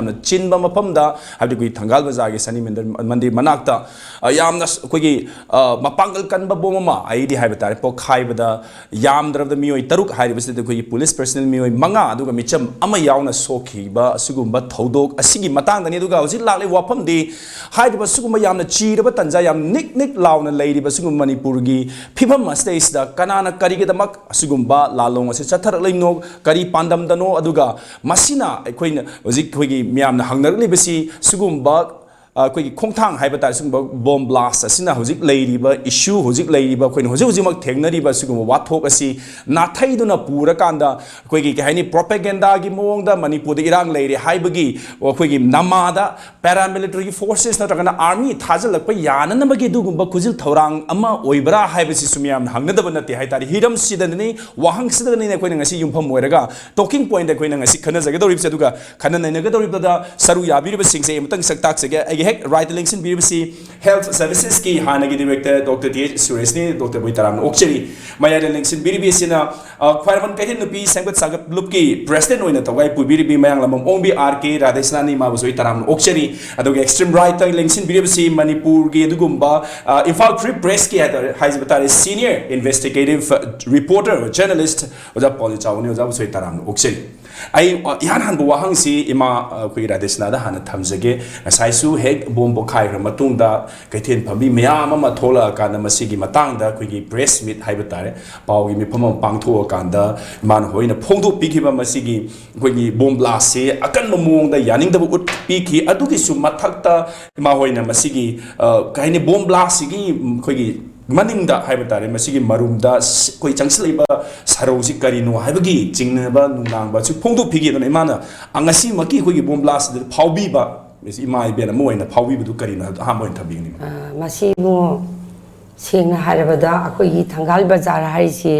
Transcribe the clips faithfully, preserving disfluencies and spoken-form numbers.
ꯌꯥꯝꯅ ꯆꯤꯟꯕ ꯃꯐꯝꯗ, ꯍꯥꯏꯕꯗꯤ ꯑꯩꯈꯣꯏ ꯊꯪꯒꯥꯜ ꯕꯖꯥꯔꯒꯤ ꯁꯅꯤ ꯃꯟꯗꯤꯔ, ꯃꯟꯗꯤꯔ ꯃꯅꯥꯛꯇ, ꯑ, ꯌꯥꯝꯅ ꯑꯩꯈꯣꯏꯒꯤ, ꯑ, ꯃꯄꯥꯡꯒꯜ ꯀꯟꯕ ꯕꯣꯝ ꯑꯃ, ꯑꯩꯗꯤ ꯍꯥꯏꯕ ꯇꯥꯔꯦ, ꯄꯣꯈꯥꯏꯕꯗ ꯌꯥꯝꯗ꯭ꯔꯕꯗ ꯃꯤꯑꯣꯏ ꯇꯔꯨꯛ, ꯍꯥꯏꯔꯤꯕꯁꯤꯗ ꯑꯩꯈꯣꯏꯒꯤ ꯄꯨꯂꯤꯁ ꯄꯔꯁꯅꯦꯜ ꯃꯤꯑꯣꯏ ꯃꯉꯥ, ꯑꯗꯨꯒ ꯃꯤꯆꯝ ꯑꯃ ꯌꯥꯎꯅ ꯁꯣꯛꯈꯤꯕ ꯑꯁꯤꯒꯨꯝꯕ ꯊꯧꯗꯣꯛ ꯑꯁꯤꯒꯤ ꯃꯇꯥꯡꯗꯅꯤ꯫ ꯑꯗꯨꯒ ꯍꯧꯖꯤꯛ ꯂꯥꯛꯂꯤꯕ ꯋꯥꯐꯝꯗꯤ, ꯍꯥꯏꯔꯤꯕ ꯁꯤꯒꯨꯝꯕ ꯌꯥꯝꯅ ꯆꯤꯔꯕ ꯇꯟꯖꯥ, ꯌꯥꯝ ꯅꯤꯛ ꯅꯤꯛ ꯂꯥꯎꯅ ꯂꯩꯔꯤꯕ ꯁꯤꯒꯨꯝꯕ ꯃꯅꯤꯄꯨꯔꯒꯤ ꯐꯤꯕꯝ ꯑꯁꯤꯗꯩꯁꯤꯗ ꯀꯅꯥꯅ ꯀꯔꯤꯒꯤꯗꯃꯛ ꯑꯁꯤꯒꯨꯝꯕ ꯂꯥꯜꯂꯣꯡ ꯑꯁꯤ ꯆꯠꯊꯔꯛꯂꯤꯕꯅꯣ, ꯀꯔꯤ ꯄꯥꯟꯗꯝꯗꯅꯣ, ꯑꯗꯨꯒ ꯃꯁꯤꯅ ꯑꯩꯈꯣꯏꯅ ꯍꯧꯖꯤꯛ ꯑꯩꯈꯣꯏꯒꯤ ꯃꯤꯌꯥꯝꯅ ꯍꯪꯅꯔꯛꯂꯤꯕꯁꯤ ꯁꯤꯒꯨꯝꯕ, ꯑ, ꯑꯩꯈꯣꯏꯒꯤ ꯈꯣꯡꯊꯥꯡ ꯍꯥꯏꯕ ꯇꯥꯔꯦ, ꯁꯤꯒꯨꯝꯕ ꯕꯣꯝ ꯕ꯭ꯂꯥꯁ ꯑꯁꯤꯅ ꯍꯧꯖꯤꯛ ꯂꯩꯔꯤꯕ ꯏꯁꯨ, ꯍꯧꯖꯤꯛ ꯂꯩꯔꯤꯕ ꯑꯩꯈꯣꯏꯅ ꯍꯧꯖꯤꯛ ꯍꯧꯖꯤꯛꯃꯛ ꯊꯦꯡꯅꯔꯤꯕ ꯁꯤꯒꯨꯝꯕ ꯋꯥꯊꯣꯛ ꯑꯁꯤ ꯅꯥꯊꯩꯗꯨꯅ ꯄꯨꯔꯀꯥꯟꯗ ꯑꯩꯈꯣꯏꯒꯤ, ꯀꯩ ꯍꯥꯏꯅꯤ, ꯄ꯭ꯔꯣꯄꯦꯒꯦꯟꯗꯥꯒꯤ ꯃꯑꯣꯡꯗ ꯃꯅꯤꯄꯨꯔꯗ ꯏꯔꯥꯡ ꯂꯩꯔꯦ ꯍꯥꯏꯕꯒꯤ ꯑꯩꯈꯣꯏꯒꯤ ꯅꯃꯥꯗ ꯄꯦꯔꯥꯃꯤꯂꯤꯇꯔꯤꯒꯤ ꯐꯣꯔꯁꯦꯁ ꯅꯠꯇ꯭ꯔꯒꯅ ꯑꯥꯔꯃꯤ ꯊꯥꯖꯤꯜꯂꯛꯄ ꯌꯥꯅꯅꯕꯒꯤ ꯑꯗꯨꯒꯨꯝꯕ ꯈꯨꯖꯤꯜ ꯊꯧꯔꯥꯡ ꯑꯃ ꯑꯣꯏꯕ꯭ꯔꯥ ꯍꯥꯏꯕꯁꯤꯁꯨ ꯃꯤꯌꯥꯝꯅ ꯍꯪꯅꯗꯕ ꯅꯠꯇꯦ ꯍꯥꯏꯇꯥꯔꯦ꯫ ꯍꯤꯔꯝꯁꯤꯗꯅꯤ, ꯋꯥꯍꯪꯁꯤꯗꯅꯤ ꯑꯩꯈꯣꯏꯅ ꯉꯁꯤ ꯌꯨꯝꯐꯝ ꯑꯣꯏꯔꯒ ꯇꯣꯀꯤꯡ ꯄꯣꯏꯟꯗ ꯑꯩꯈꯣꯏꯅ ꯉꯁꯤ ꯈꯟꯅꯖꯒꯗꯧꯔꯤꯕꯁꯦ꯫ ꯑꯗꯨꯒ ꯈꯟꯅ ꯅꯩꯅꯒꯗꯧꯔꯤꯕꯗ ꯁꯔꯨ ꯌꯥꯕꯤꯔꯤꯕꯁꯤꯡꯁꯦ ꯑꯩ ꯑꯃꯇꯪ ꯁꯛ ꯇꯥꯛꯆꯒꯦ꯫ ꯑꯩꯒꯤ ꯍꯦꯛ ꯔꯥꯏꯠꯇ ꯂꯦꯡꯁꯤꯟꯕꯤꯔꯤꯕꯁꯤ ꯍꯦꯜꯊ ꯁꯔꯚꯤꯁꯦꯁꯀꯤ ꯍꯥꯟꯅꯒꯤ ꯗꯤꯔꯦꯛꯇꯔ ꯗꯣꯛꯇꯔ ꯇꯤ ꯑꯩꯆ ꯁꯨꯔꯦꯁꯅꯤ꯫ ꯗꯣꯛꯇꯔꯕꯨ ꯑꯩ ꯇꯔꯥꯝꯅ ꯑꯣꯛꯆꯔꯤ꯫ ꯃꯌꯥꯏꯗ ꯂꯦꯡꯁꯤꯟꯕꯤꯔꯤꯕꯤ ꯑꯁꯤꯅ, ꯑ, ꯈ꯭ꯋꯥꯏꯔꯝꯕꯟ ꯀꯩꯊꯦꯜ ꯅꯨꯄꯤ ꯁꯦꯝꯒꯠ ꯁꯥꯒꯠ ꯂꯨꯞꯀꯤ ꯄ꯭ꯔꯦꯁꯤꯗꯦꯟ ꯑꯣꯏꯅ ꯊꯧꯒꯥꯏ ꯄꯨꯕꯤꯔꯤꯕꯤ ꯃꯌꯥꯡꯂꯝꯕꯝ ꯑꯣꯡꯕꯤ ꯑꯥꯔ ꯀꯦ ꯔꯥꯙꯦꯁꯅꯥꯅꯤ, ꯃꯥꯕꯨꯁꯨ ꯑꯩ ꯇꯔꯥꯝꯅ ꯑꯣꯛꯆꯔꯤ꯫ ꯑꯗꯨꯒ ꯑꯦꯛꯁꯇ꯭ꯔꯤꯝ ꯔꯥꯏꯠꯇ ꯂꯦꯡꯁꯤꯟꯕꯤꯔꯤꯕꯁꯤ ꯃꯅꯤꯄꯨꯔꯒꯤ ꯑꯗꯨꯒꯨꯝꯕ, ꯑ, ꯏꯝꯐꯥꯜ ꯐ꯭ꯔꯤ ꯄ꯭ꯔꯦꯁꯀꯤ ꯍꯥꯏꯇꯥꯔꯦ, ꯍꯥꯏꯖꯕ ꯇꯥꯔꯦ, ꯁꯤꯅꯤꯌꯔ ꯏꯟꯚꯦꯁꯇꯤꯒꯦꯇꯤꯚ ꯔꯤꯄꯣꯔꯇꯔ, ꯖꯔꯅꯦꯂꯤꯁꯠ ꯑꯣꯖꯥ ꯄꯥꯎꯂꯤ ꯆꯥꯎꯕꯅꯤ꯫ ꯑꯣꯖꯥꯕꯨꯁꯨ ꯑꯩ ꯇꯔꯥꯝꯅ ꯑꯣꯛꯆꯔꯤ꯫ ꯑꯩ, ꯑ, ꯏꯍꯥꯟ ꯍꯥꯟꯕ ꯋꯥꯍꯪꯁꯤ ꯏꯃꯥ, ꯑ, ꯑꯩꯈꯣꯏꯒꯤ ꯔꯥꯙꯦꯁꯅꯥꯗ ꯍꯥꯟꯅ ꯊꯝꯖꯒꯦ꯫ ꯉꯁꯥꯏꯁꯨ ꯍꯦꯛ ꯕꯣꯝ ꯄꯣꯈꯥꯏꯈ꯭ꯔ ꯃꯇꯨꯡꯗ ꯀꯩꯊꯦꯜ ꯐꯝꯕꯤ ꯃꯌꯥꯝ ꯑꯃ ꯊꯣꯛꯂꯛꯑꯀꯥꯟꯗ ꯃꯁꯤꯒꯤ ꯃꯇꯥꯡꯗ ꯑꯩꯈꯣꯏꯒꯤ ꯄ꯭ꯔꯦꯁ ꯃꯤꯠ ꯍꯥꯏꯕ ꯇꯥꯔꯦ, ꯄꯥꯎꯒꯤ ꯃꯤꯐꯝ ꯑꯃ ꯄꯥꯡꯊꯣꯛꯑꯀꯥꯟꯗ ꯏꯃꯥꯅ ꯍꯣꯏꯅ ꯐꯣꯡꯗꯣꯛꯄꯤꯈꯤꯕ ꯃꯁꯤꯒꯤ ꯑꯩꯈꯣꯏꯒꯤ ꯕꯣꯝ ꯕ꯭ꯂꯥꯁꯁꯤ ꯑꯀꯟꯕ ꯃꯑꯣꯡꯗ ꯌꯥꯅꯤꯡꯗꯕ ꯎꯠꯄꯤꯈꯤ꯫ ꯑꯗꯨꯒꯤꯁꯨ ꯃꯊꯛꯇ ꯏꯃꯥ ꯍꯣꯏꯅ ꯃꯁꯤꯒꯤ, ꯑ, ꯀꯩ ꯍꯥꯏꯅꯤ, ꯕꯣꯝ ꯕ꯭ꯂꯥꯁꯁꯤꯒꯤ ꯑꯩꯈꯣꯏꯒꯤ ꯃꯅꯤꯡꯗ ꯍꯥꯏꯕ ꯇꯥꯔꯦ, ꯃꯁꯤꯒꯤ ꯃꯔꯨꯝꯗ ꯁ-, ꯑꯩꯈꯣꯏ ꯆꯪꯁꯤꯜꯂꯛꯏꯕ ꯁꯔꯧꯁꯤ ꯀꯔꯤꯅꯣ ꯍꯥꯏꯕꯒꯤ ꯆꯤꯡꯅꯕ ꯅꯨꯡꯅꯥꯡꯕꯁꯨ ꯐꯣꯡꯗꯣꯛꯄꯤꯈꯤ꯫ ꯑꯗꯨꯅ ꯏꯃꯥꯅ, ꯑ, ꯉꯁꯤꯃꯛꯀꯤ ꯑꯩꯈꯣꯏꯒꯤ ꯕꯣꯝ ꯕ꯭ꯂꯥꯁꯁꯤꯗ ꯐꯥꯎꯕꯤꯕ, ꯏꯃꯥ ꯏꯕꯦꯟ ꯑꯃ ꯑꯣꯏꯅ ꯐꯥꯎꯕꯤꯕꯗꯨ ꯀꯔꯤꯅꯣ ꯍꯥꯏꯕꯗꯨ ꯑꯍꯥꯟꯕ ꯑꯣꯏꯅ ꯊꯝꯕꯤꯒꯅꯤ꯫ ꯑ, ꯃꯁꯤꯕꯨ ꯁꯦꯡꯅ ꯍꯥꯏꯔꯕꯗ ꯑꯩꯈꯣꯏꯒꯤ ꯊꯪꯒꯥꯜ ꯕꯖꯥꯔ ꯍꯥꯏꯔꯤꯁꯤ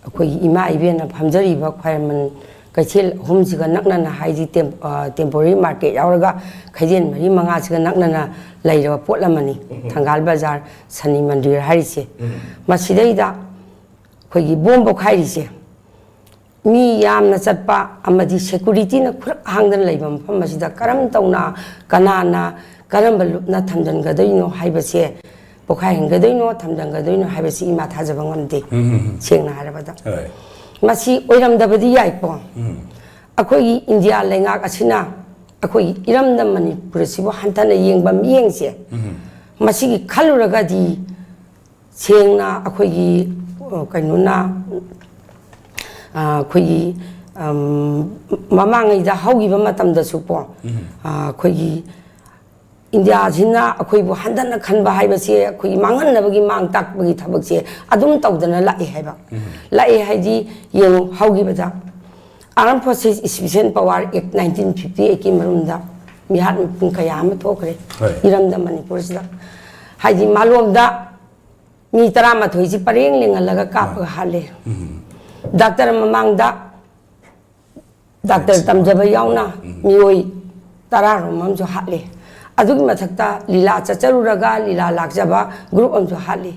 ꯑꯩꯈꯣꯏꯒꯤ ꯏꯃꯥ ꯏꯕꯦꯟꯅ ꯐꯝꯖꯔꯤꯕ ꯈ꯭ꯋꯥꯏꯔꯝꯕꯟ ꯀꯩꯊꯦꯜ ꯑꯍꯨꯝꯁꯤꯒ ꯅꯛꯅꯅ, ꯍꯥꯏꯗꯤ ꯇꯦꯝ-, ꯑ, ꯇꯦꯝꯄꯣꯔꯔꯤ ꯃꯥꯔꯀꯦꯠ ꯌꯥꯎꯔꯒ ꯈꯩꯗꯦꯜ ꯃꯔꯤ ꯃꯉꯥꯁꯤꯒ ꯅꯛꯅꯅ ꯂꯩꯔꯕ ꯄꯣꯠ ꯑꯃꯅꯤ꯫ ꯊꯪꯒꯥꯜ ꯕꯖꯥꯔ ꯁꯅꯤ ꯃꯟꯗꯤꯔ ꯍꯥꯏꯔꯤꯁꯦ꯫ ꯃꯁꯤꯗꯩꯗ ꯑꯩꯈꯣꯏꯒꯤ ꯕꯣꯝ ꯄꯣꯈꯥꯏꯔꯤꯁꯦ ꯃꯤ ꯌꯥꯝꯅ ꯆꯠꯄ ꯑꯃꯗꯤ ꯁꯦꯀꯨꯔꯤꯇꯤꯅ ꯈꯨꯔꯛ ꯍꯥꯡꯗꯅ ꯂꯩꯕ ꯃꯐꯝ ꯑꯁꯤꯗ ꯀꯔꯝ ꯇꯧꯅ, ꯀꯅꯥꯅ ꯀꯔꯝꯕ ꯂꯨꯞꯅ ꯊꯝꯖꯤꯟꯒꯗꯣꯏꯅꯣ ꯍꯥꯏꯕꯁꯦ, ꯄꯣꯈꯥꯏꯍꯟꯒꯗꯣꯏꯅꯣ, ꯊꯝꯖꯤꯟꯒꯗꯣꯏꯅꯣ ꯍꯥꯏꯕꯁꯤ ꯏꯃꯥ ꯊꯥꯖꯕ ꯉꯝꯗꯦ꯫ ꯎꯝ, ꯎꯝ, ꯎꯝ꯫ ꯁꯦꯡꯅ ꯍꯥꯏꯔꯕꯗ, ꯍꯣꯏ꯫ ꯃꯁꯤ ꯑꯣꯏꯔꯝꯗꯕꯗꯤ ꯌꯥꯏꯀꯣ꯫ ꯎꯝ꯫ ꯑꯩꯈꯣꯏꯒꯤ ꯏꯟꯗꯤꯌꯥ ꯂꯩꯉꯥꯛ ꯑꯁꯤꯅ ꯑꯩꯈꯣꯏꯒꯤ ꯏꯔꯝꯗꯝ ꯃꯅꯤꯄꯨꯔ ꯑꯁꯤꯕꯨ ꯍꯟꯊꯅ ꯌꯦꯡꯕ ꯃꯤꯠꯌꯦꯡꯁꯦ, ꯎꯝ꯫ ꯃꯁꯤꯒꯤ ꯈꯜꯂꯨꯔꯒꯗꯤ ꯁꯦꯡꯅ ꯑꯩꯈꯣꯏꯒꯤ, ꯑ, ꯀꯩꯅꯣꯅ, ꯑ, ꯑꯩꯈꯣꯏꯒꯤ, ꯑꯝ, ꯃꯃꯥꯡꯉꯩꯗ ꯍꯧꯈꯤꯕ ꯃꯇꯝꯗꯁꯨꯀꯣ, ꯎꯝ꯫ ꯑ, ꯑꯩꯈꯣꯏꯒꯤ ꯏꯟꯗꯤꯌꯥꯁꯤꯅ ꯑꯩꯈꯣꯏꯕꯨ ꯍꯟꯊꯅ ꯈꯟꯕ ꯍꯥꯏꯕꯁꯦ ꯑꯩꯈꯣꯏꯒꯤ ꯃꯥꯡꯍꯟꯅꯕꯒꯤ ꯃꯥꯡ ꯇꯥꯛꯄꯒꯤ ꯊꯕꯛꯁꯦ ꯑꯗꯨꯝ ꯇꯧꯗꯅ ꯂꯥꯛꯑꯦ ꯍꯥꯏꯕ꯫ ꯎꯝ꯫ ꯂꯥꯛꯑꯦ ꯍꯥꯏꯗꯤ, ꯌꯦꯡꯉꯨ, ꯍꯧꯈꯤꯕꯗ Armed Forces Special Power Act nineteen fifty eight ꯀꯤ ꯃꯔꯨꯝꯗ ꯃꯤꯍꯥꯠ ꯃꯤꯄꯨꯡ ꯀꯌꯥ ꯑꯃ ꯊꯣꯛꯈ꯭ꯔꯦ ꯍꯣꯏ꯫ ꯏꯔꯝꯗꯝ ꯃꯅꯤꯄꯨꯔꯁꯤꯗ꯫ ꯍꯥꯏꯗꯤ, ꯃꯥꯂꯣꯝꯗ ꯃꯤ ꯇꯔꯥꯃꯥꯊꯣꯏꯁꯤ ꯄꯔꯦꯡ ꯂꯦꯡꯍꯜꯂꯒ ꯀꯥꯞꯄꯒ ꯍꯥꯠꯂꯦ꯫ ꯎꯝ꯫ ꯗꯥꯛꯇꯔ ꯃꯃꯥꯡꯗ ꯗꯥꯛꯇꯔ ꯇꯝꯖꯕ ꯌꯥꯎꯅ ꯃꯤꯑꯣꯏ ꯇꯔꯥꯔꯣꯝ ꯑꯃꯁꯨ ꯍꯥꯠꯂꯦ꯫ ꯑꯗꯨꯒꯤ ꯃꯊꯛꯇ ꯂꯤꯂꯥ ꯆꯠꯆꯔꯨꯔꯒ ꯂꯤꯂꯥ ꯂꯥꯛꯆꯕ ꯒ꯭ꯔꯨꯞ ꯑꯃꯁꯨ ꯍꯥꯠꯂꯤ꯫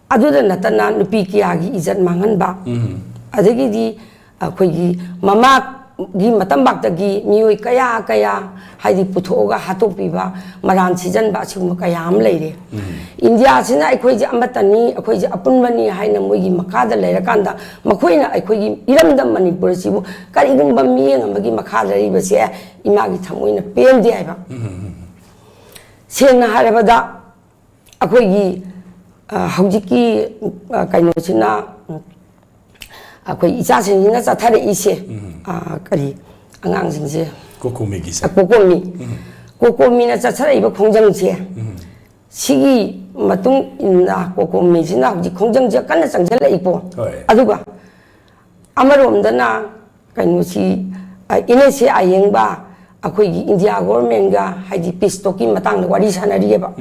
ꯑꯗꯨꯗ ꯅꯠꯇꯅ ꯅꯨꯄꯤ ꯀꯌꯥꯒꯤ ꯏꯖꯠ ꯃꯥꯡꯍꯟꯕ, ꯎꯝ꯫ ꯑꯗꯒꯤꯗꯤ ꯑꯩꯈꯣꯏꯒꯤ ꯃꯃꯥꯒꯤ ꯃꯇꯝꯕꯥꯛꯇꯒꯤ ꯃꯤꯑꯣꯏ ꯀꯌꯥ ꯀꯌꯥ, ꯍꯥꯏꯗꯤ, ꯄꯨꯊꯣꯛꯑꯒ ꯍꯥꯠꯇꯣꯛꯄꯤꯕ, ꯃꯔꯥꯟ ꯁꯤꯖꯟꯕ, ꯑꯁꯤꯒꯨꯝꯕ ꯀꯌꯥ ꯑꯃ ꯂꯩꯔꯦ꯫ ꯏꯟꯗꯤꯌꯥꯁꯤꯅ ꯑꯩꯈꯣꯏꯁꯦ ꯑꯃꯠꯇꯅꯤ, ꯑꯩꯈꯣꯏꯁꯦ ꯑꯄꯨꯟꯕꯅꯤ ꯍꯥꯏꯅ ꯃꯣꯏꯒꯤ ꯃꯈꯥꯗ ꯂꯩꯔꯀꯥꯟꯗ, ꯃꯈꯣꯏꯅ ꯑꯩꯈꯣꯏꯒꯤ ꯏꯔꯝꯗꯝ ꯃꯅꯤꯄꯨꯔ ꯑꯁꯤꯕꯨ ꯀꯔꯤꯒꯨꯝꯕ ꯃꯤꯠꯌꯦꯡ ꯑꯃꯒꯤ ꯃꯈꯥꯗ ꯂꯩꯕꯁꯦ ꯏꯃꯥꯒꯤ ꯊꯃꯣꯏꯅ ꯄꯦꯟꯗꯦ ꯍꯥꯏꯕ꯫ ꯁꯦꯡꯅ ꯍꯥꯏꯔꯕꯗ, ꯑꯩꯈꯣꯏꯒꯤ, ꯑ, ꯍꯧꯖꯤꯛꯀꯤ, ꯑ, ꯀꯩꯅꯣꯁꯤꯅ, ꯎꯝ, ꯑꯩꯈꯣꯏ ꯏꯆꯥꯁꯤꯡꯁꯤꯅ ꯆꯠꯊꯔꯛꯏꯁꯦ, ꯑ, ꯀꯔꯤ, ꯑꯉꯥꯡꯁꯤꯡꯁꯦ, ꯀꯣꯀꯣꯃꯤꯒꯤꯁꯦ꯫ ꯑ, ꯀꯣꯀꯣꯃꯤ꯫ ꯀꯣꯀꯣꯃꯤꯅ ꯆꯠꯊꯔꯛꯏꯕ ꯈꯣꯡꯖꯪꯁꯦ, ꯁꯤꯒꯤ ꯃꯇꯨꯡ ꯏꯟꯅ ꯀꯣꯀꯣꯃꯤꯁꯤꯅ ꯍꯧꯖꯤꯛ ꯈꯣꯡꯖꯪꯁꯦ ꯀꯟꯅ ꯆꯪꯁꯤꯜꯂꯛꯏꯀꯣ꯫ ꯍꯣꯏ꯫ ꯑꯗꯨꯒ ꯑꯃꯔꯣꯝꯗꯅ ꯀꯩꯅꯣꯁꯤ, ꯑ, ꯏꯅꯦꯁꯦ ꯑꯌꯦꯡꯕ ꯑꯩꯈꯣꯏꯒꯤ ꯏꯟꯗꯤꯌꯥ ꯒꯣꯔꯃꯦꯟꯒ, ꯍꯥꯏꯗꯤ, ꯄꯤꯁ ꯇꯣꯛꯀꯤ ꯃꯇꯥꯡꯗ ꯋꯥꯔꯤ ꯁꯥꯟꯅꯔꯤꯑꯕ꯫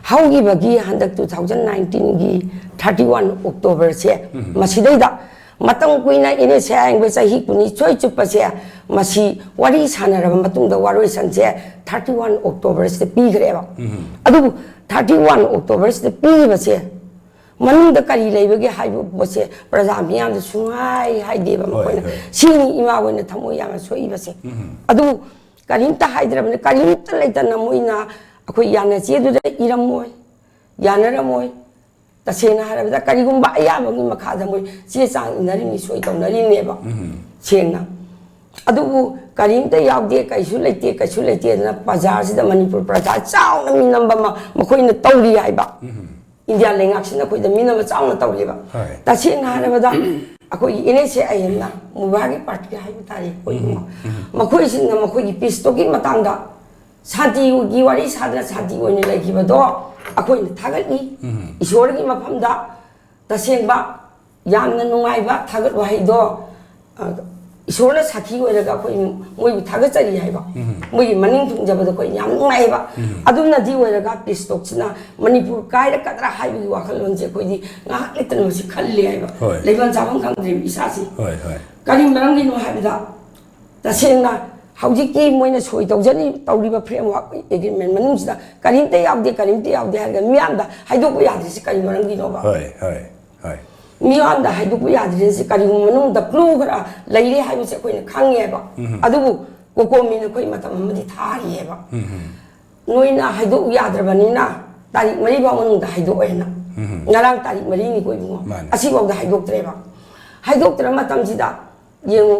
ꯍꯧꯈꯤꯕꯒꯤ ꯍꯟꯗꯛ two thousand nineteen ꯒꯤ thirty one October ꯁꯦ, ꯃꯁꯤꯗꯩꯗ ꯃꯇꯝ ꯀꯨꯏꯅ ꯏꯅꯦꯁꯦ ꯑꯌꯦꯡꯕ ꯆꯍꯤ ꯀꯨꯟꯅꯤꯊꯣꯏ ꯆꯨꯞꯄꯁꯦ, ꯃꯁꯤ ꯋꯥꯔꯤ ꯁꯥꯟꯅꯔꯕ ꯃꯇꯨꯡꯗ ꯋꯥꯔꯣꯏꯁꯟꯁꯦ thirty one October ꯁꯤꯗ ꯄꯤꯈ꯭ꯔꯦꯕ꯫ ꯑꯗꯨꯕꯨ thirty one October ꯁꯤꯗ ꯄꯤꯔꯤꯕꯁꯦ ꯃꯅꯨꯡꯗ ꯀꯔꯤ ꯂꯩꯕꯒꯦ ꯍꯥꯏꯕ ꯄꯣꯠꯁꯦ ꯄ꯭ꯔꯖꯥ ꯃꯤꯌꯥꯝꯗ ꯁꯨꯡꯍꯥꯏ ꯍꯥꯏꯗꯦꯕ꯫ ꯍꯣꯏ, ꯃꯈꯣꯏꯅ ꯍꯣꯏ꯫ ꯁꯤꯅꯤ ꯏꯃꯥ ꯍꯣꯏꯅ ꯊꯃꯣꯏ ꯌꯥꯝꯅ ꯁꯣꯛꯏꯕꯁꯦ꯫ ꯎꯝ꯫ ꯑꯗꯨꯕꯨ ꯀꯔꯤꯝꯇ ꯍꯥꯏꯗ꯭ꯔꯕꯅꯤ, ꯀꯔꯤꯝꯇ ꯂꯩꯇꯅ ꯃꯣꯏꯅ ꯑꯩꯈꯣꯏ ꯌꯥꯅ ꯆꯦꯗꯨꯗ ꯏꯔꯝꯃꯣꯏ, ꯌꯥꯅꯔꯝꯃꯣꯏ꯫ ꯇꯁꯦꯡꯅ ꯍꯥꯏꯔꯕꯗ ꯀꯔꯤꯒꯨꯝꯕ ꯑꯌꯥꯕꯒꯤ ꯃꯈꯥꯗ ꯃꯣꯏ ꯆꯦ ꯆꯥꯡ ꯏꯟꯅꯔꯤꯕꯅꯤ, ꯁꯣꯏ ꯇꯧꯅꯔꯤꯕꯅꯦꯕ꯫ ꯎꯝ꯫ ꯁꯦꯡꯅ꯫ ꯑꯗꯨꯕꯨ ꯀꯔꯤꯝꯇ ꯌꯥꯎꯗꯦ, ꯀꯩꯁꯨ ꯂꯩꯇꯦ, ꯀꯩꯁꯨ ꯂꯩꯇꯦ ꯑꯗꯨꯅ ꯕꯖꯥꯔꯁꯤꯗ ꯃꯅꯤꯄꯨꯔ ꯄ꯭ꯔꯖꯥ ꯆꯥꯎꯅ ꯃꯤ ꯅꯝꯕ ꯑꯃ ꯃꯈꯣꯏꯅ ꯇꯧꯔꯤ ꯍꯥꯏꯕ꯫ ꯎꯝ꯫ ꯏꯟꯗꯤꯌꯥ ꯂꯩꯉꯥꯛꯁꯤꯅ ꯑꯩꯈꯣꯏꯗ ꯃꯤꯅꯝꯕ ꯆꯥꯎꯅ ꯇꯧꯔꯤꯕ꯫ ꯍꯣꯏ꯫ ꯇꯁꯦꯡꯅ ꯍꯥꯏꯔꯕꯗ ꯑꯩꯈꯣꯏꯒꯤ and S A I ꯑꯦꯝꯅ ꯃꯨꯕꯥꯒꯤ party ꯍꯥꯏꯕ ꯇꯥꯔꯦ ꯑꯩꯈꯣꯏꯒꯤ꯫ ꯎꯝ, ꯎꯝ꯫ ꯃꯈꯣꯏꯁꯤꯡꯅ ꯃꯈꯣꯏꯒꯤ ꯄꯤꯁ ꯇꯣꯛꯀꯤ ꯃꯇꯥꯡꯗ ꯁꯥꯟꯇꯤꯒꯤ ꯋꯥꯔꯤ ꯁꯥꯗꯅ ꯁꯥꯟꯇꯤ ꯑꯣꯏꯅ ꯂꯩꯈꯤꯕꯗꯣ ꯑꯩꯈꯣꯏꯅ ꯊꯥꯒꯠꯂꯤ꯫ ꯎꯝ꯫ ꯏꯁꯣꯔꯒꯤ ꯃꯐꯝꯗ ꯇꯁꯦꯡꯕ ꯌꯥꯝꯅ ꯅꯨꯡꯉꯥꯏꯕ ꯊꯥꯒꯠ ꯋꯥꯍꯩꯗꯣ, ꯑ, ꯏꯁꯣꯔꯅ ꯁꯥꯈꯤ ꯑꯣꯏꯔꯒ ꯑꯩꯈꯣꯏ ꯃꯣꯏꯕꯨ ꯊꯥꯒꯠꯆꯔꯤ ꯍꯥꯏꯕ, ꯎꯝ꯫ ꯃꯣꯏꯒꯤ ꯃꯅꯤꯡ ꯊꯨꯡꯖꯕꯗꯣ ꯑꯩꯈꯣꯏ ꯌꯥꯝ ꯅꯨꯡꯉꯥꯏꯌꯦꯕ꯫ ꯎꯝ꯫ ꯑꯗꯨꯝꯅꯗꯤ ꯑꯣꯏꯔꯒ ꯄꯤꯁ ꯇꯣꯛꯁꯤꯅ ꯃꯅꯤꯄꯨꯔ ꯀꯥꯏꯔꯛꯀꯗ꯭ꯔꯥ ꯍꯥꯏꯕꯒꯤ ꯋꯥꯈꯜꯂꯣꯟꯁꯦ ꯑꯩꯈꯣꯏꯗꯤ ꯉꯥꯏꯍꯥꯛ ꯂꯩꯇꯅ ꯃꯁꯤ ꯈꯜꯂꯤ ꯍꯥꯏꯕ꯫ ꯍꯣꯏ꯫ ꯂꯩꯐꯝ ꯆꯥꯐꯝ ꯈꯪꯗ꯭ꯔꯤꯕ ꯏꯁꯥꯁꯤ꯫ ꯍꯣꯏ, ꯍꯣꯏ꯫ ꯀꯔꯤ ꯃꯔꯝꯒꯤꯅꯣ ꯍꯥꯏꯕꯗ, ꯇꯁꯦꯡꯅ ꯍꯧꯖꯤꯛꯀꯤ ꯃꯣꯏꯅ ꯁꯣꯏ ꯇꯧꯖꯔꯤ, ꯇꯧꯔꯤꯕ ꯐ꯭ꯔꯦꯝꯋꯥꯔꯛ ꯑꯦꯒ꯭ꯔꯤꯃꯦꯟ ꯃꯅꯨꯡꯁꯤꯗ ꯀꯔꯤꯝꯇ ꯌꯥꯎꯗꯦ, ꯀꯔꯤꯝꯇ ꯌꯥꯎꯗꯦ ꯍꯥꯏꯔꯒ ꯃꯤꯌꯥꯝꯗ ꯍꯥꯏꯗꯣꯛꯄ ꯌꯥꯗ꯭ꯔꯤꯁꯤ ꯀꯔꯤ ꯃꯔꯝꯒꯤꯅꯣꯕ? ꯍꯣꯏ, ꯍꯣꯏ, ꯍꯣꯏ꯫ ꯃꯤꯌꯥꯝꯗ ꯍꯥꯏꯗꯣꯛꯄ ꯌꯥꯗ꯭ꯔꯤꯁꯤ ꯀꯔꯤꯒꯨꯝꯕ ꯃꯅꯨꯡꯗ ꯀ꯭ꯂꯨ ꯈꯔ ꯂꯩꯔꯦ ꯍꯥꯏꯕꯁꯦ ꯑꯩꯈꯣꯏꯅ ꯈꯪꯉꯦꯕ꯫ ꯎꯝ꯫ ꯑꯗꯨꯕꯨ ꯀꯣꯀꯣꯃꯤꯅ ꯑꯩꯈꯣꯏ ꯃꯇꯝ ꯑꯃꯗꯤ ꯊꯥꯔꯤꯑꯕ꯫ ꯎꯝ꯫ ꯅꯣꯏꯅ ꯍꯥꯏꯗꯣꯛ ꯌꯥꯗ꯭ꯔꯕꯅꯤꯅ ꯇꯥꯔꯤꯛ ꯃꯔꯤ ꯐꯥꯎ ꯃꯅꯨꯡꯗ ꯍꯥꯏꯗꯣꯛꯑꯦꯅ꯫ ꯎꯝ꯫ ꯉꯔꯥꯡ ꯇꯥꯔꯤꯛ ꯃꯔꯤꯅꯤꯀꯣ ꯏꯕꯨꯡꯉꯣ꯫ ꯃꯥꯅꯦ꯫ ꯑꯁꯤꯐꯥꯎꯗ ꯍꯥꯏꯗꯣꯛꯇ꯭ꯔꯦꯕ꯫ ꯍꯥꯏꯗꯣꯛꯇ꯭ꯔ ꯃꯇꯝꯁꯤꯗ ꯌꯦꯡꯉꯨ,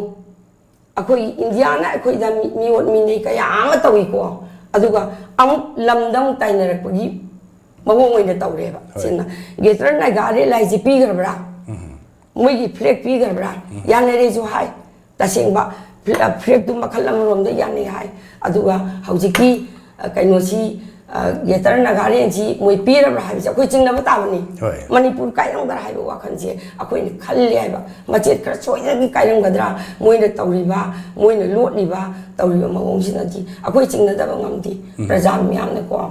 ꯑꯩꯈꯣꯏ ꯏꯟꯗꯤꯌꯥꯅ ꯑꯩꯈꯣꯏꯗ ꯃꯤ-, ꯃꯤꯑꯣꯠ ꯃꯤꯅꯩ ꯀꯌꯥ ꯑꯃ ꯇꯧꯏꯀꯣ, ꯑꯗꯨꯒ ꯑꯃꯨꯛ ꯂꯝꯗ ꯑꯃꯨꯛ ꯇꯥꯏꯅꯔꯛꯄꯒꯤ ꯃꯑꯣꯡ ꯑꯣꯏꯅ ꯇꯧꯔꯦꯕ꯫ ꯍꯣꯏ꯫ ꯁꯤꯅ ꯒ꯭ꯔꯦꯇꯔ ꯅꯥꯒꯥꯂꯦꯟ ꯍꯥꯏꯁꯦ ꯄꯤꯈ꯭ꯔꯕ꯭ꯔꯥ? ꯎꯝ꯫ ꯃꯣꯏꯒꯤ ꯐ꯭ꯂꯦꯛ ꯄꯤꯈ꯭ꯔꯕ꯭ꯔꯥ? ꯎꯝ꯫ ꯌꯥꯅꯔꯦꯁꯨ ꯍꯥꯏ꯫ ꯇꯁꯦꯡꯕ ꯐ꯭ꯂꯦ-, ꯐ꯭ꯂꯦꯛꯇꯨ ꯃꯈꯜ ꯑꯃꯔꯣꯝꯗ ꯌꯥꯅꯩ ꯍꯥꯏ꯫ ꯑꯗꯨꯒ ꯍꯧꯖꯤꯛꯀꯤ, ꯑ, ꯀꯩꯅꯣꯁꯤ, ꯑ, ꯒ꯭ꯔꯦꯇꯔ ꯅꯥꯒꯥꯂꯦꯟꯁꯤ ꯃꯣꯏ ꯄꯤꯔꯕ꯭ꯔꯥ ꯍꯥꯏꯕꯁꯦ ꯑꯩꯈꯣꯏ ꯆꯤꯡꯅꯕ ꯇꯥꯕꯅꯤ꯫ ꯍꯣꯏ꯫ ꯃꯅꯤꯄꯨꯔ ꯀꯥꯏꯔꯝꯒꯗ꯭ꯔꯥ ꯍꯥꯏꯕ ꯋꯥꯈꯜꯁꯦ ꯑꯩꯈꯣꯏꯅ ꯈꯜꯂꯤ ꯍꯥꯏꯕ꯫ ꯃꯆꯦꯠ ꯈꯔ ꯁꯣꯏꯗꯅꯒꯤ ꯀꯥꯏꯔꯝꯒꯗ꯭ꯔꯥ? ꯃꯣꯏꯅ ꯇꯧꯔꯤꯕ, ꯃꯣꯏꯅ ꯂꯣꯠꯂꯤꯕ, ꯇꯧꯔꯤꯕ ꯃꯑꯣꯡꯁꯤꯅꯗꯤ ꯑꯩꯈꯣꯏ ꯆꯤꯡꯅꯗꯕ ꯉꯝꯗꯦ꯫ ꯎꯝ꯫ ꯄ꯭ꯔꯖꯥ ꯃꯤꯌꯥꯝꯅꯀꯣ꯫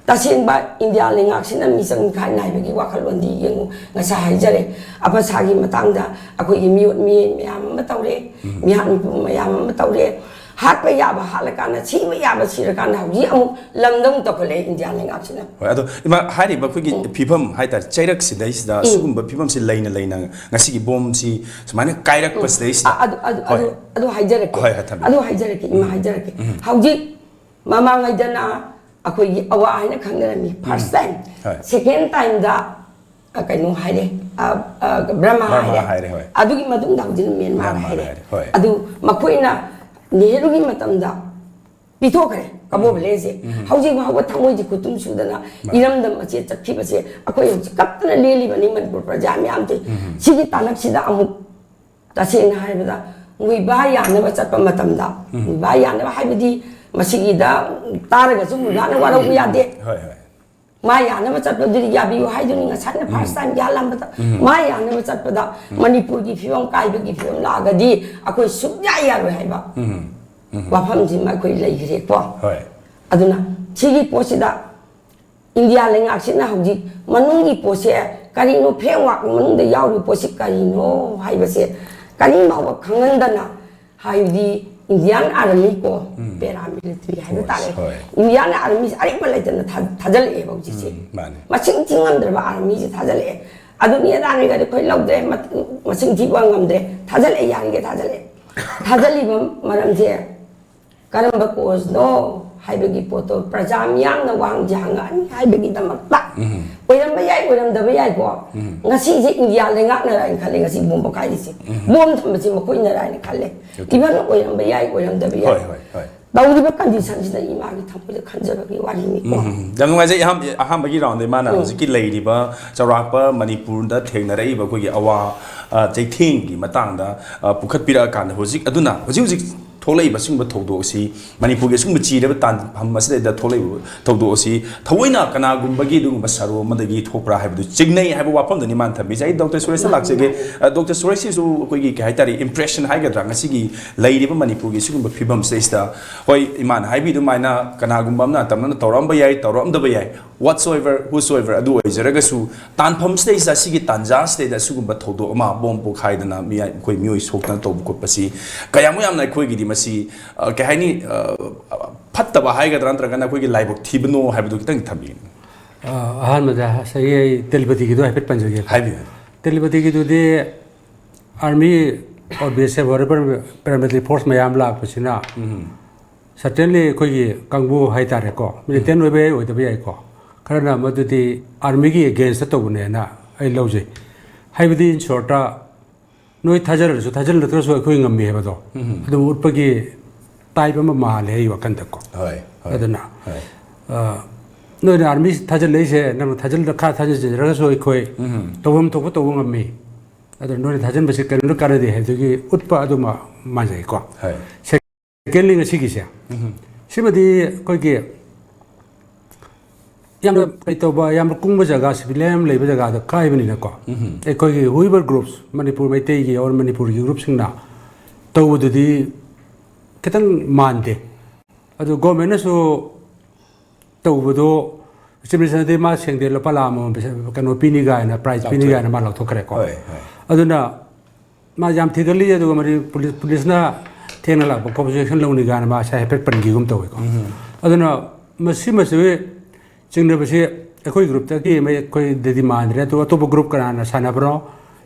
ꯇꯁꯦꯡꯕ ꯏꯟꯗꯤꯌꯥ ꯂꯩꯉꯥꯛꯁꯤꯅ ꯃꯤꯆꯪ ꯃꯤꯈꯥꯏ ꯅꯥꯏꯕꯒꯤ ꯋꯥꯈꯜꯂꯣꯟꯗꯤ ꯌꯦꯡꯉꯨ, ꯉꯁꯥꯏ ꯍꯥꯏꯖꯔꯦ, ꯑꯐꯁꯥꯒꯤ ꯃꯇꯥꯡꯗ ꯑꯩꯈꯣꯏꯒꯤ ꯃꯤꯑꯣꯠ ꯃꯤꯅꯩ ꯃꯌꯥꯝ ꯑꯃ ꯇꯧꯔꯦ, ꯎꯝ꯫ ꯃꯤꯍꯥꯠ ꯃꯤꯄꯨꯟ ꯃꯌꯥꯝ ꯑꯃ ꯇꯧꯔꯦ꯫ ꯍꯥꯠꯄ ꯌꯥꯕ ꯍꯥꯠꯂꯀꯥꯟꯗ, ꯁꯤꯕ ꯌꯥꯕ ꯁꯤꯔꯀꯥꯟꯗ, ꯍꯧꯖꯤꯛ ꯑꯃꯨꯛ ꯂꯝꯗ ꯑꯃꯨꯛ ꯇꯧꯈꯠꯂꯛꯑꯦ ꯏꯟꯗꯤꯌꯥ ꯂꯩꯉꯥꯛꯁꯤꯅ꯫ ꯍꯣꯏ, ꯑꯗꯣ ꯏꯃꯥ, ꯍꯥꯏꯔꯤꯕ ꯑꯩꯈꯣꯏꯒꯤ ꯐꯤꯕꯝ ꯍꯥꯏꯇꯥꯔꯦ, ꯆꯩꯔꯛꯁꯤꯗꯩꯁꯤꯗ ꯁꯤꯒꯨꯝꯕ ꯐꯤꯕꯝꯁꯤ ꯂꯩꯅ ꯂꯩꯅ ꯉꯁꯤꯒꯤ ꯕꯣꯝꯁꯤ ꯁꯨꯃꯥꯏꯅ ꯀꯥꯏꯔꯛꯄꯁꯤꯗꯩꯁꯤꯗ, ꯑ- ꯑꯗꯨ ꯑꯗꯨ ꯍꯣꯏ꯫ ꯑꯗꯨ ꯑꯗꯨ ꯍꯥꯏꯖꯔꯛꯀꯦ꯫ ꯍꯣꯏ, ꯍꯣꯏ, ꯊꯝꯕꯤꯌꯨ꯫ ꯑꯗꯨ ꯍꯥꯏꯖꯔꯛꯀꯦ, ꯏꯃꯥ, ꯍꯥꯏꯖꯔꯛꯀꯦ꯫ ꯍꯧꯖꯤꯛ ꯃꯃꯥꯡꯉꯩꯗꯅ ꯑꯩꯈꯣꯏꯒꯤ ꯑꯋꯥ ꯍꯥꯏꯅ ꯈꯪꯅꯔꯝꯃꯤ, first time꯫ ꯍꯣꯏ꯫ Second time ꯗ, ꯑ, ꯀꯩꯅꯣ ꯍꯥꯏꯔꯦ, ꯑ, ꯑ, ꯕ꯭ꯔꯍꯃ ꯕ꯭ꯔꯍꯃ ꯍꯥꯏꯔꯦ꯫ ꯍꯥꯏꯔꯦ, ꯍꯣꯏ꯫ ꯑꯗꯨꯒꯤ ꯃꯇꯨꯡꯗ ꯍꯧꯖꯤꯛ ꯃ꯭ꯌꯥꯟꯃꯥꯔ ꯃ꯭ꯌꯥꯟꯃꯥꯔ ꯍꯥꯏꯔꯦ꯫ ꯍꯥꯏꯔꯦ, ꯍꯣꯏ꯫ ꯑꯗꯨ ꯃꯈꯣꯏꯅ ꯅꯦꯍꯔꯨꯒꯤ ꯃꯇꯝꯗ ꯄꯤꯊꯣꯛꯈ꯭ꯔꯦ ꯀꯕꯣ ꯚꯦꯂꯦꯁꯦ꯫ ꯍꯧꯖꯤꯛ ꯐꯥꯎꯕ ꯊꯃꯣꯏꯁꯦ ꯈꯨꯇꯨꯝ ꯁꯨꯗꯅ ꯏꯔꯝꯗꯝ ꯑꯁꯤ ꯆꯠꯈꯤꯕꯁꯦ ꯑꯩꯈꯣꯏ ꯍꯧꯖꯤꯛ ꯀꯞꯇꯅ ꯂꯦꯜꯂꯤꯕꯅꯤ, ꯃꯅꯤꯄꯨꯔ ꯄ꯭ꯔꯖꯥ ꯃꯌꯥꯝꯁꯦ꯫ ꯁꯤꯒꯤ ꯇꯥꯂꯛꯁꯤꯗ ꯑꯃꯨꯛ, ꯇꯁꯦꯡꯅ ꯍꯥꯏꯔꯕꯗ, ꯃꯨꯏꯕꯥ ꯌꯥꯅꯕ ꯆꯠꯄ ꯃꯇꯝꯗ, ꯃꯨꯏꯕꯥ ꯌꯥꯅꯕ ꯍꯥꯏꯕꯗꯤ ꯃꯁꯤꯒꯤꯗ ꯇꯥꯔꯒꯁꯨ ꯃꯨꯏꯕꯥꯅ ꯋꯥꯔꯧꯕ ꯌꯥꯗꯦ꯫ ꯍꯣꯏ, ꯍꯣꯏ꯫ ꯃꯥ ꯌꯥꯅꯕ ꯆꯠꯄꯗꯨꯗꯤ ꯌꯥꯕꯤꯌꯨ ꯍꯥꯏꯗꯨꯅꯤ, ꯉꯁꯥꯏꯅ first time ꯌꯥꯜꯂꯝꯕꯗ꯫ ꯃꯥ ꯌꯥꯅꯕ ꯆꯠꯄꯗ ꯃꯅꯤꯄꯨꯔꯒꯤ ꯐꯤꯕꯝ ꯀꯥꯏꯕꯒꯤ ꯐꯤꯕꯝ ꯂꯥꯛꯑꯒꯗꯤ ꯑꯩꯈꯣꯏ ꯁꯨꯛꯌꯥ ꯌꯥꯔꯣꯏ ꯍꯥꯏꯕ ꯋꯥꯐꯝꯁꯤꯃ ꯑꯩꯈꯣꯏ ꯂꯩꯈ꯭ꯔꯦꯀꯣ꯫ ꯍꯣꯏ꯫ ꯑꯗꯨꯅ ꯁꯤꯒꯤ ꯄꯣꯠꯁꯤꯗ ꯏꯟꯗꯤꯌꯥ ꯂꯩꯉꯥꯛꯁꯤꯅ ꯍꯧꯖꯤꯛ ꯃꯅꯨꯡꯒꯤ ꯄꯣꯠꯁꯦ ꯀꯔꯤꯅꯣ, framework ꯃꯅꯨꯡꯗ ꯌꯥꯎꯔꯤꯕ ꯄꯣꯠꯁꯤ ꯀꯔꯤꯅꯣ ꯍꯥꯏꯕꯁꯦ ꯀꯔꯤꯝ ꯐꯥꯎꯕ ꯈꯪꯍꯟꯗꯅ, ꯍꯥꯏꯕꯗꯤ Indian Army ꯀꯣ, paramilitary ꯍꯥꯏꯕ Force, ꯇꯥꯔꯦ, ꯍꯣꯏ꯫ Indian Army ꯁꯦ ꯑꯔꯦꯝꯕ ꯂꯩꯇꯅ ꯊꯥ- ꯊꯥꯖꯤꯜꯂꯛꯑꯦꯕ ꯍꯧꯖꯤꯛꯁꯦ꯫ ꯃꯥꯅꯦ꯫ ꯃꯁꯤꯡ ꯊꯤ ꯉꯝꯗ꯭ꯔꯕ army ꯁꯦ ꯊꯥꯖꯤꯜꯂꯛꯑꯦ꯫ ꯑꯗꯨꯅꯤ ꯑꯗꯥꯅꯤꯒꯗꯤ ꯑꯩꯈꯣꯏ ꯂꯧꯗ꯭ꯔꯦ, ꯃ- ꯃꯁꯤꯡ ꯊꯤꯕ ꯉꯝꯗ꯭ꯔꯦ, ꯊꯥꯖꯤꯜꯂꯛꯑꯦ, ꯌꯥꯔꯤꯒꯩ ꯊꯥꯖꯤꯜꯂꯛꯑꯦ꯫ ꯊꯥꯖꯤꯜꯂꯤꯕ ꯃꯔꯝꯁꯦ ꯀꯔꯝꯕ cause ꯅꯣ ꯍꯥꯏꯕꯒꯤ ꯄꯣꯠꯇꯣ ꯄ꯭ꯔꯖꯥ ꯃꯤꯌꯥꯝꯅ ꯋꯥꯍꯪꯁꯦ ꯍꯪꯉꯛꯑꯅꯤ ꯍꯥꯏꯕꯒꯤꯗꯃꯛꯇ꯫ ꯑꯣꯏꯔꯝꯕ ꯌꯥꯏ, ꯑꯣꯏꯔꯝꯗꯕ ꯌꯥꯏꯀꯣ꯫ ꯉꯁꯤꯁꯦ ꯏꯟꯗꯤꯌꯥ ꯂꯩꯉꯥꯛꯅꯔꯥ ꯍꯥꯏꯅ ꯈꯜꯂꯦ ꯉꯁꯤ ꯕꯣꯝ ꯄꯣꯈꯥꯏꯔꯤꯁꯦ꯫ ꯕꯣꯝ ꯊꯝꯕꯁꯤ ꯃꯈꯣꯏꯅꯔꯥ ꯍꯥꯏꯅ ꯈꯜꯂꯦ꯫ Even ꯑꯣꯏꯔꯝꯕ ꯌꯥꯏ, ꯑꯣꯏꯔꯝꯗꯕ ꯌꯥꯏ꯫ ꯍꯣꯏ, ꯍꯣꯏ, ꯍꯣꯏ꯫ ꯇꯧꯔꯤꯕ condition ꯁꯤꯗ ꯏꯃꯥꯒꯤ ꯊꯃꯣꯏꯗ ꯈꯟꯖꯕꯒꯤ ꯋꯥꯔꯤꯅꯤꯀꯣ꯫ ꯎꯝ, ꯌꯥꯝ ꯅꯨꯡꯉꯥꯏꯖꯩ꯫ ꯑꯍꯥꯟ-, ꯑꯍꯥꯟꯕꯒꯤ round ꯗ ꯏꯃꯥꯅ ꯍꯧꯖꯤꯛꯀꯤ ꯂꯩꯔꯤꯕ ꯆꯥꯎꯔꯥꯛꯄ ꯃꯅꯤꯄꯨꯔꯗ ꯊꯦꯡꯅꯔꯛꯏꯕ ꯑꯩꯈꯣꯏꯒꯤ ꯑꯋꯥ, ꯑ, ꯆꯩꯊꯦꯡꯒꯤ ꯃꯇꯥꯡꯗ, ꯑ, ꯄꯨꯈꯠꯄꯤꯔꯛꯑꯀꯥꯟꯗ, ꯍꯧꯖꯤꯛ ꯑꯗꯨꯅ ꯍꯧꯖꯤꯛ ꯍꯧꯖꯤꯛ ꯊꯣꯛꯂꯛꯏꯕ ꯁꯤꯒꯨꯝꯕ ꯊꯧꯗꯣꯛ ꯑꯁꯤ, ꯃꯅꯤꯄꯨꯔꯒꯤ ꯑꯁꯤꯒꯨꯝꯕ ꯆꯤꯔꯕ ꯇꯥꯟꯐꯝ ꯑꯁꯤꯗꯩꯗ ꯊꯣꯛꯂꯛꯏꯕ ꯊꯧꯗꯣꯛ ꯑꯁꯤ ꯊꯑꯣꯏꯅ ꯀꯅꯥꯒꯨꯝꯕꯒꯤ ꯑꯗꯨꯒꯨꯝꯕ ꯁꯔꯨ ꯑꯃꯗꯒꯤ ꯊꯣꯛꯄ꯭ꯔꯥ ꯍꯥꯏꯕꯗꯨ ꯆꯤꯡꯅꯩ ꯍꯥꯏꯕ ꯋꯥꯐꯝꯗꯨꯅꯤ ꯃꯥꯅ ꯊꯝꯕꯤꯁꯦ꯫ ꯑꯩ ꯗꯣꯛꯇꯔ ꯁꯨꯔꯦꯁꯇ ꯂꯥꯛꯆꯒꯦ꯫ ꯑ, ꯗꯣꯛꯇꯔ ꯁꯨꯔꯦꯁꯁꯤꯁꯨ ꯑꯩꯈꯣꯏꯒꯤ, ꯀꯩ ꯍꯥꯏꯇꯥꯔꯦ, impression ꯍꯥꯏꯒꯗ꯭ꯔꯥ, ꯉꯁꯤꯒꯤ ꯂꯩꯔꯤꯕ ꯃꯅꯤꯄꯨꯔꯒꯤ ꯁꯤꯒꯨꯝꯕ ꯐꯤꯕꯝꯁꯤꯗꯩꯁꯤꯗ, ꯍꯣꯏ, ꯏꯃꯥꯅ ꯍꯥꯏꯕꯤ ꯑꯗꯨꯃꯥꯏꯅ ꯀꯅꯥꯒꯨꯝꯕ ꯑꯃꯅ ꯑꯇꯝꯅꯅ ꯇꯧꯔꯛꯑꯝꯕ ꯌꯥꯏ, ꯇꯧꯔꯛꯑꯝꯗꯕ ꯌꯥꯏ, whatsoever, whosoever ꯑꯗꯨ ꯑꯣꯏꯖꯔꯒꯁꯨ, ꯇꯥꯟꯐꯝꯁꯤꯗꯩꯁꯤꯗ, ꯁꯤꯒꯤ ꯇꯥꯟꯖꯥꯁꯤꯗꯩꯗ ꯁꯤꯒꯨꯝꯕ ꯊꯧꯗꯣꯛ ꯑꯃ, ꯕꯣꯝ ꯄꯣꯈꯥꯏꯗꯅ ꯃꯤꯑꯣꯏ, ꯑꯩꯈꯣꯏ ꯃꯤꯑꯣꯏ ꯁꯣꯛꯇꯅ ꯇꯧꯕ ꯈꯣꯠꯄꯁꯤ ꯀꯌꯥꯃꯨꯛ ꯌꯥꯝꯅ ꯑꯩꯈꯣꯏꯒꯤꯗꯤ ꯁꯤ, ꯑ, ꯀꯩ ꯍꯥꯏꯅꯤ, ꯑ, ꯐꯠꯇꯕ ꯍꯥꯏꯒꯗ꯭ꯔꯥ, ꯅꯠꯇ꯭ꯔꯒꯅ ꯑꯩꯈꯣꯏꯒꯤ ꯂꯥꯏꯕꯛ ꯊꯤꯕꯅꯣ ꯍꯥꯏꯕꯗꯨ ꯈꯤꯇꯪ ꯊꯝꯕꯤꯌꯨ꯫ ꯑ, ꯑꯍꯥꯟꯕꯗ ꯉꯁꯥꯏꯒꯤ ꯑꯩ ꯇꯦꯂꯤꯄꯦꯊꯤꯒꯤꯗꯣ ꯍꯥꯏꯐꯦꯠ ꯄꯟꯖꯒꯦ꯫ ꯍꯥꯏꯕꯤꯌꯨ꯫ ꯇꯦꯂꯤꯄꯦꯊꯤꯒꯤꯗꯨꯗꯤ ꯑꯥꯔꯃꯤ ꯑꯣ ꯕꯤ ꯑꯦꯁ ꯑꯦꯐ ꯑꯣꯏꯔꯣ, ꯄꯦꯔꯥꯃꯤꯂꯤꯇꯔꯤ ꯐꯣꯔꯁ ꯃꯌꯥꯝ ꯂꯥꯛꯄꯁꯤꯅ, ꯁꯔꯇꯦꯟꯂꯤ ꯑꯩꯈꯣꯏꯒꯤ ꯀꯥꯡꯕꯨ ꯍꯥꯏꯇꯥꯔꯦꯀꯣ, ꯃꯤꯂꯤꯇꯦꯟ ꯑꯣꯏꯕ ꯌꯥꯏ, ꯑꯣꯏꯗꯕ ꯌꯥꯏꯀꯣ, ꯈꯔꯅ ꯃꯗꯨꯗꯤ ꯑꯥꯔꯃꯤꯒꯤ ꯑꯦꯒꯦꯟꯁꯇ ꯇꯧꯕꯅꯦꯅ ꯑꯩ ꯂꯧꯖꯩ꯫ ꯍꯥꯏꯕꯗꯤ, ꯏꯟ ꯁꯣꯔꯠꯇ, ꯅꯣꯏ ꯊꯥꯖꯔꯁꯨ ꯊꯥꯖꯤꯜꯂꯛꯇ꯭ꯔꯁꯨ ꯑꯩꯈꯣꯏ ꯉꯝꯃꯤ ꯍꯥꯏꯕꯗꯣ ꯑꯗꯨꯝ ꯎꯠꯄꯒꯤ ꯇꯥꯏꯞ ꯑꯃ ꯃꯥꯜꯂꯦ ꯑꯩ ꯋꯥꯈꯜꯗꯀꯣ꯫ ꯍꯣꯏ, ꯍꯣꯏ꯫ ꯑꯗꯨꯅ, ꯍꯣꯏ꯫ ꯑ, ꯅꯣꯏꯅ ꯑꯥꯔꯃꯤ ꯊꯥꯖꯤꯜꯂꯛꯏꯁꯦ, ꯅꯪꯅ ꯊꯥꯖꯤꯜꯂ-, ꯈꯔ ꯊꯥꯖꯤꯟꯖꯔꯒꯁꯨ ꯑꯩꯈꯣꯏ ꯇꯧꯐꯝ ꯊꯣꯛꯄ ꯇꯧꯕ ꯉꯝꯃꯤ꯫ ꯑꯗꯨꯅ ꯅꯣꯏꯅ ꯊꯥꯖꯤꯟꯕꯁꯦ ꯀꯔꯤꯝꯇ ꯀꯥꯟꯅꯗꯦ ꯍꯥꯏꯕꯗꯨꯒꯤ ꯎꯠꯄ ꯑꯗꯨꯃ ꯃꯥꯟꯖꯩꯀꯣ꯫ ꯍꯣꯏ꯫ ꯁꯦꯀꯦꯟꯂꯤ, ꯉꯁꯤꯒꯤꯁꯦ, ꯁꯤꯃꯗꯤ ꯑꯩꯈꯣꯏꯒꯤ ꯌꯥꯝꯅ ꯀꯩ ꯇꯧꯕ, ꯌꯥꯝꯅ ꯀꯨꯡꯕ ꯖꯒꯥ, ꯁꯤꯚꯤꯂꯤꯌꯟ ꯌꯥꯝ ꯂꯩꯕ ꯖꯒꯥꯗ ꯀꯥꯏꯕꯅꯤꯅꯀꯣ, ꯑꯩꯈꯣꯏꯒꯤ ꯍꯨꯏꯕꯔ ꯒ꯭ꯔꯨꯞꯁ, ꯃꯅꯤꯄꯨꯔ ꯃꯩꯇꯩꯒꯤ ꯑꯣꯔ ꯃꯅꯤꯄꯨꯔꯒꯤ ꯒ꯭ꯔꯨꯞꯁꯤꯡꯅ ꯇꯧꯕꯗꯨꯗꯤ ꯈꯤꯇꯪ ꯃꯥꯟꯗꯦ꯫ ꯑꯗꯨ ꯒꯣꯔꯃꯦꯟꯅꯁꯨ ꯇꯧꯕꯗꯣ, ꯆꯤꯐ ꯃꯤꯅꯤꯁꯇꯔꯗꯤ ꯃꯥ ꯁꯦꯡꯗꯦ, ꯂꯨꯄꯥ ꯂꯥꯈ ꯑꯃꯃꯝ ꯄꯩꯁꯥ, ꯀꯩꯅꯣ ꯄꯤꯅꯤ ꯀꯥꯏꯅ, ꯄ꯭ꯔꯥꯏꯖ ꯄꯤꯅꯤ ꯂꯥꯎꯊꯣꯛꯑꯦ꯫ ꯀꯥꯏꯅ ꯃꯥ ꯂꯥꯎꯊꯣꯛꯈ꯭ꯔꯦꯀꯣ꯫ ꯍꯣꯏ, ꯍꯣꯏ꯫ ꯑꯗꯨꯅ ꯃꯥ ꯌꯥꯝ ꯊꯤꯒꯠꯂꯤ, ꯑꯗꯨꯒ ꯃꯗꯤ ꯄꯨꯂꯤꯁ, ꯄꯨꯂꯤꯁꯅ ꯊꯦꯡꯅ ꯂꯥꯛꯄ ꯈꯣꯠꯄꯁꯨ action ꯂꯧꯅꯤ ꯀꯥꯏꯅ ꯃꯥ ꯉꯁꯥꯏ ꯍꯥꯏꯐꯦꯠ ꯄꯟꯈꯤꯒꯨꯝ ꯇꯧꯋꯤꯀꯣ꯫ ꯑꯗꯨꯅ ꯃꯁꯤꯃꯁꯨ ꯆꯤꯡꯅꯕꯁꯤ ꯑꯩꯈꯣꯏ ꯒ꯭ꯔꯨꯞꯇꯒꯤ ꯑꯩꯈꯣꯏꯗꯗꯤ ꯃꯥꯟꯗ꯭ꯔꯦ꯫ ꯑꯗꯨ ꯑꯇꯣꯞꯄ ꯒ꯭ꯔꯨꯞ ꯀꯅꯥꯅ ꯁꯥꯟꯅꯕ꯭ꯔꯣ,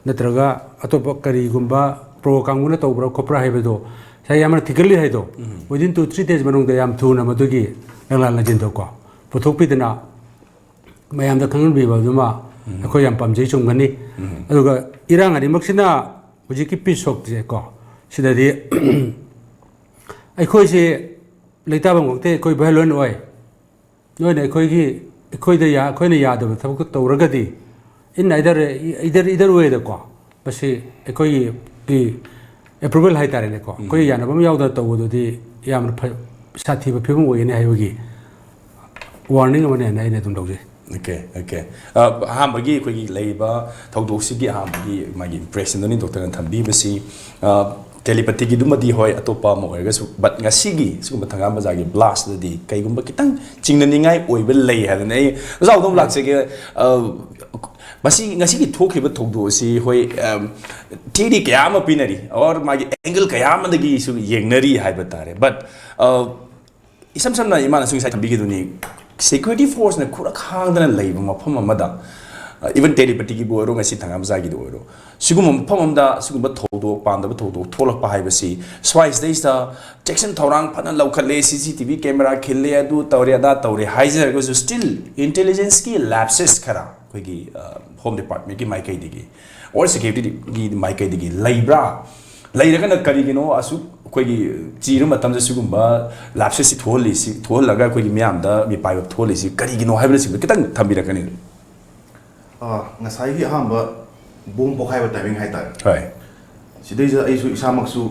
ꯅꯠꯇ꯭ꯔꯒ ꯑꯇꯣꯞꯄ ꯀꯔꯤꯒꯨꯝꯕ ꯄ꯭ꯔꯣ ꯀꯥꯡꯕꯨꯅ ꯇꯧꯕ꯭ꯔꯥ ꯈꯣꯠꯄ꯭ꯔꯥ ꯍꯥꯏꯕꯗꯣ ꯉꯁꯥꯏ ꯌꯥꯝꯅ ꯊꯤꯒꯠꯂꯤ ꯍꯥꯏꯗꯣ, within two three days ꯃꯅꯨꯡꯗ ꯌꯥꯝ ꯊꯨꯅ ꯃꯗꯨꯒꯤ ꯂꯥꯡꯂꯥꯟ ꯂꯥꯟꯖꯤꯟꯗꯣꯀꯣ ꯄꯨꯊꯣꯛꯄꯤꯗꯅ ꯃꯌꯥꯝꯗ ꯈꯪꯍꯟꯕꯤꯕ ꯑꯗꯨꯃ ꯑꯩꯈꯣꯏ ꯌꯥꯝ ꯄꯥꯝꯖꯩ, ꯆꯨꯝꯒꯅꯤ꯫ ꯑꯗꯨꯒ ꯏꯔꯥꯡ ꯑꯅꯤꯃꯛꯁꯤꯅ ꯍꯧꯖꯤꯛꯀꯤ ꯄꯤꯁ ꯁꯣꯛꯁꯦꯀꯣ, ꯁꯤꯗꯗꯤ ꯑꯩꯈꯣꯏꯁꯦ ꯂꯩꯇꯥꯐꯝ ꯈꯛꯇ ꯑꯩꯈꯣꯏ violent ꯑꯣꯏ, ꯅꯣꯏꯅ ꯑꯩꯈꯣꯏꯒꯤ, ꯑꯩꯈꯣꯏꯗ ꯌꯥ-, ꯑꯩꯈꯣꯏꯅ ꯌꯥꯗꯕ ꯊꯕꯛꯇꯣ ꯇꯧꯔꯒꯗꯤ, in either, either, either way ꯗꯀꯣ, ꯃꯁꯤ ꯑꯩꯈꯣꯏꯒꯤ ꯑꯦꯄ꯭ꯔꯨꯕꯦꯜ ꯍꯥꯏꯇꯥꯔꯦꯅꯦꯀꯣ, ꯑꯩꯈꯣꯏ ꯌꯥꯅꯕ ꯑꯃ ꯌꯥꯎꯗꯅ ꯇꯧꯕꯗꯨꯗꯤ ꯌꯥꯝꯅ ꯐ-, ꯁꯥꯊꯤꯕ ꯐꯤꯕꯝ ꯑꯣꯏꯒꯅꯤ ꯍꯥꯏꯕꯒꯤ ꯋꯥꯔꯅꯤꯡ ꯑꯃꯅꯦꯅ ꯑꯩꯅ ꯑꯗꯨꯝ ꯂꯧꯖꯩ꯫ Okay, okay. ꯑ, ꯑꯍꯥꯟꯕꯒꯤ ꯑꯩꯈꯣꯏꯒꯤ ꯂꯩꯔꯤꯕ ꯊꯧꯗꯣꯛꯁꯤꯒꯤ ꯑꯍꯥꯟꯕꯒꯤ ꯃꯥꯒꯤ ꯏꯝꯄ꯭ꯔꯦꯁꯟꯗꯨꯅꯤ ꯗꯣꯛꯇꯔꯅ ꯊꯝꯕꯤꯕꯁꯤ꯫ ꯑ, Telepathyꯒꯤꯗꯨꯃꯗꯤ ꯍꯣꯏ, ꯑꯇꯣꯞꯄ ꯑꯃ ꯑꯣꯏꯔꯒꯁꯨ, but ꯉꯁꯤꯒꯤ ꯁꯤꯒꯨꯝꯕ ꯊꯪꯒꯥꯝ ꯕꯖꯥꯔꯒꯤ blastꯇꯗꯤ ꯀꯩꯒꯨꯝꯕ ꯈꯤꯇꯪ ꯆꯤꯡꯅꯅꯤꯡꯉꯥꯏ ꯑꯣꯏꯕ ꯂꯩ ꯍꯥꯏꯗꯅ ꯑꯩ ꯑꯣꯖꯥ ꯑꯗꯣꯝ ꯂꯥꯛꯆꯒꯦ꯫ ꯑ, ꯃꯁꯤ ꯉꯁꯤꯒꯤ ꯊꯣꯛꯈꯤꯕ ꯊꯧꯗꯣꯛ ꯑꯁꯤ ꯍꯣꯏ, ꯑꯝ, theory ꯀꯌꯥ ꯑꯃ ꯄꯤꯅꯔꯤ, or ꯃꯥꯒꯤ angle ꯀꯌꯥ ꯑꯃꯗꯒꯤꯁꯨ ꯌꯦꯡꯅꯔꯤ ꯍꯥꯏꯕ ꯇꯥꯔꯦ, but, ꯑ, ꯏꯁꯝ ꯁꯝꯅ ꯏꯃꯥꯅꯁꯨ ꯉꯁꯥꯏ ꯊꯝꯕꯤꯈꯤꯗꯨꯅꯤ, security forceꯅ ꯈꯨꯔꯛ ꯍꯥꯡꯗꯅ ꯂꯩꯕ ꯃꯐꯝ ꯑꯃꯗ, ꯑ, even telepathyꯒꯤꯕꯨ ꯑꯣꯏꯔꯣ, ꯉꯁꯤ ꯊꯪꯒꯥꯝ ꯕꯖꯥꯔꯒꯤꯗ ꯑꯣꯏꯔꯣ, ꯁꯤꯒꯨꯝꯕ ꯃꯐꯝ ꯑꯃꯗ ꯁꯤꯒꯨꯝꯕ ꯊꯧꯗꯣꯛ, ꯄꯥꯝꯗꯕ ꯊꯧꯗꯣꯛ ꯊꯣꯛꯂꯛꯄ ꯍꯥꯏꯕꯁꯤ ꯁ꯭ꯋꯥꯏꯁꯤꯗꯩꯁꯤꯗ ꯆꯦꯛꯁꯤꯟ ꯊꯧꯔꯥꯡ ꯐꯅ ꯂꯧꯈꯠꯂꯦ, C C T V camera ꯈꯤꯜꯂꯦ, ꯑꯗꯨ ꯇꯧꯔꯦ, ꯑꯗꯥ ꯇꯧꯔꯦ ꯍꯥꯏꯖꯔꯒꯁꯨ, still intelligenceꯀꯤ lapses ꯈꯔ ꯑꯩꯈꯣꯏꯒꯤ, ꯑ, Home Departmentꯀꯤ ꯃꯥꯏꯀꯩꯗꯒꯤ or securityꯒꯤ ꯃꯥꯏꯀꯩꯗꯒꯤ ꯂꯩꯕ꯭ꯔꯥ? ꯂꯩꯔꯒꯅ ꯀꯔꯤꯒꯤꯅꯣ ꯑꯁꯨꯛ ꯑꯩꯈꯣꯏꯒꯤ ꯆꯤꯔ ꯃꯇꯝꯗ ꯁꯤꯒꯨꯝꯕ lapsesꯁꯤ ꯊꯣꯛꯍꯜꯂꯤꯁꯤ, ꯊꯣꯛꯍꯜꯂꯒ ꯑꯩꯈꯣꯏꯒꯤ ꯃꯤꯌꯥꯝꯗ ꯃꯤꯄꯥꯏꯕ ꯊꯣꯛꯍꯜꯂꯤꯁꯤ ꯀꯔꯤꯒꯤꯅꯣ ꯍꯥꯏꯕꯅꯆꯤꯡꯕ ꯈꯤꯇꯪ ꯊꯝꯕꯤꯔꯛꯀꯅꯤ? ꯑ, ꯉꯁꯥꯏꯒꯤ ꯑꯍꯥꯟꯕ bomb ꯄꯣꯈꯥꯏꯕ timing ꯍꯥꯏꯇꯥꯔꯦ꯫ ꯍꯣꯏ꯫ ꯁꯤꯗꯩꯁꯤꯗ ꯑꯩꯁꯨ ꯏꯁꯥꯃꯛꯁꯨ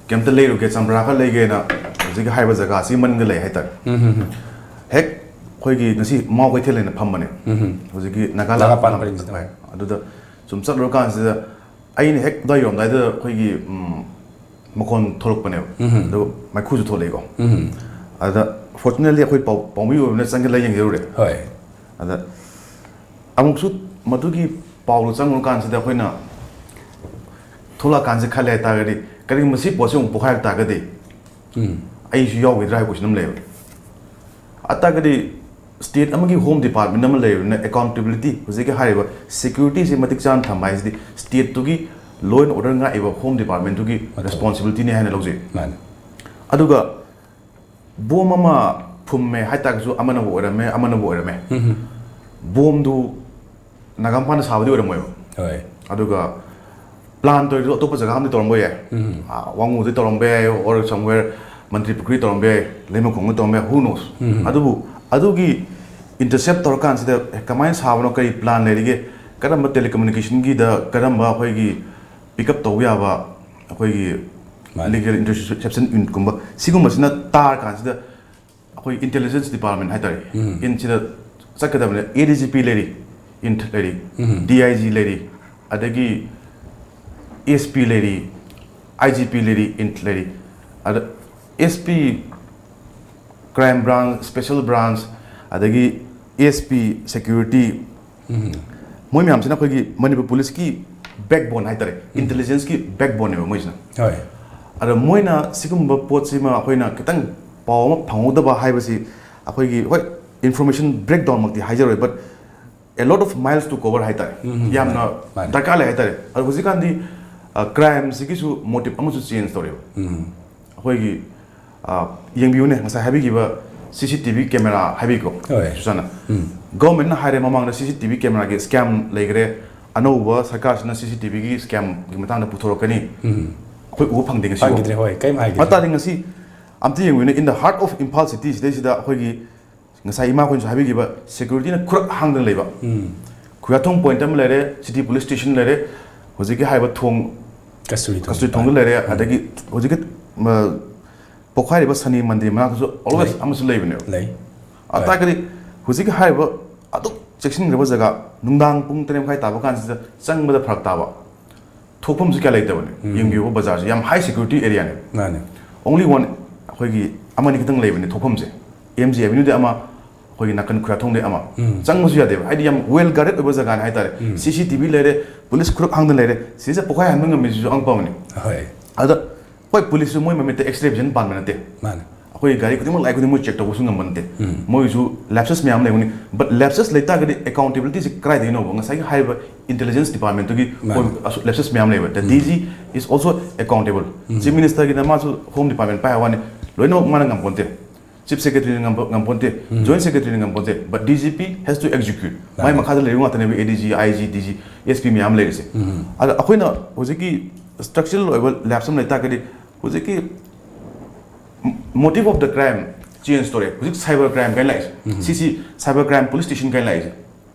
ꯀꯩꯝꯇ ꯂꯩꯔꯨꯒꯦ, ꯆꯝꯄ꯭ꯔꯥ ꯈꯔ ꯂꯩꯒꯦꯅ ꯍꯧꯖꯤꯛꯀꯤ ꯍꯥꯏꯕ ꯖꯒꯥꯁꯤ ꯃꯅꯤꯡꯗ ꯂꯩ ꯍꯥꯏꯇꯥꯔꯦ꯫ ꯎꯝ, ꯍꯝ, ꯍꯝ꯫ ꯍꯦꯛ ꯑꯩꯈꯣꯏꯒꯤ ꯉꯁꯤ ꯃꯥꯎ ꯀꯩꯊꯦꯜ ꯍꯥꯏꯅ ꯐꯝꯕꯅꯦ꯫ ꯎꯝ, ꯍꯝ꯫ ꯍꯧꯖꯤꯛꯀꯤ ꯅꯥꯒꯥ ꯅꯥꯒꯥ ꯄꯥꯟ ꯄꯥꯟ ꯄꯔꯤꯡꯁꯤꯗ꯫ ꯍꯣꯏ꯫ ꯑꯗꯨꯗ ꯁꯨꯝ ꯆꯠꯂꯨꯔꯀꯥꯟꯁꯤꯗ ꯑꯩꯅ ꯍꯦꯛ ꯑꯗꯨꯋꯥꯏ ꯌꯧꯔꯝꯗꯥꯏꯗ ꯑꯩꯈꯣꯏꯒꯤ, ꯎꯝ, ꯃꯈꯣꯟ ꯊꯣꯛꯂꯛꯄꯅꯦꯕ꯫ ꯎꯝ, ꯍꯝ꯫ ꯑꯗꯨ ꯃꯩꯈꯨꯁꯨ ꯊꯣꯛꯂꯛꯏꯀꯣ꯫ ꯎꯝ, ꯍꯝ꯫ ꯑꯗ fortunately ꯑꯩꯈꯣꯏ ꯄꯥꯎ-, ꯄꯥꯎꯃꯤ ꯑꯣꯏꯕꯅꯤꯅ ꯆꯪꯁꯤꯜꯂ ꯌꯦꯡꯖꯔꯨꯔꯦ꯫ ꯍꯣꯏ꯫ ꯑꯗ ꯑꯃꯨꯛꯁꯨ ꯃꯗꯨꯒꯤ ꯄꯥꯎꯗꯣ ꯆꯪꯉꯨꯔꯀꯥꯟꯁꯤꯗ ꯑꯩꯈꯣꯏꯅ ꯊꯣꯛꯂꯛꯑꯀꯥꯟꯁꯤꯗ ꯈꯜꯂꯦ ꯍꯥꯏꯇꯥꯔꯒꯗꯤ, ꯀꯔꯤꯒꯨꯝꯕ ꯁꯤ ꯄꯣꯠꯁꯤ ꯑꯃꯨꯛ ꯄꯣꯈꯥꯏꯔꯛ ꯇꯥꯔꯒꯗꯤ ꯎꯝ꯫ ꯑꯩꯁꯨ ꯌꯥꯎꯈꯤꯗ꯭ꯔꯥ ꯍꯥꯏꯕ question ꯑꯃ ꯂꯩꯌꯦꯕ꯫ ꯑꯗꯨ ꯇꯥꯔꯒꯗꯤ state ꯑꯃꯒꯤ Home Department ꯑꯃ ꯂꯩꯔꯕꯅꯤꯅ accountability, ꯍꯧꯖꯤꯛꯀꯤ ꯍꯥꯏꯔꯤꯕ securityꯁꯤ ꯃꯇꯤꯛ ꯆꯥꯅ ꯊꯝꯕ ꯍꯥꯏꯁꯤꯗꯤ stateꯇꯨꯒꯤ law and order ꯉꯥꯛꯏꯕ Home Departmentꯇꯨꯒꯤ ꯃꯊꯧ꯫ Responsibilityꯅꯤ ꯍꯥꯏꯅ ꯂꯧꯖꯩ꯫ ꯃꯥꯅꯤ꯫ ꯑꯗꯨꯒ bomb ꯑꯃ ꯐꯨꯝꯃꯦ ꯍꯥꯏꯇꯥꯔꯒꯁꯨ ꯑꯃꯅꯕꯨ ꯑꯣꯏꯔꯝꯃꯦ, ꯑꯃꯅꯕꯨ ꯑꯣꯏꯔꯝꯃꯦ꯫ ꯎꯝ, ꯍꯝ꯫ Bombꯗꯨ ꯅꯥꯒꯥꯃꯄꯥꯟꯗ ꯁꯥꯕꯗꯤ ꯑꯣꯏꯔꯝꯃꯣꯏꯕ꯫ ꯍꯣꯏ꯫ ꯑꯗꯨꯒ plan ꯇꯧꯔꯤꯗꯨ ꯑꯇꯣꯞꯄ ꯖꯒꯥ ꯑꯃꯗ ꯇꯧꯔꯝꯕ ꯌꯥꯏ꯫ ꯎꯝ꯫ ꯑꯥ, ꯋꯥꯉꯨꯗ ꯇꯧꯔꯝꯕ ꯌꯥꯏ, or somewhere ꯃꯟꯇ꯭ꯔꯤ ꯄꯨꯈ꯭ꯔꯤ ꯇꯧꯔꯝꯕ ꯌꯥꯏ, ꯂꯩꯃꯈꯣꯡꯗ ꯇꯧꯔꯝꯕ ꯌꯥꯏ, who knows? ꯎꯝ꯫ ꯑꯗꯨꯕꯨ ꯑꯗꯨꯒꯤ intercept ꯇꯧꯔꯀꯥꯟꯁꯤꯗ, ꯑꯦ, ꯀꯃꯥꯏꯅ ꯁꯥꯕꯅꯣ, ꯀꯔꯤ plan ꯂꯩꯔꯤꯒꯦ, ꯀꯔꯝꯕ telecommunicationꯒꯤꯗ, ꯀꯔꯝꯕ ꯑꯩꯈꯣꯏꯒꯤ pick up ꯇꯧꯕ ꯌꯥꯕ ꯑꯩꯈꯣꯏꯒꯤ ꯃꯥꯅꯤ꯫ Illegal interception unitꯀꯨꯝꯕ ꯁꯤꯒꯨꯝꯕꯁꯤꯅ ꯇꯥꯔꯀꯥꯟꯁꯤꯗ ꯑꯩꯈꯣꯏ intelligence department ꯍꯥꯏꯇꯥꯔꯦ, ꯎꯝ꯫ Inꯁꯤꯗ ꯆꯠꯀꯗꯕꯅꯦ꯫ A D G P ꯂꯩꯔꯤ, int ꯂꯩꯔꯤ, ꯎꯝ꯫ D I G ꯂꯩꯔꯤ, ꯑꯗꯒꯤ S P ꯂꯩꯔꯤ, ꯑꯥꯏ ꯖꯤ ꯄꯤ ꯂꯩꯔꯤ, ꯏꯟꯠ ꯂꯩꯔꯤ, ꯑꯗ S P, crime branch, special branch, ꯑꯗꯒꯤ ꯑꯦꯁ ꯄꯤ, ꯁꯦꯀ꯭ꯌꯨꯔꯤꯇꯤ, ꯃꯣꯏ ꯃꯌꯥꯝꯁꯤꯅ ꯑꯩꯈꯣꯏꯒꯤ ꯃꯅꯤꯄꯨꯔ ꯄꯨꯂꯤꯁꯀꯤ ꯕꯦꯛꯕꯣꯟ ꯍꯥꯏꯇꯥꯔꯦ, ꯏꯟꯇꯦꯂꯤꯖꯦꯟꯁꯀꯤ ꯕꯦꯛꯕꯣꯟꯅꯦꯕ ꯃꯣꯏꯁꯤꯅ꯫ ꯍꯣꯏ꯫ ꯑꯗꯣ ꯃꯣꯏꯅ ꯁꯤꯒꯨꯝꯕ ꯄꯣꯠꯁꯤꯃ ꯑꯩꯈꯣꯏꯅ ꯈꯤꯇꯪ ꯄꯥꯎ ꯑꯃ ꯐꯪꯍꯧꯗꯕ ꯍꯥꯏꯕꯁꯤ ꯑꯩꯈꯣꯏꯒꯤ, ꯍꯣꯏ, information ꯕ꯭ꯔꯦꯛꯗꯥꯎꯟꯃꯛꯇꯤ ꯍꯥꯏꯖꯔꯣꯏ, but a lot of miles to cover ꯍꯥꯏꯇꯥꯔꯦ, ꯎꯝ, ꯌꯥꯝꯅ ꯃꯥꯅꯦ꯫ ꯗꯔꯀꯥꯔ ꯂꯩ ꯍꯥꯏꯇꯥꯔꯦ꯫ ꯑꯗꯣ ꯍꯧꯖꯤꯛꯀꯥꯟꯗꯤ ꯀ꯭ꯔꯥꯏꯝꯁꯤꯒꯤꯁꯨ ꯃꯣꯇꯤꯞ ꯑꯃꯁꯨ ꯆꯦꯟꯖ ꯇꯧꯔꯦꯕ꯫ ꯎꯝ꯫ ꯑꯩꯈꯣꯏꯒꯤ, ꯑ, ꯌꯦꯡꯕꯤꯌꯨꯅꯦ, ꯉꯁꯥꯏ ꯍꯥꯏꯕꯤꯈꯤꯕ ꯁꯤ ꯁꯤ ꯇꯤ ꯚꯤ ꯀꯦꯃꯦꯔꯥ ꯍꯥꯏꯕꯤꯀꯣ, ꯍꯣꯏ꯫ ꯁꯨꯁꯥꯅ꯫ ꯎꯝ꯫ ꯒꯚꯔꯟꯃꯦꯟꯠꯅ ꯍꯥꯏꯔꯦ ꯃꯃꯥꯡꯗ ꯁꯤ ꯁꯤ ꯇꯤ ꯚꯤ ꯀꯦꯃꯦꯔꯥꯒꯤ ꯁ꯭ꯀꯦꯝ ꯂꯩꯈ꯭ꯔꯦ, ꯑꯅꯧꯕ ꯁꯔꯀꯥꯔꯁꯤꯅ ꯁꯤ ꯁꯤ ꯇꯤ ꯚꯤꯒꯤ ꯁ꯭ꯀꯦꯝꯒꯤ ꯃꯇꯥꯡꯗ ꯄꯨꯊꯣꯔꯛꯀꯅꯤ꯫ ꯎꯝ꯫ ꯑꯩꯈꯣꯏ ꯎꯕ ꯐꯪꯗꯦ ꯉꯁꯤ꯫ ꯐꯪꯈꯤꯗ꯭ꯔꯦ, ꯍꯣꯏ, ꯀꯩꯝ ꯍꯥꯏꯈꯤꯗ꯭ꯔꯦ꯫ ꯃꯇꯥꯗꯤ ꯉꯁꯤ ꯑꯝꯇ ꯌꯦꯡꯕꯤꯌꯨꯅꯦ, in the heart of Imphal city ꯁꯤꯗꯩꯁꯤꯗ ꯑꯩꯈꯣꯏꯒꯤ ꯉꯁꯥꯏ ꯏꯃꯥꯈꯣꯏꯅꯁꯨ ꯍꯥꯏꯕꯤꯈꯤꯕ, ꯁꯦꯀ꯭ꯌꯨꯔꯤꯇꯤꯅ ꯈꯨꯔꯛ ꯍꯥꯡꯗꯅ ꯂꯩꯕ꯫ ꯎꯝ꯫ ꯈꯨꯌꯥꯊꯣꯡ ꯄꯣꯏꯟꯠ ꯑꯃ ꯂꯩꯔꯦ, ꯁꯤꯇꯤ ꯄꯨꯂꯤꯁ ꯁ꯭ꯇꯦꯁꯟ ꯂꯩꯔꯦ, ꯍꯧꯖꯤꯛꯀꯤ ꯍꯥꯏꯔꯤꯕ ꯊꯣꯡ, ꯀꯁꯇꯨꯔꯤ ꯊꯣꯡ꯫ ꯀꯁꯇꯨꯔꯤ ꯊꯣꯡꯗ ꯂꯩꯔꯦ, ꯎꯝ꯫ ꯑꯗꯒꯤ ꯍꯧꯖꯤꯛꯀꯤ, ꯃ, ꯄꯣꯛꯈꯥꯏꯔꯤꯕ ꯁꯅꯤ ꯃꯟꯗꯤꯔ ꯃꯅꯥꯛꯇꯁꯨ always ꯂꯩ꯫ ꯑꯃꯁꯨ ꯂꯩꯕꯅꯦꯕ꯫ ꯂꯩ꯫ ꯑꯗꯨ ꯇꯥꯔꯒꯗꯤ ꯍꯧꯖꯤꯛꯀꯤ ꯍꯥꯏꯔꯤꯕ ꯑꯗꯨꯛ ꯆꯦꯛꯁꯤꯟꯈ꯭ꯔꯕ ꯖꯒꯥ, ꯅꯨꯡꯗꯥꯡ ꯄꯨꯡ ꯇꯔꯦꯠ ꯃꯈꯥꯏ ꯇꯥꯕ ꯀꯥꯟꯁꯤꯗ ꯆꯪꯕꯗ ꯐꯔꯛ ꯇꯥꯕ, ꯊꯣꯛꯐꯝꯁꯨ ꯀꯌꯥ ꯂꯩꯇꯕꯅꯦ꯫ ꯎꯝ꯫ ꯌꯦꯡꯕꯤꯌꯨꯕ, ꯕꯖꯥꯔꯁꯦ ꯌꯥꯝ ꯍꯥꯏ ꯁꯦꯀ꯭ꯌꯨꯔꯤꯇꯤ ꯑꯦꯔꯤꯌꯥꯅꯦ꯫ ꯃꯥꯅꯦ꯫ Only one, ꯑꯩꯈꯣꯏꯒꯤ ꯑꯃꯅꯤ ꯈꯤꯇꯪ ꯂꯩꯕꯅꯦ ꯊꯣꯛꯐꯝꯁꯦ꯫ ꯑꯦꯝ ꯖꯤ ꯑꯦꯚꯦꯅ꯭ꯌꯨꯗ ꯑꯃ, ꯑꯩꯈꯣꯏꯒꯤ ꯅꯥꯀꯟ ꯈꯨꯌꯥꯊꯣꯡꯗ ꯑꯃ꯫ ꯎꯝ꯫ ꯆꯪꯕꯁꯨ ꯌꯥꯗꯦꯕ, ꯍꯥꯏꯗꯤ ꯌꯥꯝ ꯋꯦꯜ ꯒꯥꯔꯗꯦꯗ ꯑꯣꯏꯕ ꯖꯒꯥꯅꯦ ꯍꯥꯏꯇꯥꯔꯦ꯫ ꯎꯝ꯫ ꯁꯤ ꯁꯤ ꯇꯤ ꯚꯤ ꯂꯩꯔꯦ, ꯄꯨꯂꯤꯁ ꯈꯨꯔꯛ ꯍꯥꯡꯗꯅ ꯂꯩꯔꯦ, ꯁꯤꯁꯦ ꯄꯣꯛꯈꯥꯏ ꯍꯟꯕ ꯉꯝꯃꯤꯁꯤꯁꯨ ꯑꯉꯛꯄ ꯑꯃꯅꯤ꯫ ꯍꯣꯏ꯫ ꯑꯗ ꯍꯣꯏ, ꯄꯨꯂꯤꯁꯁꯨ ꯃꯣꯏ ꯃꯃꯤꯠꯇ X-ray vision ꯄꯥꯟꯕ ꯅꯠꯇꯦ꯫ ꯃꯥꯅꯦ꯫ ꯑꯩꯈꯣꯏ ꯒꯥꯔꯤ ꯈꯨꯗꯤꯡꯃꯛ, ꯂꯥꯏ ꯈꯨꯗꯤꯡꯃꯛ ꯆꯦꯛ ꯇꯧꯕꯁꯨ ꯉꯝꯕ ꯅꯠꯇꯦ꯫ ꯎꯝ꯫ ꯃꯣꯏꯒꯤꯁꯨ ꯂꯦꯞꯁꯦꯁ ꯃꯌꯥꯝ ꯂꯩꯕꯅꯤ꯫ But ꯂꯦꯞꯁꯦꯁ ꯂꯩꯇꯥꯔꯒꯗꯤ ꯑꯦꯀꯥꯎꯟꯇꯦꯕꯤꯂꯤꯇꯤꯁꯦ ꯀꯗꯥꯏꯗꯒꯤꯅꯣꯕ? ꯉꯁꯥꯏꯒꯤ ꯍꯥꯏꯔꯤꯕ ꯏꯟꯇꯦꯂꯤꯖꯦꯟꯁ ꯗꯤꯄꯥꯔꯠꯃꯦꯟꯠꯇꯨꯒꯤ ꯃꯥꯅꯦ꯫ ꯂꯦꯞꯁꯦꯁ ꯃꯌꯥꯝ ꯂꯩꯕ꯫ The um. D G is also accountable꯫ Um. Chief ꯃꯤꯅꯤꯁꯇꯔꯒꯤꯅ ꯃꯥꯁꯨ ꯍꯣꯝ ꯗꯤꯄꯥꯔꯠꯃꯦꯟꯠ ꯄꯥꯏ ꯍꯥꯏꯕ ꯋꯥꯅꯤ, ꯂꯣꯏꯅꯃꯛ ꯃꯥꯅ ꯉꯝꯄꯣꯟꯇꯦ꯫ ꯆꯤꯐ ꯁꯦꯀ꯭ꯔꯦꯇꯔꯤꯅ ꯉꯝꯕ-, ꯉꯝꯄꯣꯟꯇꯦ, ꯎꯝ꯫ ꯖꯣꯏꯟꯠ ꯁꯦꯀ꯭ꯔꯦꯇꯔꯤꯅ ꯉꯝꯄꯣꯟꯇꯦ, but D G P has to execute꯫ ꯃꯥꯏ ꯃꯥꯅꯦ꯫ ꯃꯈꯥꯗ ꯂꯩꯔꯤꯕ ꯉꯥꯛꯇꯅꯦꯕ A D G, I G, D G, S P ꯃꯌꯥꯝ ꯂꯩꯔꯤꯁꯦ꯫ ꯎꯝ꯫ ꯑꯗ ꯑꯩꯈꯣꯏꯅ ꯍꯧꯖꯤꯛꯀꯤ ꯁ꯭ꯇ꯭ꯔꯛꯆꯔꯦꯜ ꯑꯣꯏꯕ ꯂꯦꯞꯁ ꯑꯃ ꯂꯩꯇꯥꯔꯒꯗꯤ ꯍꯧꯖꯤꯛꯀꯤ motive of the crime change ꯇꯧꯔꯦ꯫ ꯍꯧꯖꯤꯛ cyber crime ꯀꯥꯏꯅ ꯂꯥꯛꯏꯁꯦ꯫ ꯎꯝ꯫ ꯁꯤꯁꯤ cyber crime police station ꯀꯥꯏꯅ ꯂꯥꯛꯏꯁꯦ꯫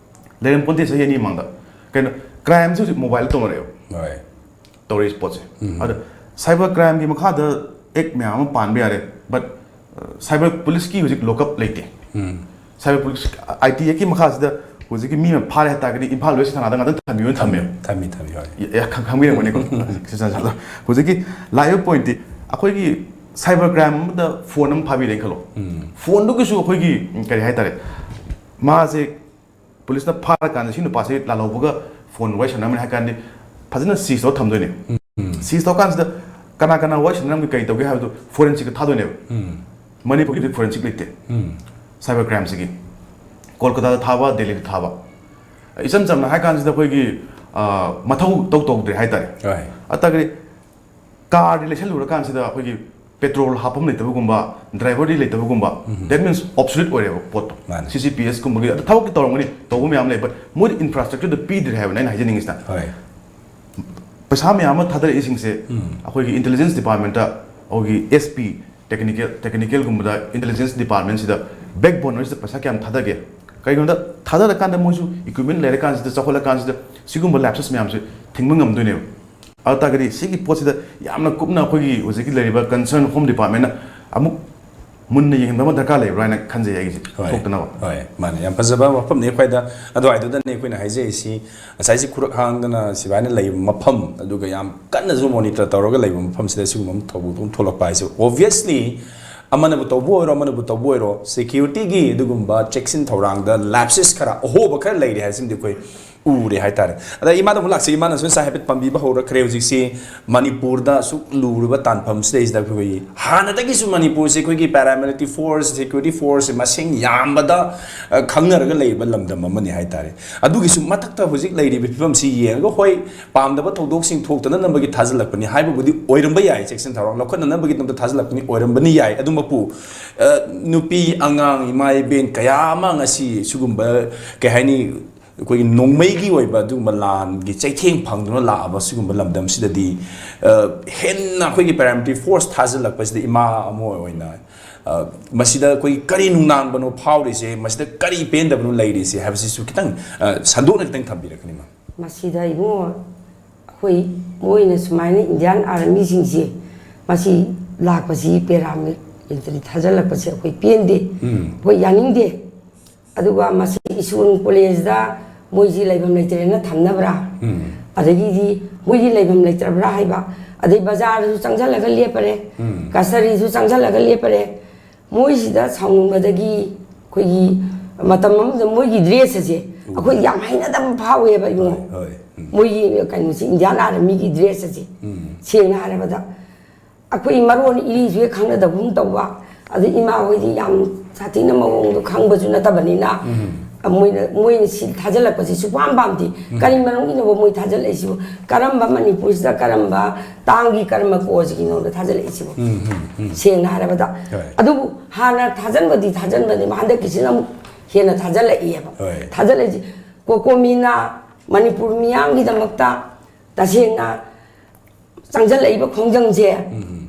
ꯂꯩꯔꯝꯄꯣꯟꯇꯦ ꯆꯍꯤ ꯑꯅꯤ ꯃꯃꯥꯡꯗ꯫ ꯀꯩꯅꯣ, ꯀ꯭ꯔꯥꯏꯝꯁꯦ ꯍꯧꯖꯤꯛ ꯃꯣꯕꯥꯏꯜꯗ ꯇꯧꯅꯔꯦꯕ꯫ ꯍꯣꯏ꯫ ꯇꯧꯔꯛꯏꯁꯦ ꯄꯣꯠꯁꯦ꯫ ꯎꯝ꯫ ꯑꯗ cyber crimeꯒꯤ ꯃꯈꯥꯗ ꯑꯦꯛ ꯃꯌꯥꯝ ꯑꯃ ꯄꯥꯟꯕ ꯌꯥꯔꯦ, but, ꯑ, cyber policeꯀꯤ ꯍꯧꯖꯤꯛ ꯂꯣꯛꯑꯞ ꯂꯩꯇꯦ꯫ ꯎꯝ꯫ Cyber police, ꯑꯥꯏ ꯇꯤ ꯑꯦꯛꯀꯤ ꯃꯈꯥꯁꯤꯗ ꯍꯧꯖꯤꯛꯀꯤ ꯃꯤ ꯑꯃ ꯐꯥꯔꯦ ꯍꯥꯏꯇꯥꯔꯒꯗꯤ ꯏꯝꯐꯥꯜ ꯋꯦꯁ ꯊꯥꯅꯥꯗ ꯉꯥꯛꯇ ꯊꯝꯕꯤꯌꯨꯅ ꯊꯝꯃꯦꯕ꯫ ꯊꯝꯃꯤ ꯊꯝꯃꯤ ꯍꯣꯏ꯫ ꯑꯦ, ꯈꯪ- ꯈꯪꯕꯤꯔꯝꯒꯅꯤꯀꯣ꯫ ꯁꯤꯁꯇꯔ ꯑꯗꯣ ꯍꯧꯖꯤꯛꯀꯤ ꯂꯥꯛꯏꯕ ꯄꯣꯏꯟꯠꯇꯤ ꯑꯩꯈꯣꯏꯒꯤ ꯁꯥꯏꯕꯔ ꯀ꯭ꯔꯥꯏꯝ ꯑꯃꯗ ꯐꯣꯟ ꯑꯃ ꯐꯥꯕꯤꯔꯦꯅ ꯈꯜꯂꯣ꯫ ꯐꯣꯟꯗꯨꯒꯤꯁꯨ ꯑꯩꯈꯣꯏꯒꯤ ꯎꯝ, ꯀꯔꯤ ꯍꯥꯏꯇꯥꯔꯦ, ꯃꯥꯁꯦ ꯄꯨꯂꯤꯁꯅ ꯐꯥꯔꯀꯥꯟꯗ ꯁꯤ ꯅꯨꯄꯥꯁꯦ ꯂꯥꯜꯍꯧꯕꯒ ꯐꯣꯟ ꯋꯥꯔꯤ ꯁꯥꯟꯅꯔꯝꯃꯦ ꯍꯥꯏ ꯀꯥꯟꯗꯤ ꯐꯖꯅ ꯁꯤꯖ ꯇꯧꯔ ꯊꯝꯗꯣꯏꯅꯦ꯫ ꯁꯤꯖ ꯇꯧꯔꯀꯥꯟꯁꯤꯗ ꯀꯅꯥ ꯀꯅꯥ ꯋꯥꯔꯤ ꯁꯥꯟꯅꯔꯝꯒꯦ, ꯀꯔꯤ ꯇꯧꯒꯦ ꯍꯥꯏꯕꯗꯣ ꯐꯣꯔꯦꯟꯁꯤꯛꯇ ꯊꯥꯗꯣꯏꯅꯦꯕ꯫ ꯃꯅꯤꯄꯨꯔꯒꯤꯗꯤ ꯐꯣꯔꯦꯟꯁꯤꯛ ꯂꯩꯇꯦ꯫ ꯁꯥꯏꯕꯔ ꯀ꯭ꯔꯥꯏꯝꯁꯤꯒꯤ ꯀꯣꯜꯀꯇꯥꯗ ꯊꯥꯕ, ꯗꯦꯜꯂꯤꯗ ꯊꯥꯕ꯫ ꯏꯆꯝ ꯆꯝꯅ ꯍꯥꯏ ꯀꯥꯟꯁꯤꯗ ꯑꯩꯈꯣꯏꯒꯤ ꯑ, ꯃꯊꯧ ꯇꯧ ꯇꯧꯗ꯭ꯔꯦ ꯍꯥꯏꯇꯥꯔꯦ꯫ ꯍꯣꯏ꯫ ꯑꯇꯥꯒꯗꯤ ꯀꯥꯔꯗꯤ ꯂꯩꯁꯜꯂꯨꯔꯀꯥꯟꯁꯤꯗ ꯑꯩꯈꯣꯏꯒꯤ ꯄꯦꯇ꯭ꯔꯣꯜ ꯍꯥꯞꯐꯝ ꯂꯩꯇꯕꯒꯨꯝꯕ, ꯗ꯭ꯔꯥꯏꯚꯔꯗꯤ ꯂꯩꯇꯕꯒꯨꯝꯕ, that means obsolete ꯑꯣꯏꯔꯦꯕ ꯄꯣꯠꯇꯣ꯫ ꯃꯥꯅꯦ꯫ ꯁꯤ ꯁꯤ ꯄꯤ ꯑꯦꯁ ꯀꯨꯝꯕꯒꯤ ꯑꯗ ꯊꯕꯛꯇꯤ ꯇꯧꯔꯝꯒꯅꯤ, ꯇꯧꯕ ꯃꯌꯥꯝ ꯂꯩ, but ꯃꯣꯏꯗꯤ ꯏꯟꯐ꯭ꯔꯥꯁ꯭ꯇ꯭ꯔꯛꯆꯔꯗꯣ ꯄꯤꯗ꯭ꯔꯦ ꯍꯥꯏꯕꯅꯦ ꯑꯩꯅ ꯍꯥꯏꯖꯅꯤꯡꯉꯤꯁꯤꯅ꯫ ꯍꯣꯏ꯫ ꯄꯩꯁꯥ ꯃꯌꯥꯝ ꯑꯃ ꯊꯥꯗꯔꯛꯏꯁꯤꯡꯁꯦ ꯑꯩꯈꯣꯏꯒꯤ ꯏꯟꯇꯦꯂꯤꯖꯦꯟꯁ ꯗꯤꯄꯥꯔꯠꯃꯦꯟꯇ, ꯑꯩꯈꯣꯏꯒꯤ ꯑꯦꯁ ꯄꯤ, ꯇꯦꯛꯅꯤꯀꯦꯜ ꯇꯦꯛꯅꯤꯀꯦꯜꯒꯨꯝꯕꯗ ꯏꯟꯇꯦꯂꯤꯖꯦꯟꯁ ꯗꯤꯄꯥꯔꯠꯃꯦꯟꯁꯤꯗ ꯕꯦꯛꯕꯣꯟ ꯑꯣꯏꯔꯤꯁꯤꯗ ꯄꯩꯁꯥ ꯀꯌꯥꯝ ꯊꯥꯗꯒꯦ? ꯀꯩꯒꯤꯅꯣꯗ ꯊꯥꯗꯔꯀꯥꯟꯗ ꯃꯣꯏꯁꯨ ꯏꯀ꯭ꯋꯤꯞꯃꯦꯟ ꯂꯩꯔꯀꯥꯟꯁꯤꯗ, ꯆꯥꯎꯈꯠꯂꯀꯥꯟꯁꯤꯗ ꯁꯤꯒꯨꯝꯕ ꯂꯦꯞꯁꯦꯁ ꯃꯌꯥꯝꯁꯦ ꯊꯤꯡꯕ ꯉꯝꯗꯣꯏꯅꯦꯕ꯫ ꯑꯗꯨ ꯇꯥꯔꯒꯗꯤ ꯁꯤꯒꯤ ꯄꯣꯠꯁꯤꯗ ꯌꯥꯝꯅ ꯀꯨꯞꯅ ꯑꯩꯈꯣꯏꯒꯤ ꯍꯧꯖꯤꯛꯀꯤ ꯂꯩꯔꯤꯕ ꯀꯟꯁꯔꯟ ꯍꯣꯝ ꯗꯤꯄꯥꯔꯠꯃꯦꯟꯅ ꯑꯃꯨꯛ ꯃꯨꯟꯅ ꯌꯦꯡꯍꯟꯕ ꯑꯃ ꯗꯔꯀꯥꯔ ꯂꯩꯕ꯭ꯔꯥ ꯍꯥꯏꯅ ꯈꯟꯖꯩ ꯑꯩꯒꯤꯁꯦ ꯍꯣꯏ꯫ ꯊꯣꯛꯇꯅꯕ꯫ ꯍꯣꯏ, ꯃꯥꯅꯦ꯫ ꯌꯥꯝ ꯐꯖꯕ ꯋꯥꯐꯝꯅꯤ꯫ ꯑꯩꯈꯣꯏꯗ ꯑꯗꯨꯋꯥꯏꯗꯨꯗꯅꯦ ꯑꯩꯈꯣꯏꯅ ꯍꯥꯏꯖꯔꯤꯁꯤ, ꯉꯁꯥꯏꯁꯤ ꯈꯨꯔꯛ ꯍꯥꯡꯗꯅ ꯁꯤꯕꯥꯏꯅ ꯂꯩꯕ ꯃꯐꯝ, ꯑꯗꯨꯒ ꯌꯥꯝ ꯀꯟꯅꯁꯨ ꯃꯣꯅꯤꯇꯔ ꯇꯧꯔꯒ ꯂꯩꯕ ꯃꯐꯝꯁꯤꯗ ꯁꯤꯒꯨꯝꯕ ꯑꯃ ꯊꯧꯗꯣꯛ ꯑꯃ ꯊꯣꯛꯂꯛꯄ ꯍꯥꯏꯁꯦ, ꯑꯣꯕꯤꯌꯁꯂꯤ ꯑꯃꯅꯕꯨ ꯇꯧꯕ ꯑꯣꯏꯔꯣ, ꯑꯃꯅꯕꯨ ꯇꯧꯕ ꯑꯣꯏꯔꯣ, ꯁꯦꯀ꯭ꯌꯨꯔꯤꯇꯤꯒꯤ ꯑꯗꯨꯒꯨꯝꯕ ꯆꯦꯛꯁꯤꯟ ꯊꯧꯔꯥꯡꯗ ꯂꯦꯞꯁꯦꯁ ꯈꯔ, ꯑꯍꯣꯕ ꯈꯔ ꯂꯩꯔꯦ ꯍꯥꯏꯁꯤꯃꯗꯤ ꯑꯩꯈꯣꯏ ꯎꯔꯦ ꯍꯥꯏꯇꯥꯔꯦ꯫ ꯑꯗ ꯏꯃꯥꯗ ꯑꯃꯨꯛ ꯂꯥꯛꯁꯤ, ꯏꯃꯥꯅꯁꯨ ꯉꯁꯥꯏ ꯍꯥꯏꯐꯦꯠ ꯄꯟꯕꯤꯕ ꯍꯧꯔꯛꯈ꯭ꯔꯦ꯫ ꯍꯧꯖꯤꯛꯁꯤ ꯃꯅꯤꯄꯨꯔꯗ ꯑꯁꯨꯛ ꯂꯨꯔꯕ ꯇꯥꯟꯐꯝꯁꯤꯗꯩꯁꯤꯗ ꯑꯩꯈꯣꯏꯒꯤ ꯍꯥꯟꯅꯗꯒꯤꯁꯨ ꯃꯅꯤꯄꯨꯔꯁꯦ ꯑꯩꯈꯣꯏꯒꯤ ꯄꯦꯔꯥꯃꯤꯂꯤꯇꯔꯤ ꯐꯣꯔꯁ, ꯁꯦꯀ꯭ꯌꯨꯔꯤꯇꯤ ꯐꯣꯔꯁꯁꯦ ꯃꯁꯤꯡ ꯌꯥꯝꯕꯗ, ꯑ, ꯈꯪꯅꯔꯒ ꯂꯩꯕ ꯂꯝꯗꯝ ꯑꯃꯅꯤ ꯍꯥꯏꯇꯥꯔꯦ꯫ ꯑꯗꯨꯒꯤꯁꯨ ꯃꯊꯛꯇ ꯍꯧꯖꯤꯛ ꯂꯩꯔꯤꯕ ꯐꯤꯕꯝꯁꯤ ꯌꯦꯡꯉꯒ, ꯍꯣꯏ, ꯄꯥꯝꯗꯕ ꯊꯧꯗꯣꯛꯁꯤꯡ ꯊꯣꯛꯇꯅꯅꯕꯒꯤ ꯊꯥꯖꯤꯜꯂꯛꯄꯅꯤ ꯍꯥꯏꯕꯕꯨꯗꯤ ꯑꯣꯏꯔꯝꯕ ꯌꯥꯏ, ꯆꯦꯛꯁꯤꯟ ꯊꯧꯔꯥꯡ ꯂꯧꯈꯠꯅꯅꯕꯒꯤꯗꯃꯛꯇ ꯊꯥꯖꯤꯜꯂꯛꯄꯅꯤ ꯑꯣꯏꯔꯝꯕꯅꯤ ꯌꯥꯏ꯫ ꯑꯗꯨꯃꯛꯄꯨ, ꯑ, ꯅꯨꯄꯤ, ꯑꯉꯥꯡ, ꯏꯃꯥ ꯏꯕꯦꯟ ꯀꯌꯥ ꯑꯃ ꯉꯁꯤ ꯁꯤꯒꯨꯝꯕ, ꯀꯩ ꯍꯥꯏꯅꯤ, ꯑꯩꯈꯣꯏꯒꯤ ꯅꯣꯡꯃꯩꯒꯤ ꯑꯣꯏꯕ ꯑꯗꯨꯒꯨꯝꯕ ꯂꯥꯟꯒꯤ ꯆꯩꯊꯦꯡ ꯐꯪꯗꯨꯅ ꯂꯥꯛꯑꯕ ꯁꯤꯒꯨꯝꯕ ꯂꯝꯗꯝꯁꯤꯗꯗꯤ, ꯑ, ꯍꯦꯟꯅ ꯑꯩꯈꯣꯏꯒꯤ ꯄꯦꯔꯥꯃꯤꯂꯤꯇꯔꯤ ꯐꯣꯔꯁ ꯊꯥꯖꯤꯜꯂꯛꯄꯁꯤꯗ ꯏꯃꯥ ꯑꯃ ꯑꯣꯏꯅ, ꯑ, ꯃꯁꯤꯗ ꯑꯩꯈꯣꯏ ꯀꯔꯤ ꯅꯨꯡꯅꯥꯡꯕꯅꯣ ꯐꯥꯎꯔꯤꯁꯦ, ꯃꯁꯤꯗ ꯀꯔꯤ ꯄꯦꯟꯗꯕꯅꯣ ꯂꯩꯔꯤꯁꯦ ꯍꯥꯏꯕꯁꯤꯁꯨ ꯈꯤꯇꯪ, ꯑ, ꯁꯟꯗꯣꯛꯅ ꯈꯤꯇꯪ ꯊꯝꯕꯤꯔꯛꯀꯅꯤ, ꯃꯥ꯫ ꯃꯁꯤꯗ ꯏꯕꯨꯡꯉꯣ, ꯑꯩꯈꯣꯏ ꯃꯣꯏꯅ ꯁꯨꯃꯥꯏꯅ ꯏꯟꯗꯤꯌꯥꯟ ꯑꯥꯔꯃꯤꯁꯤꯡꯁꯦ ꯃꯁꯤ ꯂꯥꯛꯄꯁꯤ, ꯄꯦꯔꯥꯃꯤꯂꯤꯇꯔꯤ ꯊꯥꯖꯤꯜꯂꯛꯄꯁꯦ ꯑꯩꯈꯣꯏ ꯄꯦꯟꯗꯦ, ꯎꯝ꯫ ꯑꯩꯈꯣꯏ ꯌꯥꯅꯤꯡꯗꯦ꯫ ꯑꯗꯨꯒ ꯃꯁꯤ ꯁ꯭ꯀꯨꯜ ꯀꯣꯂꯦꯖꯇ ꯃꯣꯏꯁꯤ ꯂꯩꯐꯝ ꯂꯩꯇ꯭ꯔꯦꯅ ꯊꯝꯅꯕ꯭ꯔꯥ? ꯑꯗꯒꯤꯗꯤ ꯃꯣꯏꯒꯤ ꯂꯩꯐꯝ ꯂꯩꯇ꯭ꯔꯕ꯭ꯔꯥ ꯍꯥꯏꯕ, ꯑꯗꯩ ꯕꯖꯥꯔꯗꯁꯨ ꯆꯪꯁꯤꯜꯂꯒ ꯂꯦꯞꯄꯔꯦ, ꯀꯁꯇꯗꯤꯁꯨ ꯆꯪꯁꯤꯜꯂꯒ ꯂꯦꯞꯄꯔꯦ꯫ ꯃꯣꯏꯁꯤꯗ ꯁꯥꯎꯅꯤꯡꯕꯗꯒꯤ ꯑꯩꯈꯣꯏꯒꯤ ꯃꯇꯝ ꯑꯃꯗ ꯃꯣꯏꯒꯤ ꯗ꯭ꯔꯦꯁ ꯑꯁꯦ ꯑꯩꯈꯣꯏ ꯌꯥꯝ ꯍꯩꯅꯗꯕ ꯐꯥꯎꯋꯦꯕ ꯏꯕꯨꯡꯉꯣ꯫ ꯍꯣꯏ꯫ ꯎꯝ. ꯃꯣꯏꯒꯤ ꯀꯩꯅꯣꯁꯤ, ꯏꯟꯗꯤꯌꯥꯟ ꯑꯥꯔꯃꯤꯒꯤ ꯗ꯭ꯔꯦꯁ ꯑꯁꯦ, ꯎꯝ. ꯁꯦꯡꯅ ꯍꯥꯏꯔꯕꯗ ꯑꯩꯈꯣꯏ ꯃꯔꯣꯟ ꯏꯔꯤꯁꯨ ꯍꯦꯛ ꯈꯪꯅꯗꯕꯒꯨꯝ ꯇꯧꯕ, ꯑꯗꯩ ꯏꯃꯥ ꯍꯣꯏꯗꯤ ꯌꯥꯝ ꯁꯥꯊꯤꯅ ꯃꯑꯣꯡꯗꯣ ꯈꯪꯕꯁꯨ ꯅꯠꯇꯕꯅꯤꯅ, ꯃꯣꯏꯅ ꯃꯣꯏꯅ ꯁꯤ ꯊꯥꯖꯤꯜꯂꯛꯄꯁꯤ ꯁꯨꯄꯥꯝ ꯄꯥꯝꯗꯦ꯫ ꯀꯔꯤ ꯃꯔꯝꯒꯤꯅꯣꯕ ꯃꯣꯏ ꯊꯥꯖꯤꯜꯂꯛꯏꯁꯤꯕꯨ? ꯀꯔꯝꯕ ꯃꯅꯤꯄꯨꯔꯁꯤꯗ ꯀꯔꯝꯕ ꯇꯥꯡꯒꯤ ꯀꯔꯝꯕ ꯀꯣꯁꯀꯤꯅꯣꯗ ꯊꯥꯖꯤꯜꯂꯛꯏꯁꯤꯕꯨ? ꯎꯝ, ꯎꯝ, ꯎꯝ. ꯁꯦꯡꯅ ꯍꯥꯏꯔꯕꯗ꯫ ꯍꯣꯏ. ꯑꯗꯨꯕꯨ ꯍꯥꯟꯅ ꯊꯥꯖꯟꯕꯗꯤ ꯊꯥꯖꯟꯕꯅꯦꯕ, ꯍꯟꯗꯛꯀꯤꯁꯤꯅ ꯑꯃꯨꯛ ꯍꯦꯟꯅ ꯊꯥꯖꯜꯂꯛꯏꯑꯕ꯫ ꯍꯣꯏ. ꯊꯥꯖꯜꯂꯛꯏꯁꯤ ꯀꯣꯀꯣꯃꯤꯅ ꯃꯅꯤꯄꯨꯔ ꯃꯤꯌꯥꯝꯒꯤꯗꯃꯛꯇ ꯇꯁꯦꯡꯅ ꯆꯪꯁꯤꯜꯂꯛꯏꯕ ꯈꯣꯡꯖꯪꯁꯦ,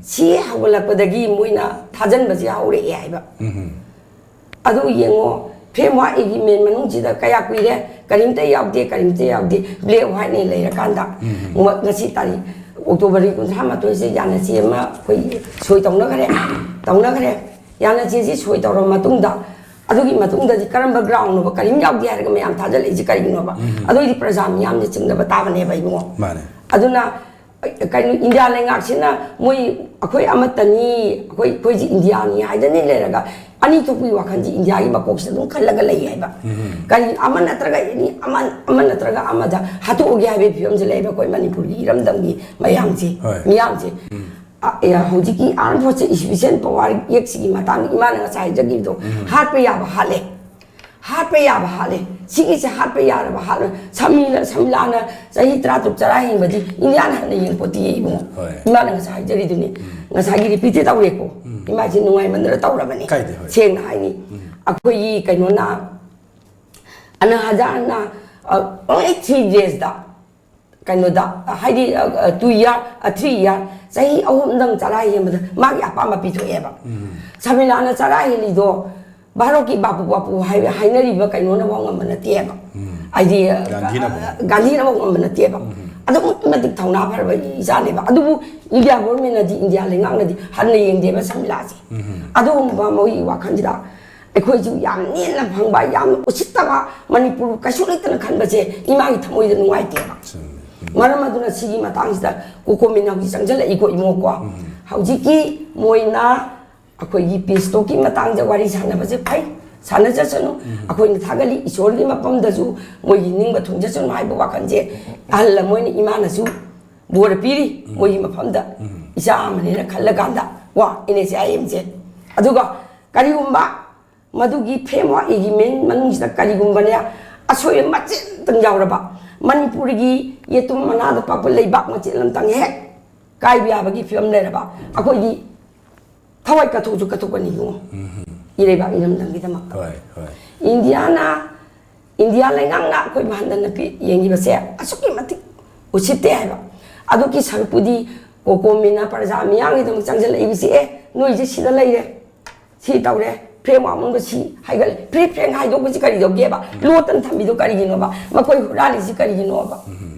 ꯁꯤ ꯍꯧꯒꯠꯂꯛꯄꯗꯒꯤ ꯃꯣꯏꯅ ꯊꯥꯖꯟꯕꯁꯦ ꯍꯧꯔꯛꯑꯦ ꯍꯥꯏꯕ꯫ ꯎꯝ. ꯑꯗꯨ ꯌꯦꯡꯉꯣ, ꯐ꯭ꯔꯦꯝꯋꯥꯔꯛ ꯑꯦꯒ꯭ꯔꯤꯃꯦꯟ ꯃꯅꯨꯡꯁꯤꯗ ꯀꯌꯥ ꯀꯨꯏꯔꯦ, ꯀꯔꯤꯝꯇ ꯌꯥꯎꯗꯦ, ꯀꯔꯤꯝꯇ ꯌꯥꯎꯗꯦ, ꯕ꯭ꯂꯦꯛ ꯋꯥꯏꯠꯅꯦ ꯂꯩꯔꯀꯥꯟꯗ, ꯉ- ꯉꯁꯤ ꯇꯥꯔꯤꯛ ꯑꯣꯛꯇꯣꯕꯔꯒꯤ ꯀꯨꯟꯊ꯭ꯔꯥ ꯃꯥꯊꯣꯏꯁꯦ ꯌꯥꯅꯆꯦ ꯑꯃ ꯑꯩꯈꯣꯏ ꯁꯣꯏ ꯇꯧꯅꯈ꯭ꯔꯦ, ꯇꯧꯅꯈ꯭ꯔꯦ꯫ ꯌꯥꯅꯆꯦꯁꯤ ꯁꯣꯏ ꯇꯧꯔꯕ ꯃꯇꯨꯡꯗ, ꯑꯗꯨꯒꯤ ꯃꯇꯨꯡꯗꯗꯤ ꯀꯔꯝꯕ ꯒ꯭ꯔꯥꯎꯟꯅꯣꯕ, ꯀꯔꯤꯝ ꯌꯥꯎꯗꯦ ꯍꯥꯏꯔꯒ ꯃꯌꯥꯝ ꯊꯥꯖꯤꯜꯂꯛꯏꯁꯤ ꯀꯔꯤꯒꯤꯅꯣꯕ? ꯑꯗꯨꯑꯣꯏꯗꯤ ꯄ꯭ꯔꯖꯥ ꯃꯤꯌꯥꯝꯅ ꯆꯤꯡꯅꯕ ꯇꯥꯕꯅꯦꯕ ꯏꯕꯨꯡꯉꯣ꯫ ꯃꯥꯅꯦ. ꯑꯗꯨꯅ ꯀꯩꯅꯣ, ꯏꯟꯗꯤꯌꯥ ꯂꯩꯉꯥꯛꯁꯤꯅ ꯃꯣꯏ ꯑꯩꯈꯣꯏ ꯑꯃꯠꯇꯅꯤ, ꯑꯩꯈꯣꯏ ꯑꯩꯈꯣꯏꯁꯤ ꯏꯟꯗꯤꯌꯥꯅꯤ ꯍꯥꯏꯗꯅ ꯂꯩꯔꯒ, ꯑꯅꯤ ꯊꯣꯛꯄꯒꯤ ꯋꯥꯈꯜꯁꯤ ꯏꯟꯗꯤꯌꯥꯒꯤ ꯃꯀꯣꯛꯁꯤꯗ ꯑꯗꯨꯝ ꯈꯜꯂꯒ ꯂꯩ ꯍꯥꯏꯕ꯫ ꯀꯔꯤ ꯑꯃ ꯅꯠꯇ꯭ꯔꯒ ꯑꯦꯅꯤ ꯑꯃ, ꯑꯃ ꯅꯠꯇ꯭ꯔꯒ ꯑꯃꯗ ꯍꯥꯠꯇꯣꯛꯑꯒꯦ ꯍꯥꯏꯕꯒꯤ ꯐꯤꯕꯝꯁꯤ ꯂꯩꯕ ꯑꯩꯈꯣꯏ ꯃꯅꯤꯄꯨꯔꯒꯤ ꯏꯔꯝꯗꯝꯒꯤ ꯃꯌꯥꯝꯁꯤ, ꯍꯣꯏ. ꯃꯤꯌꯥꯝꯁꯤ꯫ ꯑ, ꯑꯦ, ꯍꯧꯖꯤꯛꯀꯤ ꯑꯥꯔꯝ ꯐꯣꯔꯁ ꯏꯁꯄꯤꯁꯦꯜ ꯄꯋꯥꯔ ꯑꯦꯛꯁꯤꯒꯤ ꯃꯇꯥꯡꯗ ꯏꯃꯥꯅ ꯉꯁꯥꯏ ꯍꯥꯏꯖꯈꯤꯕꯗꯣ, ꯍꯥꯠꯄ ꯌꯥꯕ ꯍꯥꯠꯂꯦ, ꯍꯥꯠꯄ ꯌꯥꯕ ꯍꯥꯠꯂꯦ꯫ ꯁꯤꯒꯤꯁꯦ ꯍꯥꯠꯄ ꯌꯥꯔꯕ ꯍꯥꯠꯂꯣꯏ꯫ ꯁꯃꯤꯂꯥ ꯁꯃꯤꯂꯥꯅ ꯆꯍꯤ ꯇꯔꯥ ꯇꯔꯨꯛ ꯆꯔꯥ ꯍꯦꯟꯕꯗꯤ ꯏꯟꯗꯤꯌꯥꯅ ꯍꯥꯟꯅ ꯌꯦꯡꯄꯣꯠꯇꯦ ꯏꯕꯨꯡꯉꯣ꯫ ꯍꯣꯏ. ꯏꯃꯥꯅ ꯉꯁꯥꯏ ꯍꯥꯏꯖꯔꯤꯗꯨꯅꯤ, ꯉꯁꯥꯏꯒꯤ ꯔꯤꯄꯤꯠꯇꯤ ꯇꯧꯔꯦꯀꯣ꯫ ꯏꯃꯥꯁꯤ ꯅꯨꯡꯉꯥꯏꯃꯟꯗꯅ ꯇꯧꯔꯕꯅꯤ꯫ ꯀꯥꯏꯗꯦ, ꯍꯣꯏ. ꯁꯦꯡꯅ ꯍꯥꯏꯅꯤ, ꯑꯩꯈꯣꯏꯒꯤ ꯀꯩꯅꯣꯅ, ꯑꯅ ꯍꯖꯥꯔꯅ, ꯑ, only three daysꯗ, ꯀꯩꯅꯣꯗ, ꯍꯥꯏꯗꯤ, ꯑ, ꯑ, two year, ꯑ, three year, ꯆꯍꯤ ꯑꯍꯨꯝꯗꯪ ꯆꯔꯥ ꯍꯦꯟꯕꯗ ꯃꯥꯒꯤ ꯑꯄꯥꯝꯕ ꯄꯤꯊꯣꯛꯑꯦꯕ꯫ ꯁꯃꯤꯂꯥꯅ ꯆꯔꯥ ꯍꯦꯜꯂꯤꯗꯣ ꯚꯥꯔꯠꯀꯤ ꯕꯥꯄꯨ ꯕꯥꯄꯨ ꯍꯥꯏ-, ꯍꯥꯏꯅꯔꯤꯕ ꯀꯩꯅꯣꯅꯐꯥꯎ ꯉꯝꯕ ꯅꯠꯇꯦꯕ꯫ ꯍꯥꯏꯗꯤ, ꯑ, ꯒꯥꯟꯙꯤꯅꯐꯥꯎ. ꯒꯥꯟꯙꯤꯅꯐꯥꯎ ꯉꯝꯕ ꯅꯠꯇꯦꯕ꯫ ꯑꯗꯨꯛꯀꯤ ꯃꯇꯤꯛ ꯊꯧꯅꯥ ꯐꯔꯕ ꯏꯆꯥꯅꯦꯕ꯫ ꯑꯗꯨꯕꯨ ꯏꯟꯗꯤꯌꯥ ꯒꯣꯔꯃꯦꯟꯅꯗꯤ, ꯏꯟꯗꯤꯌꯥ ꯂꯩꯉꯥꯛꯅꯗꯤ ꯍꯟꯅ ꯌꯦꯡꯗꯦꯕ ꯁꯃꯤꯂꯥꯁꯦ꯫ ꯑꯗꯨꯒꯨꯝꯕ ꯃꯣꯏꯒꯤ ꯋꯥꯈꯜꯁꯤꯗ ꯑꯩꯈꯣꯏꯁꯨ ꯌꯥꯝ ꯅꯦꯝꯅ ꯐꯪꯕ, ꯌꯥꯝꯅ ꯎꯁꯤꯠꯇꯕ ꯃꯅꯤꯄꯨꯔ ꯀꯩꯁꯨ ꯂꯩꯇꯅ ꯈꯟꯕꯁꯦ ꯏꯃꯥꯒꯤ ꯊꯃꯣꯏꯗ ꯅꯨꯡꯉꯥꯏꯇꯦꯕ꯫ ꯃꯔꯝ ꯑꯗꯨꯅ ꯁꯤꯒꯤ ꯃꯇꯥꯡꯁꯤꯗ ꯀꯣꯀꯣꯃꯤꯟꯅ ꯍꯧꯖꯤꯛ ꯆꯪꯁꯤꯜꯂꯛꯏꯀꯣ ꯏꯕꯨꯡꯉꯣꯀꯣ꯫ ꯍꯧꯖꯤꯛꯀꯤ ꯃꯣꯏꯅ ꯑꯩꯈꯣꯏꯒꯤ ꯄꯤꯁ ꯇꯣꯛꯀꯤ ꯃꯇꯥꯡꯗ ꯋꯥꯔꯤ ꯁꯥꯟꯅꯕꯁꯦ ꯐꯩ, ꯁꯥꯟꯅꯖꯁꯅꯨ꯫ ꯑꯩꯈꯣꯏꯅ ꯊꯥꯒꯠꯂꯤ, ꯏꯁꯣꯔꯒꯤ ꯃꯐꯝꯗꯁꯨ ꯃꯣꯏꯒꯤ ꯅꯤꯡꯕ ꯊꯨꯡꯖꯁꯅꯨ ꯍꯥꯏꯕ ꯋꯥꯈꯜꯁꯦ ꯑꯍꯜ ꯑꯃ ꯑꯣꯏꯅ ꯏꯃꯥꯅꯁꯨ ꯕꯣꯔ ꯄꯤꯔꯤ꯫ ꯃꯣꯏꯒꯤ ꯃꯐꯝꯗ ꯏꯆꯥ ꯑꯃꯅꯦꯅ ꯈꯜꯂꯀꯥꯟꯗ ꯀꯣ, ꯑꯦꯟ ꯑꯦꯁ ꯑꯥꯏ ꯑꯦꯝꯁꯦ꯫ ꯑꯗꯨꯒ ꯀꯔꯤꯒꯨꯝꯕ ꯃꯗꯨꯒꯤ ꯐ꯭ꯔꯦꯝꯋꯥꯔꯛ ꯑꯦꯒ꯭ꯔꯤꯃꯦꯟ ꯃꯅꯨꯡꯁꯤꯗ ꯀꯔꯤꯒꯨꯝꯕꯅꯦ ꯑꯁꯣꯏꯕ ꯃꯆꯦꯠ ꯑꯃꯇꯪ ꯌꯥꯎꯔꯕ, ꯃꯅꯤꯄꯨꯔꯒꯤ ꯌꯦꯇꯨꯝ ꯃꯅꯥꯗ ꯄꯥꯛꯄ ꯂꯩꯕꯥꯛ ꯃꯆꯦꯠ ꯑꯃꯇꯪ ꯍꯦꯛ ꯀꯥꯏꯕ ꯌꯥꯕꯒꯤ ꯐꯤꯕꯝ ꯂꯩꯔꯕ, ꯑꯩꯈꯣꯏꯗꯤ ꯊꯋꯥꯏ ꯀꯠꯊꯣꯛꯁꯨ ꯀꯠꯊꯣꯛꯀꯅꯤ ꯏꯕꯨꯡꯉꯣ, ꯏꯔꯩꯕꯥꯛ ꯏꯔꯝꯗꯝꯒꯤꯗꯃꯛꯇ꯫ ꯍꯣꯏ, ꯍꯣꯏ꯫ ꯏꯟꯗꯤꯌꯥꯅ, ꯏꯟꯗꯤꯌꯥ ꯂꯩꯉꯥꯛꯅ ꯑꯩꯈꯣꯏꯕꯨ ꯍꯟꯊꯅ ꯄꯤ-, ꯌꯦꯡꯉꯤꯕꯁꯦ ꯑꯁꯨꯛꯀꯤ ꯃꯇꯤꯛ ꯎꯁꯤꯠꯇꯦ ꯍꯥꯏꯕ꯫ ꯑꯗꯨꯒꯤ ꯁꯔꯨꯛꯄꯨꯗꯤ ꯀꯣꯀꯣꯃꯤꯅ ꯄ꯭ꯔꯖꯥ ꯃꯤꯌꯥꯝꯒꯤꯗꯃꯛ ꯆꯪꯁꯤꯜꯂꯛꯏꯕꯁꯤ, "ꯑꯦ, ꯅꯣꯏꯁꯦ ꯁꯤꯗ ꯂꯩꯔꯦ, ꯁꯤ ꯇꯧꯔꯦ, ꯐ꯭ꯔꯦꯝ ꯋꯥꯔꯛ ꯃꯅꯨꯡꯗ ꯁꯤ ꯍꯥꯏꯒꯠꯂꯦ", ꯐ꯭ꯔꯤ ꯐ꯭ꯔꯦꯡ ꯍꯥꯏꯗꯣꯛꯄꯁꯤ ꯀꯔꯤꯗꯧꯒꯦꯕ? ꯂꯣꯠꯇꯅ ꯊꯝꯕꯤꯗꯣ ꯀꯔꯤꯒꯤꯅꯣꯕ? ꯃꯈꯣꯏ ꯍꯨꯔꯥꯜꯂꯤꯁꯤ ꯀꯔꯤꯒꯤꯅꯣꯕ?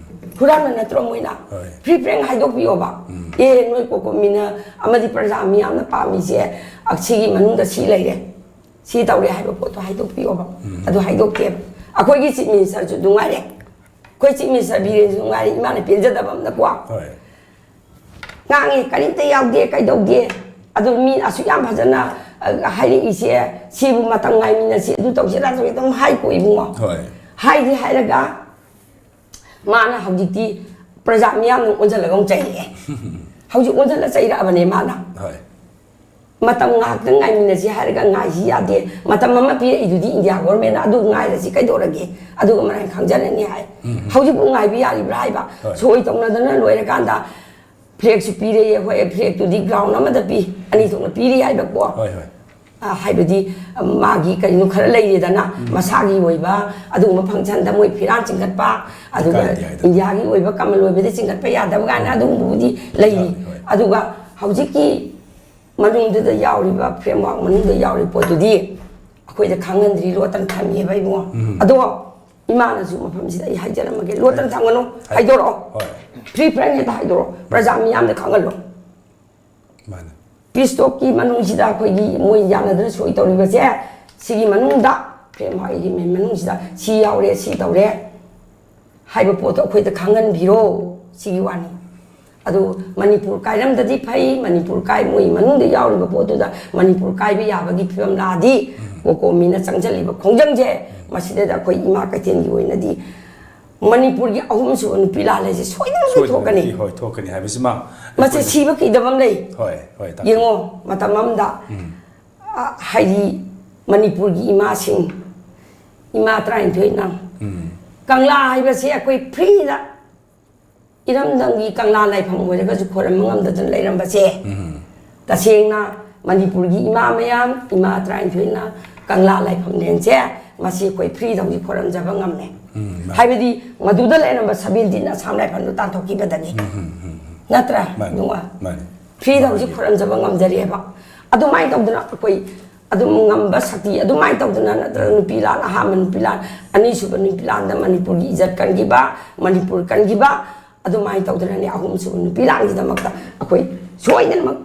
ꯍꯨꯔꯥꯟꯕ ꯅꯠꯇ꯭ꯔꯣ ꯃꯣꯏꯅ? ꯍꯣꯏ꯫ Free frank ꯍꯥꯏꯗꯣꯛꯄꯤꯌꯣꯕ꯫ "ꯑꯦ, ꯅꯣꯏ ꯀꯣꯀꯣꯃꯤꯅ ꯑꯃꯗꯤ ꯄ꯭ꯔꯖꯥ ꯃꯤꯌꯥꯝꯅ ꯄꯥꯝꯃꯤꯁꯦ, ꯑ, ꯁꯤꯒꯤ ꯃꯅꯨꯡꯗ ꯁꯤ ꯂꯩꯔꯦ, ꯁꯤ ꯇꯧꯔꯦ" ꯍꯥꯏꯕ ꯄꯣꯠꯇꯣ ꯍꯥꯏꯗꯣꯛꯄꯤꯌꯣꯕ꯫ ꯑꯗꯨ ꯍꯥꯏꯗꯣꯛꯇꯦꯕ꯫ ꯑꯩꯈꯣꯏꯒꯤ ꯆꯤꯐ ꯃꯤꯅꯤꯁꯇꯔꯁꯨ ꯑꯗꯨ ꯉꯥꯏꯔꯦ, ꯑꯩꯈꯣꯏ ꯆꯤꯐ ꯃꯤꯅꯤꯁꯇꯔ ꯕꯤꯔꯦꯟꯁꯨ ꯉꯥꯏꯔꯦ, ꯏꯃꯥꯅ ꯄꯦꯟꯖꯗꯕ ꯑꯃꯅꯀꯣ꯫ ꯍꯣꯏ꯫ ꯉꯥꯡꯉꯤ, ꯀꯔꯤꯝꯇ ꯌꯥꯎꯗꯦ, ꯀꯩꯗꯧꯒꯦ? ꯑꯗꯨ ꯃꯤ ꯑꯁꯨꯛ ꯌꯥꯝ ꯐꯖꯅ, ꯑ, ꯍꯥꯏꯔꯛꯏꯁꯦ, ꯁꯤꯕꯨ ꯃꯇꯝ ꯉꯥꯏꯃꯤꯟꯅꯁꯤ, ꯑꯗꯨ ꯇꯧꯁꯤ, ꯑꯗꯥ ꯇꯧꯁꯤ ꯑꯗꯨꯝ ꯍꯥꯏꯀꯣ ꯏꯕꯨꯡꯉꯣ꯫ ꯍꯣꯏ꯫ ꯍꯥꯏꯗꯤ ꯍꯥꯏꯔꯒ ꯃꯥꯅ ꯍꯧꯖꯤꯛꯇꯤ ꯄ꯭ꯔꯖꯥ ꯃꯤꯌꯥꯝꯅ ꯑꯣꯟꯁꯤꯜꯂꯒ ꯑꯃꯨꯛ ꯆꯩꯔꯛꯑꯦ꯫ ꯍꯧꯖꯤꯛ ꯑꯣꯟꯁꯤꯜꯂ ꯆꯩꯔꯛꯑꯕꯅꯦ ꯃꯥꯅ꯫ ꯍꯣꯏ꯫ ꯃꯇꯝ ꯉꯥꯏꯍꯥꯛꯇꯪ ꯉꯥꯏꯃꯤꯟꯅꯁꯤ ꯍꯥꯏꯔꯒ ꯉꯥꯏꯁꯤ ꯌꯥꯗꯦ꯫ ꯃꯇꯝ ꯑꯃ ꯄꯤꯔꯛꯏꯗꯨꯗꯤ ꯏꯟꯗꯤꯌꯥ ꯒꯣꯔꯃꯦꯟꯅ, ꯑꯗꯨ ꯉꯥꯏꯔꯁꯤ ꯀꯩꯗꯧꯔꯒꯦ? ꯑꯗꯨꯒ ꯃꯔꯥꯏꯅ ꯈꯪꯖꯔꯅꯤ ꯍꯥꯏ꯫ ꯍꯧꯖꯤꯛꯄꯨ ꯉꯥꯏꯕ ꯌꯥꯔꯤꯕ꯭ꯔꯥ ꯍꯥꯏꯕ? ꯍꯣꯏ꯫ ꯁꯣꯏ ꯇꯧꯅꯗꯅ ꯂꯣꯏꯔꯀꯥꯟꯗ ꯐ꯭ꯂꯦꯛꯁꯨ ꯄꯤꯔꯦꯌꯦ꯫ ꯍꯣꯏ, ꯐ꯭ꯂꯦꯛꯇꯨꯗꯤ ꯒ꯭ꯔꯥꯎꯟ ꯑꯃꯗ ꯄꯤ, ꯑꯅꯤ ꯊꯣꯛꯅ ꯄꯤꯔꯤ ꯍꯥꯏꯕꯀꯣ꯫ ꯍꯣꯏ, ꯍꯣꯏ꯫ ꯑ, ꯍꯥꯏꯕꯗꯤ, ꯑ, ꯃꯥꯒꯤ ꯀꯩꯅꯣ ꯈꯔ ꯂꯩꯔꯦꯗꯅ, ꯃꯁꯥꯒꯤ ꯑꯣꯏꯕ ꯑꯗꯨꯒꯨꯝꯕ ꯐꯪꯁꯟꯗ ꯃꯣꯏ ꯐꯤꯔꯥꯜ ꯆꯤꯡꯈꯠꯄ, ꯑꯗꯨꯒ ꯀꯥꯏꯗꯦ ꯍꯥꯏꯗꯅ꯫ ꯏꯟꯗꯤꯌꯥꯒꯤ ꯑꯣꯏꯕ ꯀꯃꯜ ꯑꯣꯏꯕꯗ ꯆꯤꯡꯈꯠꯄ ꯌꯥꯗꯕ ꯀꯥꯏꯅ ꯑꯗꯨꯒꯨꯝꯕꯕꯨꯗꯤ ꯂꯩꯔꯤ꯫ ꯍꯣꯏ, ꯍꯣꯏ꯫ ꯑꯗꯨꯒ ꯍꯧꯖꯤꯛꯀꯤ ꯃꯅꯨꯡꯗꯨꯗ ꯌꯥꯎꯔꯤꯕ, ꯐ꯭ꯔꯦꯝꯋꯥꯔꯛ ꯃꯅꯨꯡꯗ ꯌꯥꯎꯔꯤꯕ ꯄꯣꯠꯇꯨꯗꯤ ꯑꯩꯈꯣꯏꯗ ꯈꯪꯍꯟꯗ꯭ꯔꯤ, ꯂꯣꯠꯇꯅ ꯊꯝꯃꯦꯕ ꯏꯕꯨꯡꯉꯣ꯫ ꯑꯗꯣ ꯏꯃꯥꯅꯁꯨ ꯃꯐꯝꯁꯤꯗ ꯑꯩ ꯍꯥꯏꯖꯔꯝꯃꯒꯦ, ꯂꯣꯠꯇꯅ ꯊꯝꯒꯅꯨ, ꯍꯥꯏꯗꯣꯔꯛꯑꯣ꯫ ꯍꯣꯏ꯫ ꯐ꯭ꯔꯤ ꯐ꯭ꯔꯦꯡ ꯍꯦꯛꯇ ꯍꯥꯏꯗꯣꯔꯛꯑꯣ, ꯄ꯭ꯔꯖꯥ ꯃꯤꯌꯥꯝꯗ ꯈꯪꯍꯜꯂꯣ꯫ ꯃꯥꯅꯦ꯫ ꯄꯤꯁ ꯇꯣꯛꯀꯤ ꯃꯅꯨꯡꯁꯤꯗ ꯑꯩꯈꯣꯏꯒꯤ ꯃꯣꯏ ꯌꯥꯅꯗꯅ ꯁꯣꯏ ꯇꯧꯔꯤꯕꯁꯦ, ꯁꯤꯒꯤ ꯃꯅꯨꯡꯗ, ꯐ꯭ꯔꯦꯝ ꯍꯥꯏꯒꯤ ꯃꯅꯨꯡꯁꯤꯗ ꯁꯤ ꯌꯥꯎꯔꯦ, ꯁꯤ ꯇꯧꯔꯦ ꯍꯥꯏꯕ ꯄꯣꯠꯇꯣ ꯑꯩꯈꯣꯏꯗ ꯈꯪꯍꯟꯕꯤꯔꯣ, ꯁꯤꯒꯤ ꯋꯥꯅꯤ꯫ ꯑꯗꯨ ꯃꯅꯤꯄꯨꯔ ꯀꯥꯏꯔꯝꯗꯗꯤ ꯐꯩ, ꯃꯅꯤꯄꯨꯔ ꯀꯥꯏ, ꯃꯣꯏ ꯃꯅꯨꯡꯗ ꯌꯥꯎꯔꯤꯕ ꯄꯣꯠꯇꯨꯗ ꯃꯅꯤꯄꯨꯔ ꯀꯥꯏꯕ ꯌꯥꯕꯒꯤ ꯐꯤꯕꯝ ꯂꯥꯛꯑꯗꯤ, ꯀꯣꯀꯣꯃꯤꯅ ꯆꯪꯁꯤꯜꯂꯤꯕ ꯈꯣꯡꯖꯪꯁꯦ, ꯃꯁꯤꯗꯩꯗ ꯑꯩꯈꯣꯏ ꯏꯃꯥ ꯀꯩꯊꯦꯜꯒꯤ ꯑꯣꯏꯅꯗꯤ ꯃꯅꯤꯄꯨꯔꯒꯤ ꯑꯍꯨꯝꯁꯨꯕ ꯅꯨꯄꯤ ꯂꯥꯜ ꯍꯥꯏꯁꯦ ꯁꯣꯏꯗꯅ ꯊꯣꯛꯀꯅꯤ꯫ ꯁꯣꯏꯗꯅꯃꯛꯀꯤ, ꯍꯣꯏ, ꯊꯣꯛꯀꯅꯤ ꯍꯥꯏꯕꯁꯤꯃ ꯃꯁꯤ ꯑꯩꯈꯣꯏꯅ ꯁꯤꯕ ꯀꯤꯗꯕ ꯑꯃ ꯂꯩ꯫ ꯍꯣꯏ, ꯍꯣꯏ, ꯇꯥꯛꯄꯤ꯫ ꯌꯦꯡꯉꯣ, ꯃꯇꯝ ꯑꯃꯗ, ꯑ, ꯍꯥꯏꯗꯤ ꯃꯅꯤꯄꯨꯔꯒꯤ ꯏꯃꯥꯁꯤꯡ, ꯏꯃꯥ ꯇꯔꯥꯅꯤꯊꯣꯏꯅ, ꯀꯪꯂꯥ ꯍꯥꯏꯕꯁꯤ ꯑꯩꯈꯣꯏ ꯐ꯭ꯔꯤꯗ ꯏꯔꯝꯗꯝꯒꯤ ꯀꯪꯂꯥ ꯂꯥꯏꯐꯝ ꯑꯣꯏꯔꯒꯁꯨ ꯈꯣꯏꯔꯝꯕ ꯉꯝꯗꯗꯅ ꯂꯩꯔꯝꯕꯁꯦ, ꯇꯁꯦꯡꯅ ꯃꯅꯤꯄꯨꯔꯒꯤ ꯏꯃꯥ ꯃꯌꯥꯝ, ꯏꯃꯥ ꯇꯔꯥꯅꯤꯊꯣꯏꯅ ꯀꯪꯂꯥ ꯂꯥꯏꯐꯝꯂꯦꯟꯁꯦ, ꯃꯁꯤ ꯑꯩꯈꯣꯏ ꯐ꯭ꯔꯤꯗ ꯍꯧꯖꯤꯛ ꯈꯣꯏꯔꯝꯖꯕ ꯉꯝꯃꯦ꯫ ꯎꯝ, ꯃꯥꯅꯤ꯫ ꯍꯥꯏꯕꯗꯤ ꯃꯗꯨꯗ ꯂꯩꯔꯝꯕ ꯁꯕꯦꯟꯇꯤꯟ ꯑꯁꯥꯝ ꯔꯥꯏꯐꯜꯗꯨ ꯇꯥꯟꯊꯣꯛꯈꯤꯕꯗꯅꯤ, ꯅꯠꯇ꯭ꯔꯥ? ꯃꯥꯅꯤ, ꯏꯕꯨꯡꯉꯣ? ꯃꯥꯅꯤ꯫ ꯐ꯭ꯔꯤꯗ ꯃꯥꯅꯤ꯫ ꯍꯧꯖꯤꯛ ꯈꯣꯏꯔꯝꯖꯕ ꯉꯝꯖꯔꯤꯑꯕ꯫ ꯑꯗꯨꯃꯥꯏꯅ ꯇꯧꯗꯅ ꯑꯩꯈꯣꯏ ꯑꯗꯨꯝ ꯉꯝꯕ ꯁꯛꯇꯤ, ꯑꯗꯨꯃꯥꯏꯅ ꯇꯧꯗꯅ ꯅꯠꯇ꯭ꯔꯒ ꯅꯨꯄꯤ ꯂꯥꯟ, ꯑꯍꯥꯟꯕ ꯅꯨꯄꯤ ꯂꯥꯟ, ꯑꯅꯤꯁꯨꯕ ꯅꯨꯄꯤ ꯂꯥꯟꯗ ꯃꯅꯤꯄꯨꯔꯒꯤ ꯏꯖꯠ ꯀꯟꯈꯤꯕ, ꯃꯅꯤꯄꯨꯔ ꯀꯟꯈꯤꯕ, ꯑꯗꯨꯃꯥꯏꯅ ꯇꯧꯗꯅꯅꯦ ꯑꯍꯨꯝꯁꯨꯕ ꯅꯨꯄꯤ ꯂꯥꯟꯒꯤꯗꯃꯛꯇ ꯑꯩꯈꯣꯏ ꯁꯣꯏꯗꯅꯃꯛ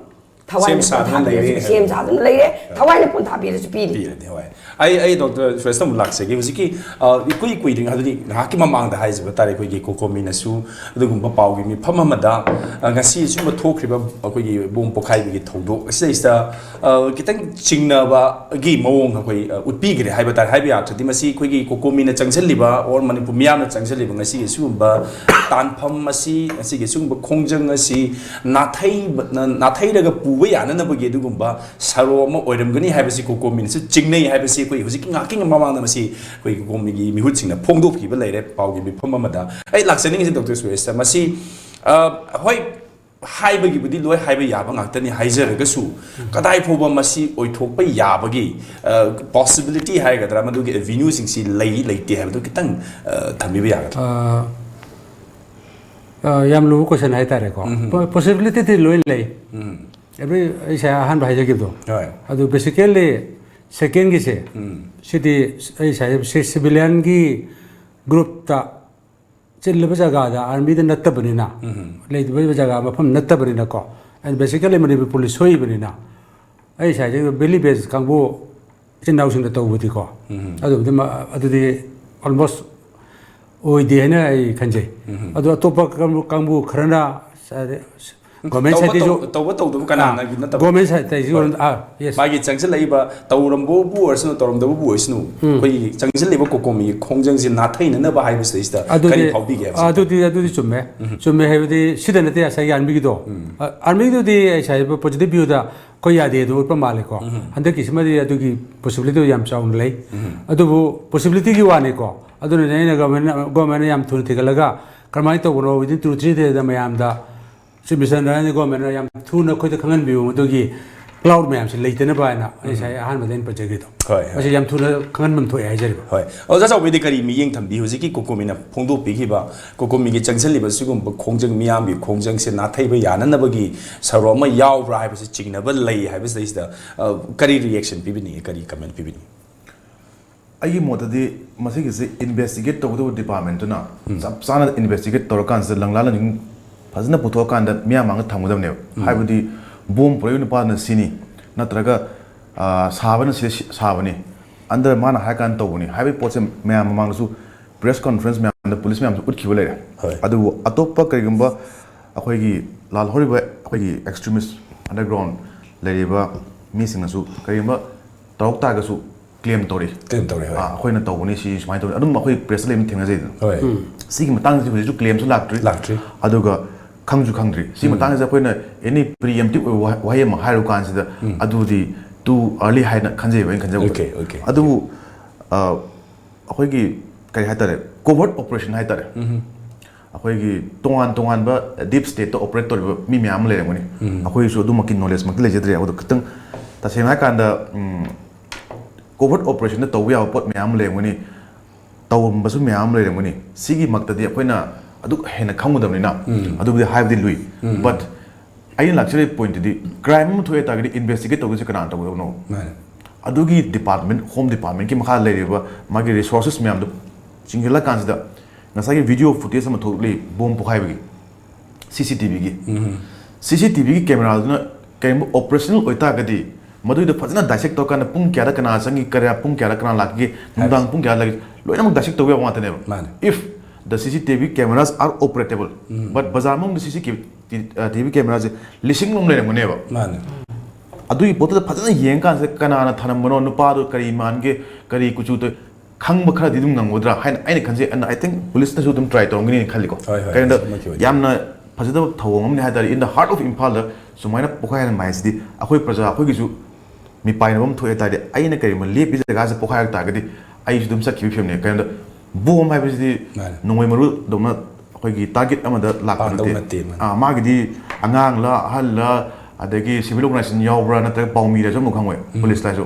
ꯊꯋꯥꯏꯅ ꯁꯦꯝ ꯁꯥꯗꯨꯅ ꯄꯣꯟꯊꯥꯕꯤꯔꯁꯨ, ꯂꯩꯔꯦ꯫ ꯁꯦꯝ ꯁꯥꯗꯨꯅ ꯂꯩꯔꯦ, ꯊꯋꯥꯏꯅ ꯄꯣꯟꯊꯥꯕꯤꯔꯁꯨ ꯄꯤꯔꯤ꯫ ꯄꯤꯔꯅꯤ, ꯍꯣꯏ꯫ ꯑꯩ, ꯑꯩ ꯗꯣꯛꯇꯔ ꯁꯨꯔꯦꯁꯇ ꯑꯃꯨꯛ ꯂꯥꯛꯆꯒꯦ꯫ ꯍꯧꯖꯤꯛꯀꯤ, ꯑ, ꯏꯀꯨꯏ ꯀꯨꯏꯗ꯭ꯔꯤꯉꯩ, ꯑꯗꯨꯗꯤ ꯉꯥꯏꯍꯥꯛꯀꯤ ꯃꯃꯥꯡꯗ ꯍꯥꯏꯖꯕ ꯇꯥꯔꯦ, ꯑꯩꯈꯣꯏꯒꯤ ꯀꯣꯀꯣꯃꯤꯅꯁꯨ ꯑꯗꯨꯒꯨꯝꯕ ꯄꯥꯎꯒꯤ ꯃꯤꯐꯝ ꯑꯃꯗ, ꯑ, ꯉꯁꯤ ꯁꯨꯝꯕ ꯊꯣꯛꯈ꯭ꯔꯤꯕ ꯑꯩꯈꯣꯏꯒꯤ ꯕꯣꯝ ꯄꯣꯈꯥꯏꯕꯒꯤ ꯊꯧꯗꯣꯛ ꯑꯁꯤꯗꯩꯁꯤꯗ, ꯑ, ꯈꯤꯇꯪ ꯆꯤꯡꯅꯕꯒꯤ ꯃꯑꯣꯡ ꯑꯩꯈꯣꯏ, ꯑ, ꯎꯠꯄꯤꯈ꯭ꯔꯦ ꯍꯥꯏꯕ ꯇꯥꯔꯦ꯫ ꯍꯥꯏꯕ ꯌꯥꯗ꯭ꯔꯗꯤ ꯃꯁꯤ ꯑꯩꯈꯣꯏꯒꯤ ꯀꯣꯀꯣꯃꯤꯅ ꯆꯪꯁꯤꯜꯂꯤꯕ, or ꯃꯅꯤꯄꯨꯔ ꯃꯤꯌꯥꯝꯅ ꯆꯪꯁꯤꯜꯂꯤꯕ ꯉꯁꯤꯒꯤ ꯁꯤꯒꯨꯝꯕ ꯇꯥꯟꯐꯝ ꯑꯁꯤ, ꯉꯁꯤꯒꯤ ꯁꯤꯒꯨꯝꯕ ꯈꯣꯡꯖꯪ ꯑꯁꯤ ꯅꯥꯊꯩꯕ-, ꯅꯥꯊꯩꯔꯒ ꯄꯨꯕ ꯌꯥꯅꯅꯕꯒꯤ ꯑꯗꯨꯒꯨꯝꯕ ꯁꯔꯣ ꯑꯃ ꯑꯣꯏꯔꯝꯒꯅꯤ ꯍꯥꯏꯕꯁꯤ ꯀꯣꯀꯣꯃꯤꯅꯁꯨ ꯆꯤꯡꯅꯩ ꯍꯥꯏꯕꯁꯤ ꯑꯩꯈꯣꯏ ꯍꯧꯖꯤꯛꯀꯤ ꯉꯥꯏꯍꯥꯛꯀꯤ ꯃꯃꯥꯡꯗ ꯃꯁꯤ ꯑꯩꯈꯣꯏ ꯀꯣꯀꯣꯃꯤꯒꯤ ꯃꯤꯍꯨꯠꯁꯤꯡꯅ ꯐꯣꯡꯗꯣꯛꯈꯤꯕ ꯂꯩꯔꯦ ꯄꯥꯎꯒꯤ ꯃꯤꯐꯝ ꯑꯃꯗ꯫ ꯑꯩ ꯂꯥꯛꯆꯅꯤꯡꯉꯤꯁꯤ ꯗꯣꯛꯇꯔ ꯁꯨꯔꯦꯁꯇ, ꯃꯁꯤ, ꯑ, ꯍꯣꯏ, ꯍꯥꯏꯕꯒꯤꯕꯨꯗꯤ ꯂꯣꯏ ꯍꯥꯏꯕ ꯌꯥꯕ ꯉꯥꯛꯇꯅꯤ, ꯍꯥꯏꯖꯔꯒꯁꯨ ꯀꯗꯥꯏ ꯐꯥꯎꯕ ꯃꯁꯤ ꯑꯣꯏꯊꯣꯛꯄ ꯌꯥꯕꯒꯤ, ꯑ, possibility ꯍꯥꯏꯒꯗ꯭ꯔꯥ, ꯃꯗꯨꯒꯤ avenue ꯁꯤꯡꯁꯤ ꯂꯩ ꯂꯩꯇꯦ ꯍꯥꯏꯕꯗꯨ ꯈꯤꯇꯪ, ꯑ, ꯊꯝꯕꯤꯕ ꯌꯥꯒꯗ꯭ꯔꯥ? ꯑ, ꯑ, ꯌꯥꯝ ꯂꯨꯕ question ꯍꯥꯏꯇꯥꯔꯦꯀꯣ꯫ ꯎꯝ꯫ ꯄꯣ-, possibility ꯗꯤ ꯂꯣꯏ ꯂꯩ꯫ ꯎꯝ꯫ Every, ꯑꯩ ꯉꯁꯥꯏ ꯑꯍꯥꯟꯕ ꯍꯥꯏꯖꯈꯤꯕꯗꯣ꯫ ꯍꯣꯏ꯫ ꯑꯗꯨ basically second ꯒꯤꯁꯦ, ꯎꯝ꯫ ꯁꯤꯗꯤ ꯑꯩ ꯉꯁꯥꯏ ꯁꯤ civilian ꯒꯤ group ꯇ ꯆꯤꯜꯂꯕ ꯖꯒꯥꯗ army ꯗ ꯅꯠꯇꯕꯅꯤꯅ, ꯎꯝ꯫ ꯂꯩꯇꯕ ꯖꯒꯥ ꯃꯐꯝ ꯅꯠꯇꯕꯅꯤꯅꯀꯣ, and basically ꯃꯅꯤꯄꯨꯔ police ꯁꯣꯏꯕꯅꯤꯅ, ꯑꯩ ꯉꯁꯥꯏ valley base ꯀꯥꯡꯕꯨ ꯏꯆꯤꯟ ꯏꯅꯥꯎꯁꯤꯡꯗ ꯇꯧꯕꯗꯤꯀꯣ, ꯑꯗꯨꯕꯨꯗꯤ ꯃ- ꯑꯗꯨꯗꯤ almost ꯑꯣꯏꯗꯦ ꯍꯥꯏꯅ ꯑꯩ ꯈꯟꯖꯩ꯫ ꯑꯗꯣ ꯑꯇꯣꯞꯄ ꯀꯥꯡꯕꯨ ꯀꯥꯡꯕꯨ ꯈꯔꯅ ꯒꯣꯔꯃꯦꯟ ꯇꯧꯕ ꯁꯥꯏꯠꯇꯩꯁꯨ ꯇꯧ- ꯇꯧꯕ ꯇꯧꯗꯕ ꯀꯅꯥꯅꯒꯤ ꯅꯠꯇꯕ, ꯒꯣꯔꯃꯦꯟ ꯁꯥꯏꯠꯇꯩꯁꯨ ꯑꯥ, ꯌꯦꯁ꯫ ꯃꯥꯒꯤ ꯆꯪꯁꯤꯜꯂꯛꯏꯕ, ꯇꯧꯔꯝꯕꯕꯨ ꯑꯣꯏꯔꯁꯅꯨ, ꯇꯧꯔꯝꯗꯕꯕꯨ ꯑꯣꯏꯔꯁꯅꯨ, ꯑꯩꯈꯣꯏꯒꯤ ꯆꯪꯁꯤꯜꯂꯛꯏꯕ ꯀꯣꯀꯣꯃꯤꯒꯤ ꯈꯣꯡꯖꯪꯁꯦ ꯅꯥꯊꯩꯅꯅꯕ ꯍꯥꯏꯕꯁꯤꯗꯩꯁꯤꯗ ꯑꯗꯨꯗꯤ ꯀꯔꯤ ꯐꯥꯎꯕꯤꯒꯦ ꯍꯥꯏꯕꯁꯦ? ꯑꯗꯨꯗꯤ ꯑꯗꯨꯗꯤ ꯆꯨꯝꯃꯦ꯫ ꯆꯨꯝꯃꯦ ꯍꯥꯏꯕꯗꯤ ꯁꯤꯗ ꯅꯠꯇꯦ, ꯉꯁꯥꯏꯒꯤ ꯑꯥꯔꯃꯤꯒꯤꯗꯣ, ꯑꯥꯔꯃꯤꯒꯤꯗꯨꯗꯤ ꯑꯩ ꯉꯁꯥꯏ ꯄꯣꯖꯤꯇꯤꯚ ꯚ꯭ꯌꯨꯗ ꯑꯩꯈꯣꯏ ꯌꯥꯗꯦ ꯑꯗꯨ ꯎꯠꯄ ꯃꯥꯜꯂꯦꯀꯣ꯫ ꯍꯟꯗꯛꯀꯤꯁꯤꯃꯗꯤ ꯑꯗꯨꯒꯤ ꯄꯣꯁꯤꯕꯤꯂꯤꯇꯤ ꯌꯥꯝ ꯆꯥꯎꯅ ꯂꯩ꯫ ꯑꯗꯨꯕꯨ ꯄꯣꯁꯤꯕꯤꯂꯤꯇꯤꯒꯤ ꯋꯥꯅꯤꯀꯣ꯫ ꯑꯗꯨꯅꯅꯦ ꯑꯩꯅ ꯒꯣꯔꯃꯦꯟ ꯒꯣꯔꯃꯦꯟꯅ ꯌꯥꯝ ꯊꯨꯅ ꯊꯤꯒꯠꯂꯒ ꯀꯔꯝꯍꯥꯏꯅ ꯇꯧꯕꯅꯣ, within two three days ꯗ ꯃꯌꯥꯝꯗ ꯆꯤꯐ ꯃꯤꯅꯤꯁꯇꯔꯅ ꯑꯩꯅ ꯒꯣꯔꯃꯦꯟꯅ ꯌꯥꯝ ꯊꯨꯅ ꯑꯩꯈꯣꯏꯗ ꯈꯪꯍꯟꯕꯤꯌꯨ, ꯃꯗꯨꯒꯤ ꯀ꯭ꯂꯥꯎꯗ ꯃꯌꯥꯝꯁꯦ ꯂꯩꯇꯅꯕ ꯍꯥꯏꯅ ꯑꯩ ꯉꯁꯥꯏ ꯑꯍꯥꯟꯕꯗ ꯑꯩꯅ ꯄꯟꯖꯈ꯭ꯔꯤꯗꯣ꯫ ꯍꯣꯏ, ꯍꯣꯏ꯫ ꯃꯁꯤ ꯌꯥꯝ ꯊꯨꯅ ꯈꯪꯍꯟꯐꯝ ꯊꯣꯛꯑꯦ ꯍꯥꯏꯖꯔꯤꯕ꯫ ꯍꯣꯏ꯫ ꯑꯣꯖꯥ ꯆꯥꯎꯕꯤꯗꯤ ꯀꯔꯤ ꯃꯤꯠꯌꯦꯡ ꯊꯝꯕꯤ? ꯍꯧꯖꯤꯛꯀꯤ ꯀꯣꯀꯣꯃꯤꯅ ꯐꯣꯡꯗꯣꯛꯄꯤꯈꯤꯕ, ꯀꯣꯀꯣꯃꯤꯒꯤ ꯆꯪꯁꯤꯜꯂꯤꯕ ꯁꯤꯒꯨꯝꯕ ꯈꯣꯡꯖꯪ, ꯃꯤꯌꯥꯝꯒꯤ ꯈꯣꯡꯖꯪꯁꯦ ꯅꯥꯊꯩꯕ ꯌꯥꯅꯅꯕꯒꯤ ꯁꯔꯨꯛ ꯑꯃ ꯌꯥꯎꯕ꯭ꯔꯥ ꯍꯥꯏꯕꯁꯤ ꯆꯤꯡꯅꯕ ꯂꯩ ꯍꯥꯏꯕꯁꯤꯗꯩꯁꯤꯗ, ꯑ, ꯀꯔꯤ ꯔꯤꯌꯦꯛꯁꯟ ꯄꯤꯕꯤꯅꯤꯡꯉꯤ, ꯀꯔꯤ ꯀꯃꯦꯟ ꯄꯤꯕꯤꯅꯤꯡꯉꯤ? ꯑꯩꯒꯤ ꯃꯣꯠꯇꯗꯤ ꯃꯁꯤꯒꯤꯁꯤ ꯏꯟꯚꯦꯁꯇꯤꯒꯦꯠ ꯇꯧꯒꯗꯕ ꯗꯤꯄꯥꯔꯠꯃꯦꯟꯇꯨꯅ ꯆꯞ ꯆꯥꯅ ꯏꯟꯚꯦꯁꯇꯤꯒꯦꯠ ꯇꯧꯔꯀꯥꯟꯁꯤꯗ ꯂꯪꯂꯥ ꯂꯪꯖꯤꯡ ꯐꯖꯅ ꯄꯨꯊꯣꯛꯑꯀꯥꯟꯗ ꯃꯤꯌꯥꯝ ꯃꯥꯡꯗ ꯊꯝꯒꯗꯕꯅꯦꯕ꯫ ꯍꯥꯏꯕꯗꯤ ꯕꯣꯝ ꯄꯨꯔꯛꯏꯕ ꯅꯨꯄꯥꯗꯨꯅ ꯁꯤꯅꯤ, ꯅꯠꯇ꯭ꯔꯒ, ꯑꯥ, ꯁꯥꯕꯅ ꯁꯤꯗ ꯁꯤ- ꯁꯥꯕꯅꯤ, ꯑꯟꯗꯔ ꯃꯥꯅ ꯍꯥꯏꯔ ꯀꯥꯟꯗ ꯇꯧꯕꯅꯤ ꯍꯥꯏꯕꯒꯤ ꯄꯣꯠꯁꯦ ꯃꯌꯥꯝ ꯃꯃꯥꯡꯗꯁꯨ, ꯄ꯭ꯔꯦꯁ ꯀꯣꯟꯐ꯭ꯔꯦꯟꯁ ꯃꯌꯥꯝꯗ ꯄꯨꯂꯤꯁ ꯃꯌꯥꯝꯁꯨ ꯎꯠꯈꯤꯕ ꯂꯩꯔꯦ꯫ ꯍꯣꯏ꯫ ꯑꯗꯨꯕꯨ ꯑꯇꯣꯞꯄ ꯀꯔꯤꯒꯨꯝꯕ ꯑꯩꯈꯣꯏꯒꯤ ꯂꯥꯜꯍꯧꯔꯤꯕ ꯑꯩꯈꯣꯏꯒꯤ ꯑꯦꯛꯁꯇ꯭ꯔꯤꯃꯤꯁ ꯑꯟꯗꯔꯒ꯭ꯔꯥꯎꯟ ꯂꯩꯔꯤꯕ ꯃꯤꯁꯤꯡꯅꯁꯨ ꯀꯔꯤꯒꯨꯝꯕ ꯇꯧꯔꯛ ꯇꯥꯔꯒꯁꯨ ꯀ꯭ꯂꯦꯝ ꯇꯧꯔꯛꯏ꯫ ꯀ꯭ꯂꯦꯝ ꯇꯧꯔꯛꯏ, ꯍꯣꯏ꯫ ꯑꯥ, ꯑꯩꯈꯣꯏꯅ ꯇꯧꯕꯅꯤ, ꯁꯤ ꯁꯨꯃꯥꯏꯅ ꯇꯧꯕꯅꯤ, ꯑꯗꯨꯝ ꯑꯩꯈꯣꯏ ꯄ꯭ꯔꯦꯁꯇ ꯂꯩꯕ ꯊꯦꯡꯅꯖꯩꯗꯅ꯫ ꯍꯣꯏ꯫ ꯁꯤꯒꯤ ꯃꯇꯥꯡꯁꯤꯗꯤ ꯍꯧꯖꯤꯛꯁꯨ ꯀ꯭ꯂꯦꯝꯁꯨ ꯂꯥꯛꯇ꯭ꯔꯤ꯫ ꯂꯥꯛꯇ꯭ꯔꯤ꯫ ꯑꯗꯨꯒ ꯈꯪꯁꯨ ꯈꯪꯗ꯭ꯔꯤ꯫ ꯁꯤ ꯃꯇꯥꯡꯁꯤꯗ ꯑꯩꯈꯣꯏꯅ ꯑꯦꯅꯤ ꯄ꯭ꯔꯤꯑꯦꯝꯇꯤꯞ ꯑꯣꯏꯕ ꯋꯥꯍꯩ- ꯋꯥꯍꯩ ꯑꯃ ꯍꯥꯏꯔꯨ ꯀꯥꯟꯁꯤꯗ ꯑꯗꯨꯗꯤ ꯇꯨ ꯑꯥꯔꯂꯤ ꯍꯥꯏꯅ ꯈꯟꯖꯩꯕ, ꯑꯩꯅ ꯈꯟꯖꯕꯗ꯫ Okay, okay. ꯑꯗꯨꯕꯨ, ꯑ, ꯑꯩꯈꯣꯏꯒꯤ ꯀꯔꯤ ꯍꯥꯏꯇꯥꯔꯦ, ꯀꯣꯚꯔꯠ ꯑꯣꯄꯔꯦꯁꯟ ꯍꯥꯏꯇꯥꯔꯦ꯫ ꯑꯩꯈꯣꯏꯒꯤ ꯇꯣꯉꯥꯟ ꯇꯣꯉꯥꯟꯕ ꯗꯤꯞ ꯁ꯭ꯇꯦꯠꯇ ꯑꯣꯄꯔꯦꯠ ꯇꯧꯔꯤꯕ ꯃꯤ ꯃꯌꯥꯝ ꯑꯃ ꯂꯩꯔꯝꯒꯅꯤ꯫ ꯑꯩꯈꯣꯏꯁꯨ ꯑꯗꯨꯃꯛꯀꯤ ꯅꯣꯂꯦꯖꯃꯛꯇꯤ ꯂꯩꯖꯗ꯭ꯔꯦ꯫ ꯑꯗꯣ ꯈꯤꯇꯪ ꯇꯁꯦꯡꯅ ꯍꯥꯏꯔꯀꯥꯟꯗ, ꯎꯝ, ꯀꯣꯚꯔꯠ ꯑꯣꯄꯔꯦꯁꯟꯗ ꯇꯧꯕ ꯌꯥꯕ ꯄꯣꯠ ꯃꯌꯥꯝ ꯑꯃ ꯂꯩꯔꯝꯒꯅꯤ, ꯇꯧꯔꯝꯕꯁꯨ ꯃꯌꯥꯝ ꯑꯃ ꯂꯩꯔꯝꯒꯅꯤ꯫ ꯁꯤꯒꯤꯃꯛꯇꯗꯤ ꯑꯩꯈꯣꯏꯅ ꯑꯗꯨꯛ ꯍꯦꯟꯅ ꯈꯪꯒꯗꯕꯅꯤꯅ ꯑꯗꯨꯕꯨꯗꯤ ꯍꯥꯏꯕꯗꯤ ꯂꯨꯏ꯫ ꯕꯠ ꯑꯩꯅ ꯂꯥꯛꯆꯔꯤꯕ ꯄꯣꯏꯟꯠꯇꯨꯗꯤ, ꯀ꯭ꯔꯥꯏꯝ ꯑꯃ ꯊꯣꯛꯑꯦ ꯇꯥꯔꯒꯗꯤ ꯏꯟꯚꯦꯁꯇꯤꯒꯦꯠ ꯇꯧꯗꯣꯏꯁꯦ ꯀꯅꯥꯅ ꯇꯧꯒꯗꯕꯅꯣ? ꯃꯥꯅꯦ꯫ ꯑꯗꯨꯒꯤ ꯗꯤꯄꯥꯔꯠꯃꯦꯟꯠ, ꯍꯣꯝ ꯗꯤꯄꯥꯔꯠꯃꯦꯟꯠꯀꯤ ꯃꯈꯥꯗ ꯂꯩꯔꯤꯕ ꯃꯥꯒꯤ ꯔꯤꯁꯣꯔꯁꯦꯁ ꯃꯌꯥꯝꯗꯣ ꯆꯤꯡꯁꯤꯜꯂꯀꯥꯟꯁꯤꯗ, ꯉꯁꯥꯏꯒꯤ ꯚꯤꯗꯤꯑꯣ ꯐꯨꯇꯦꯖ ꯑꯃ ꯊꯣꯛꯂꯤ, ꯕꯣꯝ ꯄꯣꯈꯥꯏꯕꯒꯤ, ꯁꯤ ꯁꯤ ꯇꯤ ꯚꯤꯒꯤ꯫ ꯁꯤ ꯁꯤ ꯇꯤ ꯚꯤꯒꯤ ꯀꯦꯃꯦꯔꯥꯗꯨꯅ ꯀꯔꯤꯒꯨꯝꯕ ꯑꯣꯄꯔꯦꯁꯅꯦꯜ ꯑꯣꯏꯇꯥꯔꯒꯗꯤ, ꯃꯗꯨꯏꯗ ꯐꯖꯅ dissect ꯇꯧꯔꯀꯥꯟꯗ ꯄꯨꯡ ꯀꯌꯥꯗ ꯀꯅꯥ ꯆꯪꯈꯤ, ꯀꯌꯥ, ꯄꯨꯡ ꯀꯌꯥꯗ ꯀꯅꯥ ꯂꯥꯛꯈꯤ, ꯅꯨꯡꯗꯥꯡ ꯄꯨꯡ ꯀꯌꯥꯗ ꯂꯥꯛꯈꯤ, ꯂꯣꯏꯅꯃꯛ dissect ꯇꯧꯕ ꯌꯥꯕ ꯉꯥꯛꯇꯅꯦꯕ꯫ ꯃꯥꯅꯦ꯫ If the C C T V cameras are operable, but ꯕꯖꯥꯔ ꯃꯅꯨꯡꯗ C C T V cameras ꯁꯦ ꯂꯤꯁꯤꯡ ꯑꯃ ꯂꯩꯔꯝꯒꯅꯦꯕ꯫ ꯃꯥꯅꯦ꯫ ꯑꯗꯨꯒꯤ ꯄꯣꯠꯇꯨꯗ ꯐꯖꯅ ꯌꯦꯡꯉꯀꯥꯟꯁꯤꯗ ꯀꯅꯥꯅ ꯊꯅꯝꯕꯅꯣ, ꯅꯨꯄꯥꯗꯣ ꯀꯔꯤ ꯃꯥꯟꯒꯦ, ꯀꯔꯤ ꯀꯨꯆꯨ ꯇꯧꯏ, ꯈꯪꯕ ꯈꯔꯗꯤ ꯑꯗꯨꯝ ꯉꯝꯒꯗ꯭ꯔꯥ ꯍꯥꯏꯅ ꯑꯩꯅ ꯈꯟꯖꯩ꯫ And I think ꯄꯨꯂꯤꯁꯅꯁꯨ ꯑꯗꯨꯝ try ꯇꯧꯔꯝꯒꯅꯤꯅ ꯈꯜꯂꯤꯀꯣ꯫ ꯍꯣꯏ, ꯍꯣꯏ, ꯀꯩꯒꯤꯅꯣꯗ ꯑꯗꯨꯃꯛꯀꯤ ꯑꯣꯏꯗꯤ꯫ ꯌꯥꯝꯅ ꯐꯖꯗꯕ ꯊꯧꯑꯣꯡ ꯑꯃꯅꯤ ꯍꯥꯏ ꯇꯥꯔꯦ꯫ In the heart of ꯏꯝꯐꯥꯜꯗ ꯁꯨꯃꯥꯏꯅ ꯄꯣꯈꯥꯏꯍꯟꯕ ꯍꯥꯏꯁꯤꯗꯤ ꯑꯩꯈꯣꯏ ꯄ꯭ꯔꯖꯥ ꯑꯩꯈꯣꯏꯒꯤꯁꯨ ꯃꯤꯄꯥꯏꯅꯕ ꯑꯃ ꯊꯣꯛꯑꯦ ꯍꯥꯏ ꯇꯥꯔꯗꯤ, ꯑꯩꯅ ꯀꯔꯤꯒꯨꯝꯕ ꯂꯦꯞꯄꯤ ꯖꯒꯥꯁꯦ ꯄꯣꯈꯥꯏꯔꯛ ꯇꯥꯔꯒꯗꯤ ꯑꯩꯁꯨ ꯑꯗꯨꯝ ꯆꯠꯈꯤꯕ ꯐꯤꯕꯝꯅꯦ꯫ ꯀꯩꯒꯤꯅꯣꯗ ꯕꯣꯝ ꯍꯥꯏꯕꯁꯤꯗꯤ ꯃꯥꯅꯦ꯫ ꯅꯣꯡꯃꯩ ꯃꯔꯨꯗꯧꯅ ꯑꯩꯈꯣꯏꯒꯤ target ꯑꯃꯗ ꯂꯥꯛꯄ ꯄꯥꯝꯗꯧ ꯅꯠꯇꯦ꯫ ꯅꯠꯇꯦ, ꯃꯥꯅꯦ꯫ ꯑꯥ, ꯃꯥꯒꯤꯗꯤ ꯑꯉꯥꯡꯂ ꯑꯍꯜꯂ ꯑꯗꯒꯤ civil organization ꯌꯥꯎꯕ꯭ꯔꯥ ꯅꯠꯇ꯭ꯔꯒ ꯄꯥꯎꯃꯤꯔꯁꯨ ꯑꯃꯨꯛ ꯈꯪꯉꯣꯏ, ꯄꯨꯂꯤꯁ ꯂꯥꯏꯁꯨ꯫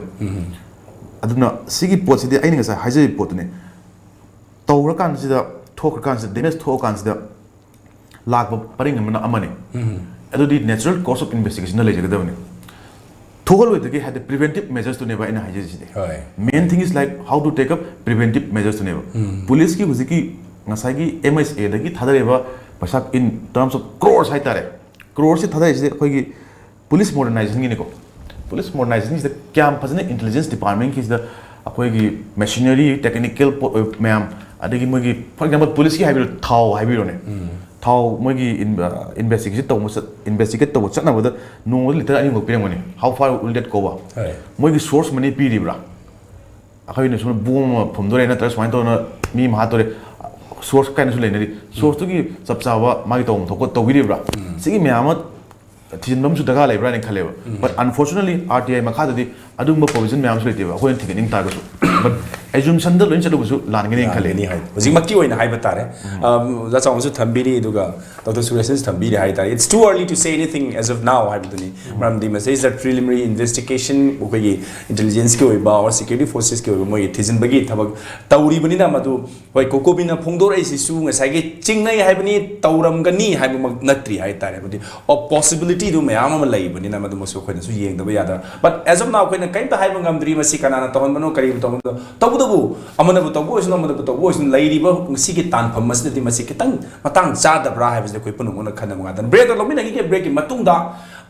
ꯑꯗꯨꯅ ꯁꯤꯒꯤ ꯄꯣꯠꯁꯤꯗꯤ ꯑꯩꯅ ꯉꯁꯥꯏ ꯍꯥꯏꯖꯔꯤꯕ ꯄꯣꯠꯇꯨꯅꯤ꯫ ꯇꯧꯔꯀꯥꯟꯁꯤꯗ, ꯊꯣꯛꯈ꯭ꯔꯀꯥꯟꯁꯤꯗ, damage ꯊꯣꯛꯑꯀꯥꯟꯁꯤꯗ ꯂꯥꯛꯄ ꯄꯔꯤꯡ ꯑꯃꯅ ꯑꯃꯅꯤ꯫ ꯑꯗꯨꯗꯤ natural course of investigation ꯗ ꯂꯩꯖꯒꯗꯕꯅꯤ꯫ ꯊꯣꯛꯍꯜꯂꯣꯏꯗꯒꯦ ꯍꯥꯏꯗꯤ preventive measures ꯇꯨꯅꯦꯕ ꯑꯩꯅ ꯍꯥꯏꯖꯔꯤꯁꯤꯗꯤ꯫ ꯍꯣꯏ꯫ Main thing is like how to take up preventive measures ꯇꯨꯅꯦꯕ꯫ ꯄꯨꯂꯤꯁꯀꯤ ꯍꯧꯖꯤꯛꯀꯤ ꯉꯁꯥꯏꯒꯤ M H A ꯗꯒꯤ ꯊꯥꯗꯔꯤꯕ ꯄꯩꯁꯥ in terms of crores ꯍꯥꯏꯇꯥꯔꯦ, crores ꯁꯤ ꯊꯥꯗꯔꯤꯁꯤꯗꯤ ꯑꯩꯈꯣꯏꯒꯤ police modernization ꯒꯤꯅꯤꯀꯣ꯫ Police modernization ꯁꯤꯗ ꯀꯌꯥꯝ ꯐꯖꯅ intelligence department ꯀꯤꯁꯤꯗ ꯑꯩꯈꯣꯏꯒꯤ machinery, technical ꯄꯣꯠ ꯑꯣꯏꯕ ꯃꯌꯥꯝ, ꯑꯗꯒꯤ ꯃꯣꯏꯒꯤ, for example, ꯄꯨꯂꯤꯁꯀꯤ ꯍꯥꯏꯕꯤꯔꯣ, ꯊꯥꯎ ꯍꯥꯏꯕꯤꯔꯣꯅꯦ꯫ ꯊꯥꯎ ꯃꯣꯏꯒꯤ ꯏꯟ-, investigation ꯇꯧꯕ ꯆꯠ-, investigate ꯇꯧꯕ ꯆꯠꯅꯕꯗ ꯅꯣꯡꯃꯗ ꯂꯤꯇꯔ ꯑꯅꯤꯃꯨꯛ ꯄꯤꯔꯝꯒꯅꯤ꯫ How far will that cover? ꯍꯣꯏ꯫ ꯃꯣꯏꯒꯤ source money ꯄꯤꯔꯤꯕ꯭ꯔꯥ? ꯑꯩꯈꯣꯏꯅ ꯁꯨꯝ ꯕꯣꯝ ꯑꯃ ꯐꯨꯝꯗꯣꯔꯦ ꯅꯠꯇ꯭ꯔꯒ ꯁꯨꯃꯥꯏꯅ ꯇꯧꯗꯅ ꯃꯤ ꯑꯃ ꯍꯥꯠꯇꯣꯔꯦ, source ꯀꯥꯏꯅꯁꯨ ꯂꯩꯅꯔꯤ꯫ Source ꯇꯨꯒꯤ ꯆꯞ ꯆꯥꯕ ꯃꯥꯒꯤ ꯇꯧꯐꯝ ꯊꯣꯛꯄ ꯇꯧꯕꯤꯔꯤꯕ꯭ꯔꯥ? ꯁꯤꯒꯤ ꯃꯌꯥꯝ ꯑꯃ ꯊꯤꯖꯤꯟꯕ ꯑꯃꯁꯨ ꯗꯔꯀꯥꯔ ꯂꯩꯕ꯭ꯔꯥꯅ ꯈꯜꯂꯦꯕ꯫ But unfortunately, R T I ꯃꯈꯥꯗꯗꯤ ꯑꯗꯨꯒꯨꯝꯕ provision ꯃꯌꯥꯝꯁꯨ ꯂꯩꯇꯦꯕ, ꯑꯩꯈꯣꯏꯅ ꯊꯤꯒꯠꯅꯤꯡ ꯇꯥꯔꯒꯁꯨ꯫ But assumption ꯗ ꯂꯣꯏꯅ ꯆꯠꯂꯨꯕꯁꯨ ꯂꯥꯟꯒꯅꯤꯅ ꯈꯜꯂꯦ꯫ ꯂꯥꯟꯒꯅꯤ ꯍꯥꯏ꯫ ꯍꯧꯖꯤꯛꯃꯛꯀꯤ ꯑꯣꯏꯅ ꯍꯥꯏꯕ ꯇꯥꯔꯦ꯫ ꯑꯝ, ꯑꯣꯖꯥ ꯆꯥꯎꯕꯅꯁꯨ ꯊꯝꯕꯤꯔꯤ, ꯑꯗꯨꯒ ꯗꯣꯛꯇꯔ ꯁꯨꯔꯦꯁꯅꯁꯨ ꯊꯝꯕꯤꯔꯤ ꯍꯥꯏ ꯇꯥꯔꯦ꯫ It's too early to say anything as of now ꯍꯥꯏꯕꯗꯨꯅꯤ꯫ ꯃꯔꯝꯗꯤ ꯃꯁꯤꯗꯩꯁꯤꯗ preliminary investigation, ꯑꯩꯈꯣꯏꯒꯤ intelligence ꯀꯤ ꯑꯣꯏꯕ or security forces ꯀꯤ ꯑꯣꯏꯕ ꯃꯣꯏꯒꯤ ꯊꯤꯖꯤꯟꯕꯒꯤ ꯊꯕꯛ ꯇꯧꯔꯤꯕꯅꯤꯅ, ꯃꯗꯨ ꯍꯣꯏ, ꯀꯣꯀꯣꯕꯤꯅ ꯐꯣꯡꯗꯣꯔꯛꯏꯁꯤꯁꯨ ꯉꯁꯥꯏꯒꯤ ꯆꯤꯡꯅꯩ ꯍꯥꯏꯕꯅꯤ, ꯇꯧꯔꯝꯒꯅꯤ ꯍꯥꯏꯕꯃꯛ ꯅꯠꯇ꯭ꯔꯤ ꯍꯥꯏ ꯇꯥꯔꯦ꯫ ꯍꯥꯏꯕꯗꯤ possibility ꯗꯨ ꯃꯌꯥꯝ ꯑꯃ ꯂꯩꯕꯅꯤꯅ ꯃꯗꯨꯃꯁꯨ ꯑꯩꯈꯣꯏꯅꯁꯨ ꯌꯦꯡꯗꯕ ꯌꯥꯗꯕ꯫ But as of now ꯑꯩꯈꯣꯏꯅ ꯀꯔꯤꯝꯇ ꯍꯥꯏꯕ ꯉꯝꯗ꯭ꯔꯤ, ꯃꯁꯤ ꯀꯅꯥꯅ ꯇꯧꯍꯟꯕꯅꯣ, ꯀꯔꯤꯕꯨ ꯇꯧꯍꯟꯕꯅꯣ꯫ ꯇꯧꯕꯇꯕꯨ ꯑꯃꯅꯕꯨ ꯇꯧꯕ ꯑꯣꯏꯁꯅꯨ, ꯑꯃꯅꯕꯨ ꯇꯧꯕ ꯑꯣꯏꯁꯅꯨ, ꯂꯩꯔꯤꯕ ꯉꯁꯤꯒꯤ ꯇꯥꯟꯐꯝ ꯑꯁꯤꯗꯗꯤ ꯃꯁꯤ ꯈꯤꯇꯪ ꯃꯇꯥꯡ ꯆꯥꯗꯕ꯭ꯔꯥ ꯍꯥꯏꯕꯁꯤꯗꯤ ꯑꯩꯈꯣꯏ ꯄꯨꯝꯅꯃꯛꯅ ꯈꯟꯅꯕ ꯉꯥꯛꯇꯅꯤ꯫ Break ꯂꯧꯃꯤꯟꯅꯈꯤꯒꯦ꯫ Break ꯀꯤ ꯃꯇꯨꯡꯗ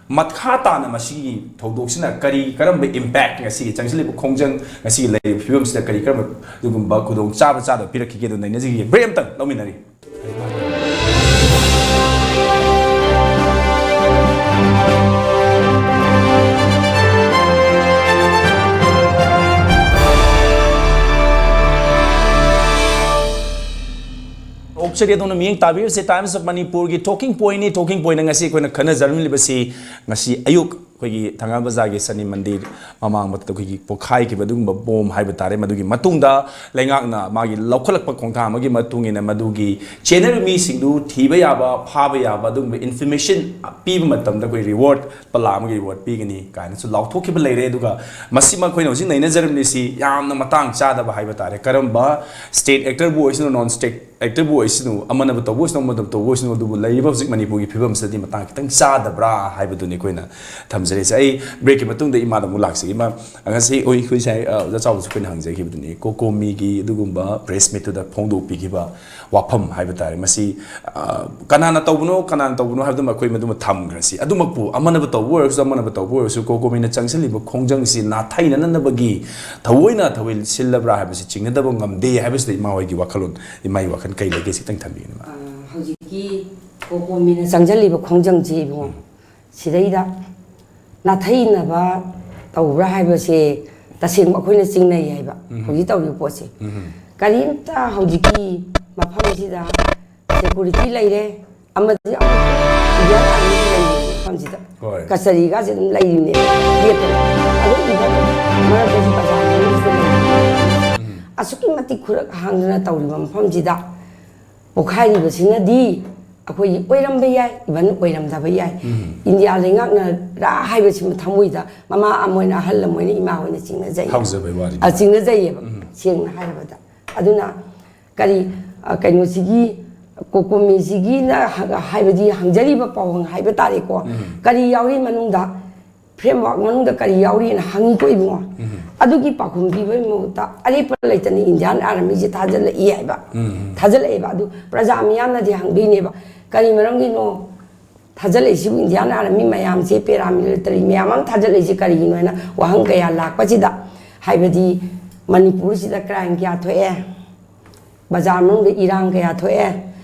ꯃꯈꯥ ꯇꯥꯅ ꯃꯁꯤꯒꯤ ꯊꯧꯗꯣꯛꯁꯤꯅ ꯀꯔꯤ ꯀꯔꯝꯕ impact, ꯉꯁꯤꯒꯤ ꯆꯪꯁꯤꯜꯂꯤꯕ ꯈꯣꯡꯖꯪ, ꯉꯁꯤꯒꯤ ꯂꯩꯔꯤꯕ ꯐꯤꯕꯝꯁꯤꯗ ꯀꯔꯤ ꯀꯔꯝꯕ ꯑꯗꯨꯒꯨꯝꯕ ꯈꯨꯗꯣꯡ ꯆꯥꯕ ꯆꯥꯗꯕ ꯄꯤꯔꯛꯈꯤꯒꯦ, ꯑꯗꯨ ꯅꯩꯅꯖꯈꯤꯒꯦ꯫ Break ꯑꯝꯇꯪ ꯂꯧꯃꯤꯟꯅꯔꯤ꯫ ꯑꯣꯛꯆꯔꯤ ꯑꯗꯣꯝꯅ ꯃꯤꯠꯌꯦꯡ ꯇꯥꯕꯤꯔꯤꯕꯁꯤ Times of Manipurꯒꯤ Talking Pointꯅꯤ꯫ Talking Pointꯅ ꯉꯁꯤ ꯑꯩꯈꯣꯏꯅ ꯈꯟꯅꯖꯔꯝꯂꯤꯕꯁꯤ ꯉꯁꯤ ꯑꯌꯨꯛ ꯑꯩꯈꯣꯏꯒꯤ ꯊꯪꯒꯥꯜ ꯕꯖꯥꯔꯒꯤ ꯁꯅꯤ ꯃꯟꯗꯤꯔ ꯃꯃꯥꯡꯗ ꯑꯩꯈꯣꯏꯒꯤ ꯄꯣꯈꯥꯏꯈꯤꯕ ꯑꯗꯨꯒꯨꯝꯕ bomb ꯍꯥꯏꯕ ꯇꯥꯔꯦ꯫ ꯃꯗꯨꯒꯤ ꯃꯇꯨꯡꯗ ꯂꯩꯉꯥꯛꯅ ꯃꯥꯒꯤ ꯂꯧꯈꯠꯂꯛꯄ ꯈꯣꯡꯊꯥꯡ ꯑꯃꯒꯤ ꯃꯇꯨꯡ ꯏꯟꯅ ꯃꯗꯨꯒꯤ ꯆꯦꯟꯅꯔꯤꯕ ꯃꯤꯁꯤꯡꯗꯨ ꯊꯤꯕ ꯌꯥꯕ, ꯐꯥꯕ ꯌꯥꯕ ꯑꯗꯨꯒꯨꯝꯕ information ꯄꯤꯕ ꯃꯇꯝꯗ ꯑꯩꯈꯣꯏ reward, ꯂꯨꯄꯥ ꯂꯥꯈ ꯑꯃꯒꯤ reward ꯄꯤꯒꯅꯤ ꯀꯥꯏꯅꯁꯨ ꯂꯥꯎꯊꯣꯛꯈꯤꯕ ꯂꯩꯔꯦ꯫ ꯑꯗꯨꯒ ꯃꯁꯤꯃ ꯑꯩꯈꯣꯏꯅ ꯍꯧꯖꯤꯛ ꯅꯩꯅꯖꯔꯝꯂꯤꯁꯤ ꯌꯥꯝꯅ ꯃꯇꯥꯡ ꯆꯥꯗꯕ ꯍꯥꯏꯕ ꯇꯥꯔꯦ꯫ ꯀꯔꯝꯕ state actorꯕꯨ ꯑꯣꯏꯁꯅꯨ, non state actorꯕꯨ ꯑꯣꯏꯁꯅꯨ, ꯑꯃꯅꯕꯨ ꯇꯧꯕ ꯑꯣꯏꯁꯅꯨ, ꯑꯃꯅꯕꯨ ꯇꯧꯕ ꯑꯣꯏꯁꯅꯨ, ꯑꯗꯨꯕꯨ ꯂꯩꯔꯤꯕ ꯍꯧꯖꯤꯛ ꯃꯅꯤꯄꯨꯔꯒꯤ ꯐꯤꯕꯝꯁꯤꯗꯗꯤ ꯃꯇꯥꯡ ꯈꯤꯇꯪ ꯆꯥꯗꯕ꯭ꯔꯥ ꯍꯥꯏꯕꯗꯨꯅꯤ ꯑꯩꯈꯣꯏꯅ ꯊꯝꯖꯔꯤꯁꯦ꯫ ꯑꯩ breakꯀꯤ ꯃꯇꯨꯡꯗ ꯏꯃꯥꯗ ꯑꯃꯨꯛ ꯂꯥꯛꯆꯒꯦ꯫ ꯏꯃꯥ, ꯉꯁꯤ ꯑꯩꯈꯣꯏ ꯉꯁꯥꯏ, ꯑ, ꯑꯣꯖꯥ ꯆꯥꯎꯕꯁꯨ ꯑꯩꯈꯣꯏꯅ ꯍꯪꯖꯈꯤꯕꯗꯨꯅꯤ, COCOMIꯒꯤ ꯑꯗꯨꯒꯨꯝꯕ press meetꯇꯨꯗ ꯐꯣꯡꯗꯣꯛꯄꯤꯈꯤꯕ ꯋꯥꯐꯝ ꯍꯥꯏꯕ ꯇꯥꯔꯦ꯫ ꯃꯁꯤ, ꯑ, ꯀꯅꯥꯅ ꯇꯧꯕꯅꯣ, ꯀꯅꯥꯅ ꯇꯧꯕꯅꯣ ꯍꯥꯏꯕꯗꯨꯃ ꯑꯩꯈꯣꯏ ꯃꯗꯨꯃ ꯊꯝꯈ꯭ꯔꯁꯤ꯫ ꯑꯗꯨꯃꯛꯄꯨ ꯑꯃꯅꯕꯨ ꯇꯧꯕ ꯑꯣꯏꯔꯁꯨ, ꯑꯃꯅꯕꯨ ꯇꯧꯕ ꯑꯣꯏꯔꯁꯨ, COCOMIꯅ ꯆꯪꯁꯤꯜꯂꯤꯕ ꯈꯣꯡꯖꯪꯁꯤ ꯅꯥꯊꯩꯅꯅꯕꯒꯤ ꯊꯑꯣꯏꯅ ꯊꯧꯑꯣꯏ ꯁꯤꯜꯂꯕ꯭ꯔꯥ ꯍꯥꯏꯕꯁꯤ ꯆꯤꯡꯅꯗꯕ ꯉꯝꯗꯦ ꯍꯥꯏꯕꯁꯤꯗ ꯏꯃꯥ ꯍꯣꯏꯒꯤ ꯋꯥꯈꯜꯂꯣꯟ, ꯏꯃꯥꯒꯤ ꯋꯥꯈꯜ ꯀꯩ ꯂꯩꯒꯦ ꯁꯤꯇꯪ ꯊꯝꯕꯤꯌꯨꯅꯦ, ꯏꯃꯥ꯫ ꯑ, ꯍꯧꯖꯤꯛꯀꯤ COCOMIꯅ ꯆꯪꯁꯤꯜꯂꯤꯕ ꯈꯣꯡꯖꯪꯁꯤ ꯏꯕꯨꯡꯉꯣ, ꯁꯤꯗꯩꯗ ꯅꯥꯊꯩꯅꯕ ꯇꯧꯕ꯭ꯔꯥ ꯍꯥꯏꯕꯁꯦ ꯇꯁꯦꯡꯕ ꯑꯩꯈꯣꯏꯅ ꯆꯤꯡꯅꯩ ꯍꯥꯏꯕ꯫ ꯎꯝ꯫ ꯍꯧꯖꯤꯛ ꯇꯧꯔꯤꯕ ꯄꯣꯠꯁꯦ꯫ ꯎꯝ꯫ ꯀꯔꯤꯝꯇ ꯍꯧꯖꯤꯛꯀꯤ ꯃꯐꯝꯁꯤꯗ security ꯂꯩꯔꯦ, ꯑꯃꯗꯤ ꯑꯃꯨꯛ Indian Army ꯂꯩꯔꯤꯕ ꯃꯐꯝꯁꯤꯗ ꯍꯣꯏ꯫ ꯀꯆꯔꯤꯒꯁꯦ ꯑꯗꯨꯝ ꯂꯩꯔꯤꯅꯦ, ꯂꯦꯞꯇꯅ꯫ ꯑꯗꯨ even ꯃꯔꯛꯇꯁꯨ ꯕꯖꯥꯔ ꯃꯅꯨꯡꯁꯤꯗ ꯂꯩꯔꯤꯅꯦ꯫ ꯎꯝ꯫ ꯑꯁꯨꯛꯀꯤ ꯃꯇꯤꯛ ꯈꯨꯔꯛ ꯍꯥꯡꯗꯅ ꯇꯧꯔꯤꯕ ꯃꯐꯝꯁꯤꯗ ꯄꯣꯈꯥꯏꯔꯤꯕꯁꯤꯅꯗꯤ ꯑꯩꯈꯣꯏꯒꯤ ꯑꯣꯏꯔꯝꯕ ꯌꯥꯏ, even ꯑꯣꯏꯔꯝꯗꯕ ꯌꯥꯏ꯫ ꯎꯝ꯫ ꯏꯟꯗꯤꯌꯥ ꯂꯩꯉꯥꯛꯅꯔꯥ ꯍꯥꯏꯕꯁꯤꯃ ꯊꯃꯣꯏꯗ ꯃꯃꯥ ꯑꯃ ꯑꯣꯏꯅ, ꯑꯍꯜ ꯑꯃ ꯑꯣꯏꯅ, ꯏꯃꯥ ꯍꯣꯏꯅ ꯆꯤꯡꯅꯖꯩ꯫ ꯍꯧꯖꯕꯩ ꯋꯥꯔꯤꯅꯤ꯫ ꯑ, ꯆꯤꯡꯅꯖꯩꯌꯦꯕ, ꯎꯝ꯫ ꯁꯦꯡꯅ ꯍꯥꯏꯔꯕꯗ꯫ ꯑꯗꯨꯅ, ꯑ, ꯀꯩꯅꯣꯁꯤꯒꯤ, COCOMIꯁꯤꯒꯤꯅ ꯍ-, ꯍꯥꯏꯕꯗꯤ ꯍꯪꯖꯔꯤꯕ ꯄꯥꯎꯍꯪ ꯍꯥꯏꯕ ꯇꯥꯔꯦꯀꯣ꯫ ꯎꯝ꯫ ꯀꯔꯤ ꯌꯥꯎꯔꯤ ꯃꯅꯨꯡꯗ? Framework ꯃꯅꯨꯡꯗ ꯀꯔꯤ ꯌꯥꯎꯔꯤꯅ ꯍꯪꯉꯤꯀꯣ ꯏꯕꯨꯡꯉꯣ꯫ ꯎꯝ꯫ ꯑꯗꯨꯒꯤ ꯄꯥꯎꯈꯨꯝ ꯄꯤꯕꯒꯤ ꯃꯍꯨꯠꯇ ꯑꯔꯦꯞꯄ ꯂꯩꯇꯅ Indian Armyꯁꯦ ꯊꯥꯖꯤꯜꯂꯛꯏ ꯍꯥꯏꯕ꯫ ꯎꯝ꯫ ꯊꯥꯖꯤꯜꯂꯛꯑꯦꯕ꯫ ꯑꯗꯨ ꯄ꯭ꯔꯖꯥ ꯃꯤꯌꯥꯝꯅꯗꯤ ꯍꯪꯗꯣꯏꯅꯦꯕ, "ꯀꯔꯤ ꯃꯔꯝꯒꯤꯅꯣ ꯊꯥꯖꯤꯜꯂꯛꯏꯁꯤꯕꯨ, ꯏꯟꯗꯤꯌꯥꯟ ꯑꯥꯔꯃꯤ ꯃꯌꯥꯝꯁꯦ, ꯄꯦꯔꯥꯃꯤꯂꯤꯇꯔꯤ ꯃꯌꯥꯝ ꯑꯃ ꯊꯥꯖꯤꯜꯂꯛꯏꯁꯦ ꯀꯔꯤꯒꯤꯅꯣ ꯍꯥꯏꯅ ꯋꯥꯍꯪ ꯀꯌꯥ ꯂꯥꯛꯄꯁꯤꯗ, ꯍꯥꯏꯕꯗꯤ ꯃꯅꯤꯄꯨꯔꯁꯤꯗ ꯀ꯭ꯔꯥꯏꯝ ꯀꯌꯥ ꯊꯣꯛꯑꯦ, ꯕꯖꯥꯔ ꯃꯅꯨꯡꯗ ꯏꯔꯥꯡ ꯀꯌꯥ ꯊꯣꯛꯑꯦ,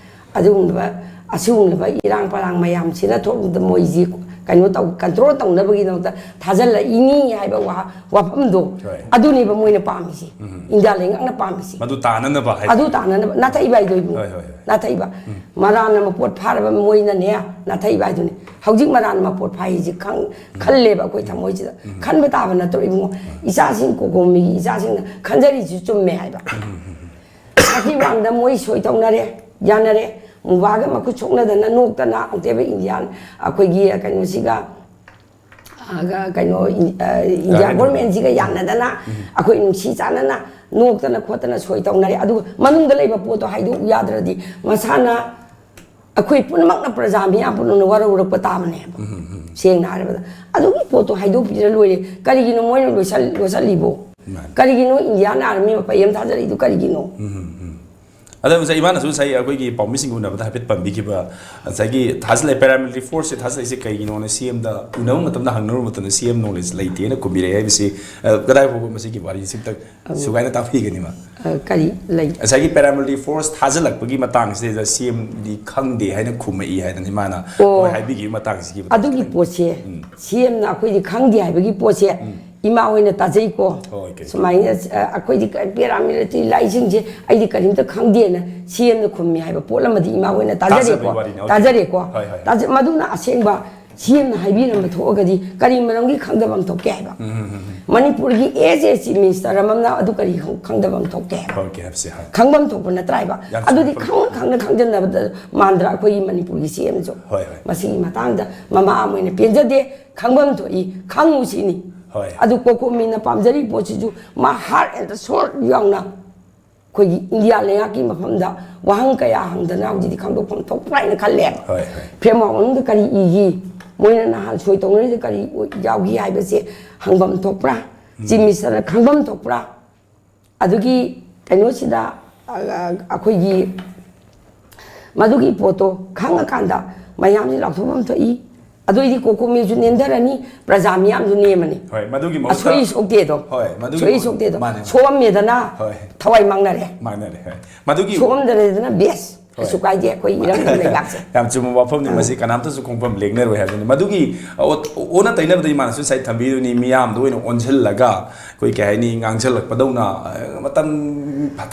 ꯑꯗꯨꯒꯨꯝꯂꯕ, ꯑꯁꯤꯒꯨꯝꯂꯕ ꯏꯔꯥꯡ ꯄꯔꯥꯡ ꯃꯌꯥꯝꯁꯤꯅ ꯊꯣꯛꯂꯕꯗ ꯃꯣꯏꯁꯤ ꯀꯩꯅꯣ ꯇꯧ, ꯀꯟꯇ꯭ꯔꯣꯜ ꯇꯧꯅꯕꯒꯤꯗꯃꯛꯇ ꯊꯥꯖꯤꯜꯂꯛꯏꯅꯤ ꯍꯥꯏꯕ ꯋꯥ-, ꯋꯥꯐꯝꯗꯣ, ꯍꯣꯏ꯫ ꯑꯗꯨꯅꯦꯕ ꯃꯣꯏꯅ ꯄꯥꯝꯃꯤꯁꯦ꯫ ꯎꯝ꯫ ꯏꯟꯗꯤꯌꯥ ꯂꯩꯉꯥꯛꯅ ꯄꯥꯝꯃꯤꯁꯦ꯫ ꯃꯗꯨ ꯇꯥꯅꯅꯕ ꯍꯥꯏ-, ꯑꯗꯨ ꯇꯥꯅꯅꯕ ꯅꯥꯊꯩꯕ ꯍꯥꯏꯗꯣ ꯏꯕꯨꯡꯉꯣ꯫ ꯍꯣꯏ, ꯍꯣꯏ, ꯍꯣꯏ꯫ ꯅꯥꯊꯩꯕ꯫ ꯎꯝ꯫ ꯃꯔꯥꯟꯅ ꯃꯄꯣꯠ ꯐꯥꯔꯕ ꯃꯣꯏꯅꯅꯦ, ꯅꯥꯊꯩꯕ ꯍꯥꯏꯗꯨꯅꯤ꯫ ꯍꯧꯖꯤꯛ ꯃꯔꯥꯟꯅ ꯃꯄꯣꯠ ꯐꯥꯏꯁꯤ ꯈꯪ-, ꯎꯝ꯫ ꯈꯜꯂꯦꯕ ꯑꯩꯈꯣꯏ ꯊꯃꯣꯏꯁꯤꯗ꯫ ꯎꯝ꯫ ꯈꯟꯕ ꯇꯥꯕ ꯅꯠꯇ꯭ꯔꯣ ꯏꯕꯨꯡꯉꯣ? ꯎꯝ꯫ ꯏꯆꯥꯁꯤꯡ, ꯀꯣꯀꯣꯃꯤꯒꯤ ꯏꯆꯥꯁꯤꯡꯅ ꯈꯟꯖꯔꯤꯁꯤ ꯆꯨꯝꯃꯦ ꯍꯥꯏꯕ꯫ ꯎꯝ, ꯎꯝ, ꯎꯝ꯫ ꯁꯥꯊꯤ ꯋꯥꯡꯗ ꯃꯣꯏ ꯁꯣꯏ ꯇꯧꯅꯔꯦ, ꯌꯥꯅꯔꯦ꯫ ꯃꯨꯕꯥꯒ ꯃꯈꯨꯠ ꯁꯣꯛꯅꯗꯅ, ꯅꯣꯛꯇꯅ, ꯑꯃꯨꯛꯇꯦꯕ ꯏꯟꯗꯤꯌꯥꯟ, ꯑꯩꯈꯣꯏꯒꯤ ꯀꯩꯅꯣꯁꯤꯒ, ꯑ, ꯀꯩꯅꯣ, ꯏꯟ-, ꯑ, ꯏꯟꯗꯤꯌꯥ ꯒꯣꯔꯃꯦꯟꯁꯤꯒ ꯌꯥꯅꯗꯅ, ꯎꯝ꯫ ꯑꯩꯈꯣꯏ ꯅꯨꯡꯁꯤ ꯆꯥꯟꯅꯅ ꯅꯣꯛꯇꯅ ꯈꯣꯠꯇꯅ ꯁꯣꯏ ꯇꯧꯅꯔꯦ꯫ ꯑꯗꯨꯒ ꯃꯅꯨꯡꯗ ꯂꯩꯕ ꯄꯣꯠꯇꯣ ꯍꯥꯏꯗꯣꯛꯎ ꯌꯥꯗ꯭ꯔꯗꯤ, ꯃꯁꯥꯅ ꯑꯩꯈꯣꯏ ꯄꯨꯝꯅꯃꯛꯅ, ꯄ꯭ꯔꯖꯥ ꯃꯤꯌꯥꯝ ꯄꯨꯝꯅꯃꯛꯅ ꯋꯥꯔꯧꯔꯛꯄ ꯇꯥꯕꯅꯦꯕ꯫ ꯎꯝ, ꯎꯝ, ꯎꯝ꯫ ꯁꯦꯡꯅ ꯍꯥꯏꯔꯕꯗ, ꯑꯗꯨꯒꯤ ꯄꯣꯠꯇꯣ ꯍꯥꯏꯗꯣꯛꯄꯤꯔ ꯂꯣꯏꯔꯦ꯫ ꯀꯔꯤꯒꯤꯅꯣ ꯃꯣꯏꯅ ꯂꯣꯏꯁꯜ-, ꯂꯣꯠꯁꯜꯂꯤꯕꯣ? ꯃꯥꯅꯤ꯫ ꯀꯔꯤꯒꯤꯅꯣ ꯏꯟꯗꯤꯌꯥꯟ ꯑꯥꯔꯃꯤ ꯃꯄꯩ ꯑꯃ ꯊꯥꯖꯔꯛꯏꯗꯣ ꯀꯔꯤꯒꯤꯅꯣ? ꯎꯝ, ꯎꯝ, ꯎꯝ꯫ ꯑꯗꯣ ꯉꯁꯥꯏ ꯏꯃꯥꯅꯁꯨ ꯉꯁꯥꯏ ꯑꯩꯈꯣꯏꯒꯤ ꯄꯥꯎꯃꯤꯁꯤꯡꯒ ꯎꯅꯕꯗ ꯍꯥꯏꯐꯦꯠ ꯄꯟꯕꯤꯈꯤꯕ, ꯉꯁꯥꯏꯒꯤ ꯊꯥꯖꯤꯜꯂꯛꯑꯦ, ꯄꯦꯔꯥꯃꯤꯂꯤꯇꯔꯤ ꯐꯣꯔꯁꯁꯦ ꯊꯥꯖꯤꯜꯂꯛꯏꯁꯦ ꯀꯩꯒꯤꯅꯣꯅ ꯁꯤ ꯑꯦꯝꯗ ꯎꯅꯕ ꯃꯇꯝꯗ ꯍꯪꯅꯔꯨꯕ ꯃꯇꯝꯗ ꯁꯤ ꯑꯦꯝ ꯅꯣꯂꯦꯖ ꯂꯩꯇꯦꯅ ꯈꯨꯝꯕꯤꯔꯛꯑꯦ ꯍꯥꯏꯕꯁꯤ, ꯑ, ꯀꯗꯥꯏ ꯐꯥꯎꯕ ꯃꯁꯤꯒꯤ ꯋꯥꯔꯤꯁꯤ ꯑꯝꯇ ꯑꯧ꯫ ꯁꯨꯒꯥꯏꯅ ꯇꯥꯛꯄꯤꯒꯅꯤ, ꯃꯥ? ꯑ, ꯀꯔꯤ ꯂꯩ? ꯉꯁꯥꯏꯒꯤ ꯄꯦꯔꯥꯃꯤꯂꯤꯇꯔꯤ ꯐꯣꯔꯁ ꯊꯥꯖꯤꯜꯂꯛꯄꯒꯤ ꯃꯇꯥꯡꯁꯤꯗ ꯁꯤ ꯑꯦꯝꯗꯤ ꯈꯪꯗꯦ ꯍꯥꯏꯅ ꯈꯨꯝꯃꯛꯏ ꯍꯥꯏꯗꯅ ꯏꯃꯥꯅ꯫ ꯑꯣ꯫ ꯍꯣꯏ, ꯍꯥꯏꯕꯤꯈꯤꯕ ꯃꯇꯥꯡꯁꯤꯒꯤ ꯃꯇꯥꯡꯁꯤꯗ ꯑꯗꯨꯒꯤ ꯈꯤꯇꯪ꯫ ꯄꯣꯠꯁꯦ, ꯎꯝ꯫ ꯁꯤ ꯑꯦꯝꯅ ꯑꯩꯈꯣꯏꯗꯤ ꯈꯪꯗꯦ ꯍꯥꯏꯕꯒꯤ ꯄꯣꯠꯁꯦ, ꯎꯝ꯫ ꯏꯃꯥ ꯍꯣꯏꯅ ꯇꯥꯖꯩꯀꯣ꯫ ꯍꯣꯏ, ꯀꯩ꯫ ꯁꯨꯃꯥꯏꯅ, ꯑ, ꯑꯩꯈꯣꯏꯗꯤ ꯄꯦꯔꯥꯃꯤꯂꯤꯇꯔꯤ ꯂꯥꯏꯁꯤꯡꯁꯦ ꯑꯩꯗꯤ ꯀꯔꯤꯝꯇ ꯈꯪꯗꯦꯅ ꯁꯤ ꯑꯦꯝꯅ ꯈꯨꯝꯃꯤ ꯍꯥꯏꯕ ꯄꯣꯠ ꯑꯃꯗꯤ ꯏꯃꯥ ꯍꯣꯏꯅ ꯇꯥꯖꯔꯦꯀꯣ꯫ ꯇꯥꯖꯕꯒꯤ ꯋꯥꯔꯤꯅꯤ, ꯑꯣꯀꯦ꯫ ꯇꯥꯖꯔꯦꯀꯣ꯫ ꯍꯣꯏ, ꯍꯣꯏ꯫ ꯇꯥꯖ-, ꯃꯗꯨꯅ ꯑꯁꯦꯡꯕ ꯁꯤ ꯑꯦꯝꯅ ꯍꯥꯏꯕꯤꯔꯝꯕ ꯊꯣꯛꯑꯒꯗꯤ ꯀꯔꯤ ꯃꯔꯝꯒꯤ ꯈꯪꯗꯕ ꯑꯃ ꯊꯣꯛꯀꯦ ꯍꯥꯏꯕ? ꯎꯝ, ꯎꯝ, ꯎꯝ, ꯎꯝ꯫ ꯃꯅꯤꯄꯨꯔꯒꯤ ꯑꯦꯁ ꯑꯦ ꯆꯤꯐ ꯃꯤꯅꯤꯁꯇꯔ ꯑꯃꯅ ꯑꯗꯨ ꯀꯔꯤ ꯈꯪ-, ꯈꯪꯗꯕ ꯑꯃ ꯊꯣꯛꯀꯦ ꯍꯥꯏꯕ? ꯊꯣꯛꯀꯦ ꯍꯥꯏꯕꯁꯦ, ꯍꯣꯏ꯫ ꯈꯪꯐꯝ ꯊꯣꯛꯄ ꯅꯠꯇ꯭ꯔꯥ ꯍꯥꯏꯕ? ꯌꯥꯝ ꯑꯗꯨꯗꯤ ꯆꯨꯝꯕ ꯈꯪꯅ ꯈꯪꯅ ꯈꯪꯖꯟꯅꯕꯗ ꯃꯥꯟꯗ꯭ꯔꯥ ꯑꯩꯈꯣꯏꯒꯤ ꯃꯅꯤꯄꯨꯔꯒꯤ ꯁꯤ ꯑꯦꯝꯁꯨ? ꯍꯣꯏ, ꯍꯣꯏ꯫ ꯃꯁꯤꯒꯤ ꯃꯇꯥꯡꯗ ꯃꯃꯥ ꯑꯃ ꯑꯣꯏꯅ ꯄꯦꯟꯖꯗꯦ, ꯈꯪꯐꯝ ꯊꯣꯛꯏ, ꯈꯪꯉꯨ ꯁꯤꯅꯤ꯫ ꯍꯣꯏ꯫ ꯑꯗꯨ ꯀꯣꯀꯣꯃꯤꯅ ꯄꯥꯝꯖꯔꯤꯕ ꯄꯣꯠꯁꯤꯁꯨ ꯃꯥ heart and soul ꯌꯥꯎꯅ ꯑꯩꯈꯣꯏꯒꯤ ꯏꯟꯗꯤꯌꯥ ꯂꯩꯉꯥꯛꯀꯤ ꯃꯐꯝꯗ ꯋꯥꯍꯪ ꯀꯌꯥ ꯍꯪꯗꯅ ꯍꯧꯖꯤꯛꯇꯤ ꯈꯪꯗꯣꯛꯐꯝ ꯊꯣꯛꯄ꯭ꯔꯥ ꯍꯥꯏꯅ ꯈꯜꯂꯦꯕ꯫ ꯍꯣꯏ, ꯍꯣꯏ꯫ ꯐ꯭ꯔꯦꯝꯋꯥꯔꯛ ꯃꯅꯨꯡꯗ ꯀꯔꯤ ꯏꯈꯤ, ꯃꯣꯏꯅ ꯅꯍꯥꯟ ꯁꯣꯏ ꯇꯧꯅꯔꯤꯗ ꯀꯔꯤ ꯌꯥꯎꯈꯤ ꯍꯥꯏꯕꯁꯦ ꯍꯪꯐꯝ ꯊꯣꯛꯄ꯭ꯔꯥ? ꯎꯝ꯫ ꯆꯤꯐ ꯃꯤꯅꯤꯁꯇꯔꯅ ꯈꯪꯐꯝ ꯊꯣꯛꯄ꯭ꯔꯥ? ꯑꯗꯨꯒꯤ ꯀꯩꯅꯣꯁꯤꯗ, ꯑ, ꯑ, ꯑꯩꯈꯣꯏꯒꯤ ꯃꯗꯨꯒꯤ ꯄꯣꯠꯇꯣ ꯈꯪꯉꯀꯥꯟꯗ ꯃꯌꯥꯝꯁꯤ ꯂꯥꯎꯊꯣꯛꯐꯝ ꯊꯣꯛꯏ꯫ ꯑꯗꯨ ꯑꯣꯏꯗꯤ ꯀꯣꯀꯣꯃꯤꯁꯨ ꯅꯦꯝꯊꯔꯅꯤ, ꯄ꯭ꯔꯖꯥ ꯃꯤꯌꯥꯝꯁꯨ ꯅꯦꯝꯃꯅꯤ꯫ ꯍꯣꯏ, ꯃꯗꯨꯒꯤ ꯃꯍꯨꯠꯇ ꯑꯁꯣꯏ ꯁꯣꯛꯇꯦꯗꯣ꯫ ꯍꯣꯏ, ꯃꯗꯨꯒꯤ ꯑꯁꯣꯏ ꯃꯍꯨꯠ- ꯁꯣꯛꯇꯦꯗꯣ꯫ ꯃꯥꯅꯦ, ꯃꯥꯅꯦ꯫ ꯁꯣꯛꯑꯝꯃꯦꯗꯅ ꯍꯣꯏ꯫ ꯊꯋꯥꯏ ꯃꯥꯡꯅꯔꯦ꯫ ꯃꯥꯡꯅꯔꯦ, ꯍꯣꯏ꯫ ꯃꯗꯨꯒꯤ ꯁꯣꯛꯑꯝꯗ꯭ꯔꯦꯗꯅ ꯕꯦꯁ꯫ ꯍꯣꯏ꯫ ꯀꯩꯁꯨ ꯀꯥꯏꯗꯦ ꯑꯩꯈꯣꯏ ꯏꯔꯝꯗꯝ ꯂꯩꯕꯥꯛꯁꯦ꯫ ꯌꯥꯝ ꯆꯨꯝꯕ ꯋꯥꯐꯝꯅꯤ꯫ ꯃꯁꯤ ꯀꯅꯥꯝꯇꯁꯨ ꯈꯣꯡꯐꯝ ꯂꯦꯡꯅꯔꯣꯏ ꯍꯥꯏꯕꯗꯨꯅꯤ꯫ ꯃꯗꯨꯒꯤ ꯑꯣ-, ꯑꯣꯟꯅ ꯇꯩꯅꯕꯗ ꯏꯃꯥꯅꯁꯨ ꯉꯁꯥꯏ ꯊꯝꯕꯤꯗꯨꯅꯤ, ꯃꯤꯌꯥꯝꯗ ꯑꯣꯏꯅ ꯑꯣꯟꯁꯤꯜꯂꯒ ꯑꯩꯈꯣꯏ ꯀꯩ ꯍꯥꯏꯅꯤ, ꯉꯥꯡꯁꯤꯜꯂꯛꯄꯗꯧꯅ, ꯑ, ꯃꯇꯝ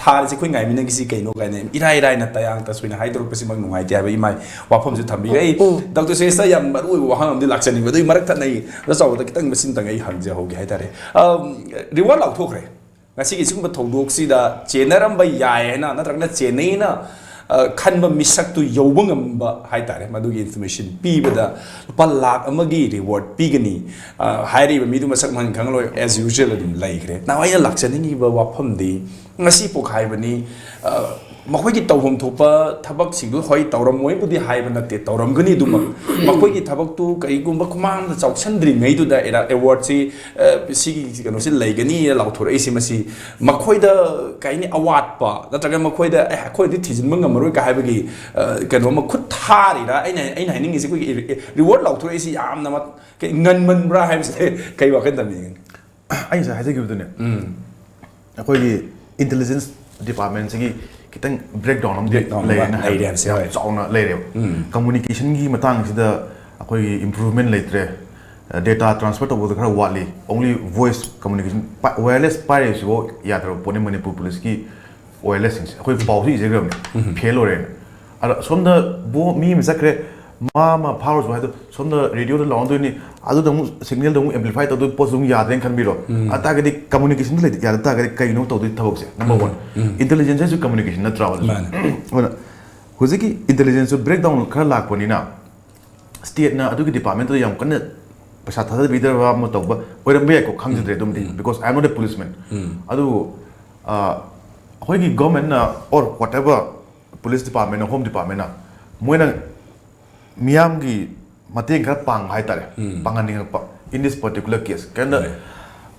ꯊꯥꯔꯤꯁꯦ ꯑꯩꯈꯣꯏ ꯉꯥꯏꯃꯤꯟꯅꯒꯤꯁꯤ ꯀꯩꯅꯣ ꯀꯥꯏꯅ ꯏꯔꯥꯏ ꯏꯔꯥꯏꯅ ꯇꯌꯥꯡ ꯇꯁꯣꯏꯅ ꯍꯥꯏꯗꯣꯔꯛꯄꯁꯤꯃꯛ ꯅꯨꯡꯉꯥꯏꯇꯦ ꯍꯥꯏꯕ ꯏꯃꯥꯏ ꯋꯥꯐꯝꯁꯨ ꯊꯝꯕꯤꯔꯦ꯫ ꯑꯩ ꯗꯣꯛꯇꯔ ꯁꯨꯔꯦꯁꯇ ꯌꯥꯝ ꯃꯔꯨ ꯑꯣꯏꯕ ꯋꯥꯍꯪ ꯑꯃꯗꯤ ꯂꯥꯛꯆꯅꯤꯡꯕ, ꯑꯗꯨꯒꯤ ꯃꯔꯛ ꯊꯠꯅ ꯑꯩ ꯑꯣꯖꯥ ꯆꯥꯎꯕꯗ ꯈꯤꯇꯪ ꯃꯁꯤꯡꯇꯪ ꯑꯩ ꯍꯪꯖꯍꯧꯒꯦ ꯍꯥꯏꯇꯥꯔꯦ꯫ ꯑꯝ, ꯔꯤꯋꯥꯔꯗ ꯂꯥꯎꯊꯣꯛꯈ꯭ꯔꯦ꯫ ꯉꯁꯤꯒꯤ ꯁꯤꯒꯨꯝꯕ ꯊꯧꯗꯣꯛꯁꯤꯗ ꯆꯦꯟꯅꯔꯝꯕ ꯌꯥꯏ ꯍꯥꯏꯅ ꯅꯠꯇ꯭ꯔꯒꯅ ꯆꯦꯟꯅꯩꯅ, ꯑ, ꯈꯟꯕ ꯃꯤꯁꯛꯇꯨ ꯌꯧꯕ ꯉꯝꯕ ꯍꯥꯏꯇꯥꯔꯦ, ꯃꯗꯨꯒꯤ ꯏꯟꯐꯣꯔꯃꯦꯁꯟ ꯄꯤꯕꯗ ꯂꯨꯄꯥ ꯂꯥꯛ ꯑꯃꯒꯤ ꯔꯤꯋꯥꯔꯗ ꯄꯤꯒꯅꯤ꯫ ꯑ, ꯍꯥꯏꯔꯤꯕ ꯃꯤꯗꯨ ꯃꯁꯛ ꯃꯃꯤꯡ ꯈꯪꯂꯣꯏ, as usual ꯑꯗꯨꯝ ꯂꯩꯈ꯭ꯔꯦ꯫ ꯅꯍꯥꯟ ꯑꯩꯅ ꯂꯥꯛꯆꯅꯤꯡꯉꯤꯕ ꯋꯥꯐꯝꯗꯤ ꯉꯁꯤ ꯄꯣꯛꯈꯥꯏꯕꯅꯤ꯫ ꯑ, ꯃꯈꯣꯏꯒꯤ ꯇꯧꯐꯝ ꯊꯣꯛꯄ ꯊꯕꯛꯁꯤꯡꯗꯨ ꯍꯣꯏ ꯇꯧꯔꯝꯃꯣꯏꯕꯨꯗꯤ ꯍꯥꯏꯕ ꯅꯠꯇꯦ, ꯇꯧꯔꯝꯒꯅꯤ꯫ ꯑꯗꯨꯃꯛ ꯃꯈꯣꯏꯒꯤ ꯊꯕꯛꯇꯨ ꯀꯔꯤꯒꯨꯝꯕ ꯈꯨꯃꯥꯡꯗ ꯆꯥꯎꯁꯟꯗ꯭ꯔꯤꯉꯩꯗꯨꯗ ꯑꯦꯋꯥꯔꯗꯁꯤ, ꯑ, ꯁꯤꯒꯤ ꯀꯩꯅꯣꯁꯤ ꯂꯩꯒꯅꯤ ꯂꯥꯎꯊꯣꯔꯛꯏꯁꯤ, ꯃꯁꯤ ꯃꯈꯣꯏꯗ ꯀꯩ ꯍꯥꯏꯅꯤ, ꯑꯋꯥꯠꯄ ꯅꯠꯇ꯭ꯔꯒ ꯃꯈꯣꯏꯗ, "ꯑꯦ, ꯑꯩꯈꯣꯏꯗꯤ ꯊꯤꯖꯤꯟꯕ ꯉꯝꯃꯔꯣꯏ" ꯀ ꯍꯥꯏꯕꯒꯤ, ꯑ, ꯀꯩꯅꯣ ꯑꯃ ꯈꯨꯠ ꯊꯥꯔꯤꯔꯥ? ꯑꯩꯅ, ꯑꯩꯅ ꯍꯥꯏꯅꯤꯡꯉꯤꯁꯤ ꯑꯩꯈꯣꯏꯒꯤ ꯔꯤꯋꯥꯔꯗ ꯂꯥꯎꯊꯣꯔꯛꯏꯁꯤ ꯌꯥꯝꯅ ꯃ-, ꯀꯩ, ꯉꯟꯃꯟꯕ꯭ꯔꯥ ꯍꯥꯏꯕꯁꯦ ꯀꯩ ꯋꯥꯈꯜ ꯊꯝꯕꯤꯅꯤꯡꯉꯤ? ꯑꯩ ꯉꯁꯥꯏ ꯍꯥꯏꯖꯈꯤꯕꯗꯨꯅꯦ, ꯑꯩꯈꯣꯏꯒꯤ ꯏꯟꯇꯦꯂꯤꯖꯦꯟꯁ ꯗꯤꯄꯥꯔꯠꯃꯦꯟꯁꯤꯒꯤ ꯈꯤꯇꯪ ꯕ꯭ꯔꯦꯛ ꯗꯥꯎꯟ ꯑꯃꯗꯤ ꯕ꯭ꯔꯦꯛ ꯗꯥꯎꯟ ꯑꯃ ꯂꯩꯔꯦꯅ ꯂꯩꯔꯦ ꯍꯥꯏꯕ ꯍꯥꯏꯕꯁꯦ, ꯌꯥꯝ ꯍꯣꯏ꯫ ꯆꯥꯎꯅ ꯂꯩꯔꯦꯕ꯫ ꯎꯝ꯫ ꯀꯝꯃꯨꯅꯤꯀꯦꯁꯟꯒꯤ ꯃꯇꯥꯡꯁꯤꯗ ꯑꯩꯈꯣꯏꯒꯤ ꯏꯝꯄ꯭ꯔꯨꯚꯃꯦꯟ ꯂꯩꯇ꯭ꯔꯦ꯫ ꯗꯦꯇꯥ ꯇ꯭ꯔꯥꯟꯁꯐꯔ ꯇꯧꯕꯗ ꯈꯔ ꯋꯥꯠꯂꯤ꯫ ꯑꯣꯡꯂꯤ ꯚꯣꯏꯁ ꯀꯝꯃꯨꯅꯤꯀꯦꯁꯟ, ꯋꯥꯌꯔꯂꯦꯁ ꯄꯥꯏꯔꯤꯁꯤꯐꯥꯎ ꯌꯥꯗ꯭ꯔꯕ ꯄꯣꯠꯅꯤ ꯃꯅꯤꯄꯨꯔ ꯄꯨꯂꯤꯁꯀꯤ ꯋꯥꯌꯔꯂꯦꯁꯁꯤꯡꯁꯦ꯫ ꯑꯩꯈꯣꯏ ꯄꯥꯎꯁꯨ ꯏꯖꯈ꯭ꯔꯕꯅꯤ, ꯐꯦꯜ ꯑꯣꯏꯔꯦꯅ꯫ ꯑꯗ ꯁꯣꯝꯗ ꯕꯣ-, ꯃꯤ ꯑꯃ ꯆꯠꯈ꯭ꯔꯦ, ꯃꯥ ꯑꯃ ꯐꯥꯔꯨꯔꯁꯨ ꯍꯥꯏꯗꯣ, ꯁꯣꯝꯗ ꯔꯦꯗꯤꯑꯣꯗ ꯂꯥꯎꯅꯗꯣꯏꯅꯤ, ꯑꯗꯨꯗ ꯑꯃꯨꯛ ꯁꯤꯒꯅꯦꯜꯗ ꯑꯃꯨꯛ ꯑꯦꯝꯄ꯭ꯂꯤꯐꯥꯏ ꯇꯧꯗꯣꯏ ꯄꯣꯠꯁꯨ ꯑꯃꯨꯛ ꯌꯥꯗ꯭ꯔꯦꯅ ꯈꯟꯕꯤꯔꯣ꯫ ꯑꯗ ꯇꯥꯔꯒꯗꯤ ꯀꯝꯃꯨꯅꯤꯀꯦꯁꯟꯗ ꯂꯩ-, ꯌꯥꯗ ꯇꯥꯔꯒꯗꯤ ꯀꯩꯅꯣ ꯇꯧꯗꯣꯏ ꯊꯕꯛꯁꯦ? ꯅꯝꯕꯔ ꯋꯥꯟ, ꯏꯟꯇꯦꯂꯤꯖꯦꯟꯁ ꯍꯥꯏꯁꯨ ꯀꯝꯃꯨꯅꯤꯀꯦꯁꯟ ꯅꯠꯇ꯭ꯔꯥ? ꯑꯗꯨꯁꯨ꯫ ꯃꯥꯅꯦ꯫ ꯑꯗꯨꯅ ꯍꯧꯖꯤꯛꯀꯤ ꯏꯟꯇꯦꯂꯤꯖꯦꯟꯁꯁꯨ ꯕ꯭ꯔꯦꯛ ꯗꯥꯎꯟ ꯈꯔ ꯂꯥꯛꯄꯅꯤꯅ, ꯁ꯭ꯇꯦꯠꯅ ꯑꯗꯨꯒꯤ ꯗꯤꯄꯥꯔꯠꯃꯦꯟꯇꯨꯗ ꯌꯥꯝ ꯀꯟꯅ ꯄꯩꯁꯥ ꯊꯥꯗꯕꯤꯗ꯭ꯔꯕ ꯑꯃ ꯇꯧꯕ ꯑꯣꯏꯔꯝꯕ ꯌꯥꯏꯀꯣ, ꯈꯪꯖꯗ꯭ꯔꯦ ꯑꯗꯨꯝꯗꯤ, because I am not a policeman꯫ ꯑꯗꯨꯕꯨ, ꯑ, ꯑꯩꯈꯣꯏꯒꯤ ꯒꯣꯔꯃꯦꯟꯅ, or whatever, ꯄꯨꯂꯤꯁ ꯗꯤꯄꯥꯔꯠꯃꯦꯟꯅ, ꯍꯣꯝ ꯗꯤꯄꯥꯔꯠꯃꯦꯟꯅ, ꯃꯣꯏꯅ ꯃꯤꯌꯥꯝꯒꯤ ꯃꯇꯦꯡ ꯈꯔ ꯄꯥꯡꯕ ꯍꯥꯏꯇꯥꯔꯦ, ꯄꯥꯡꯍꯟꯅꯤꯡꯉꯛꯄ, in this particular case꯫ ꯀꯩꯝꯇ,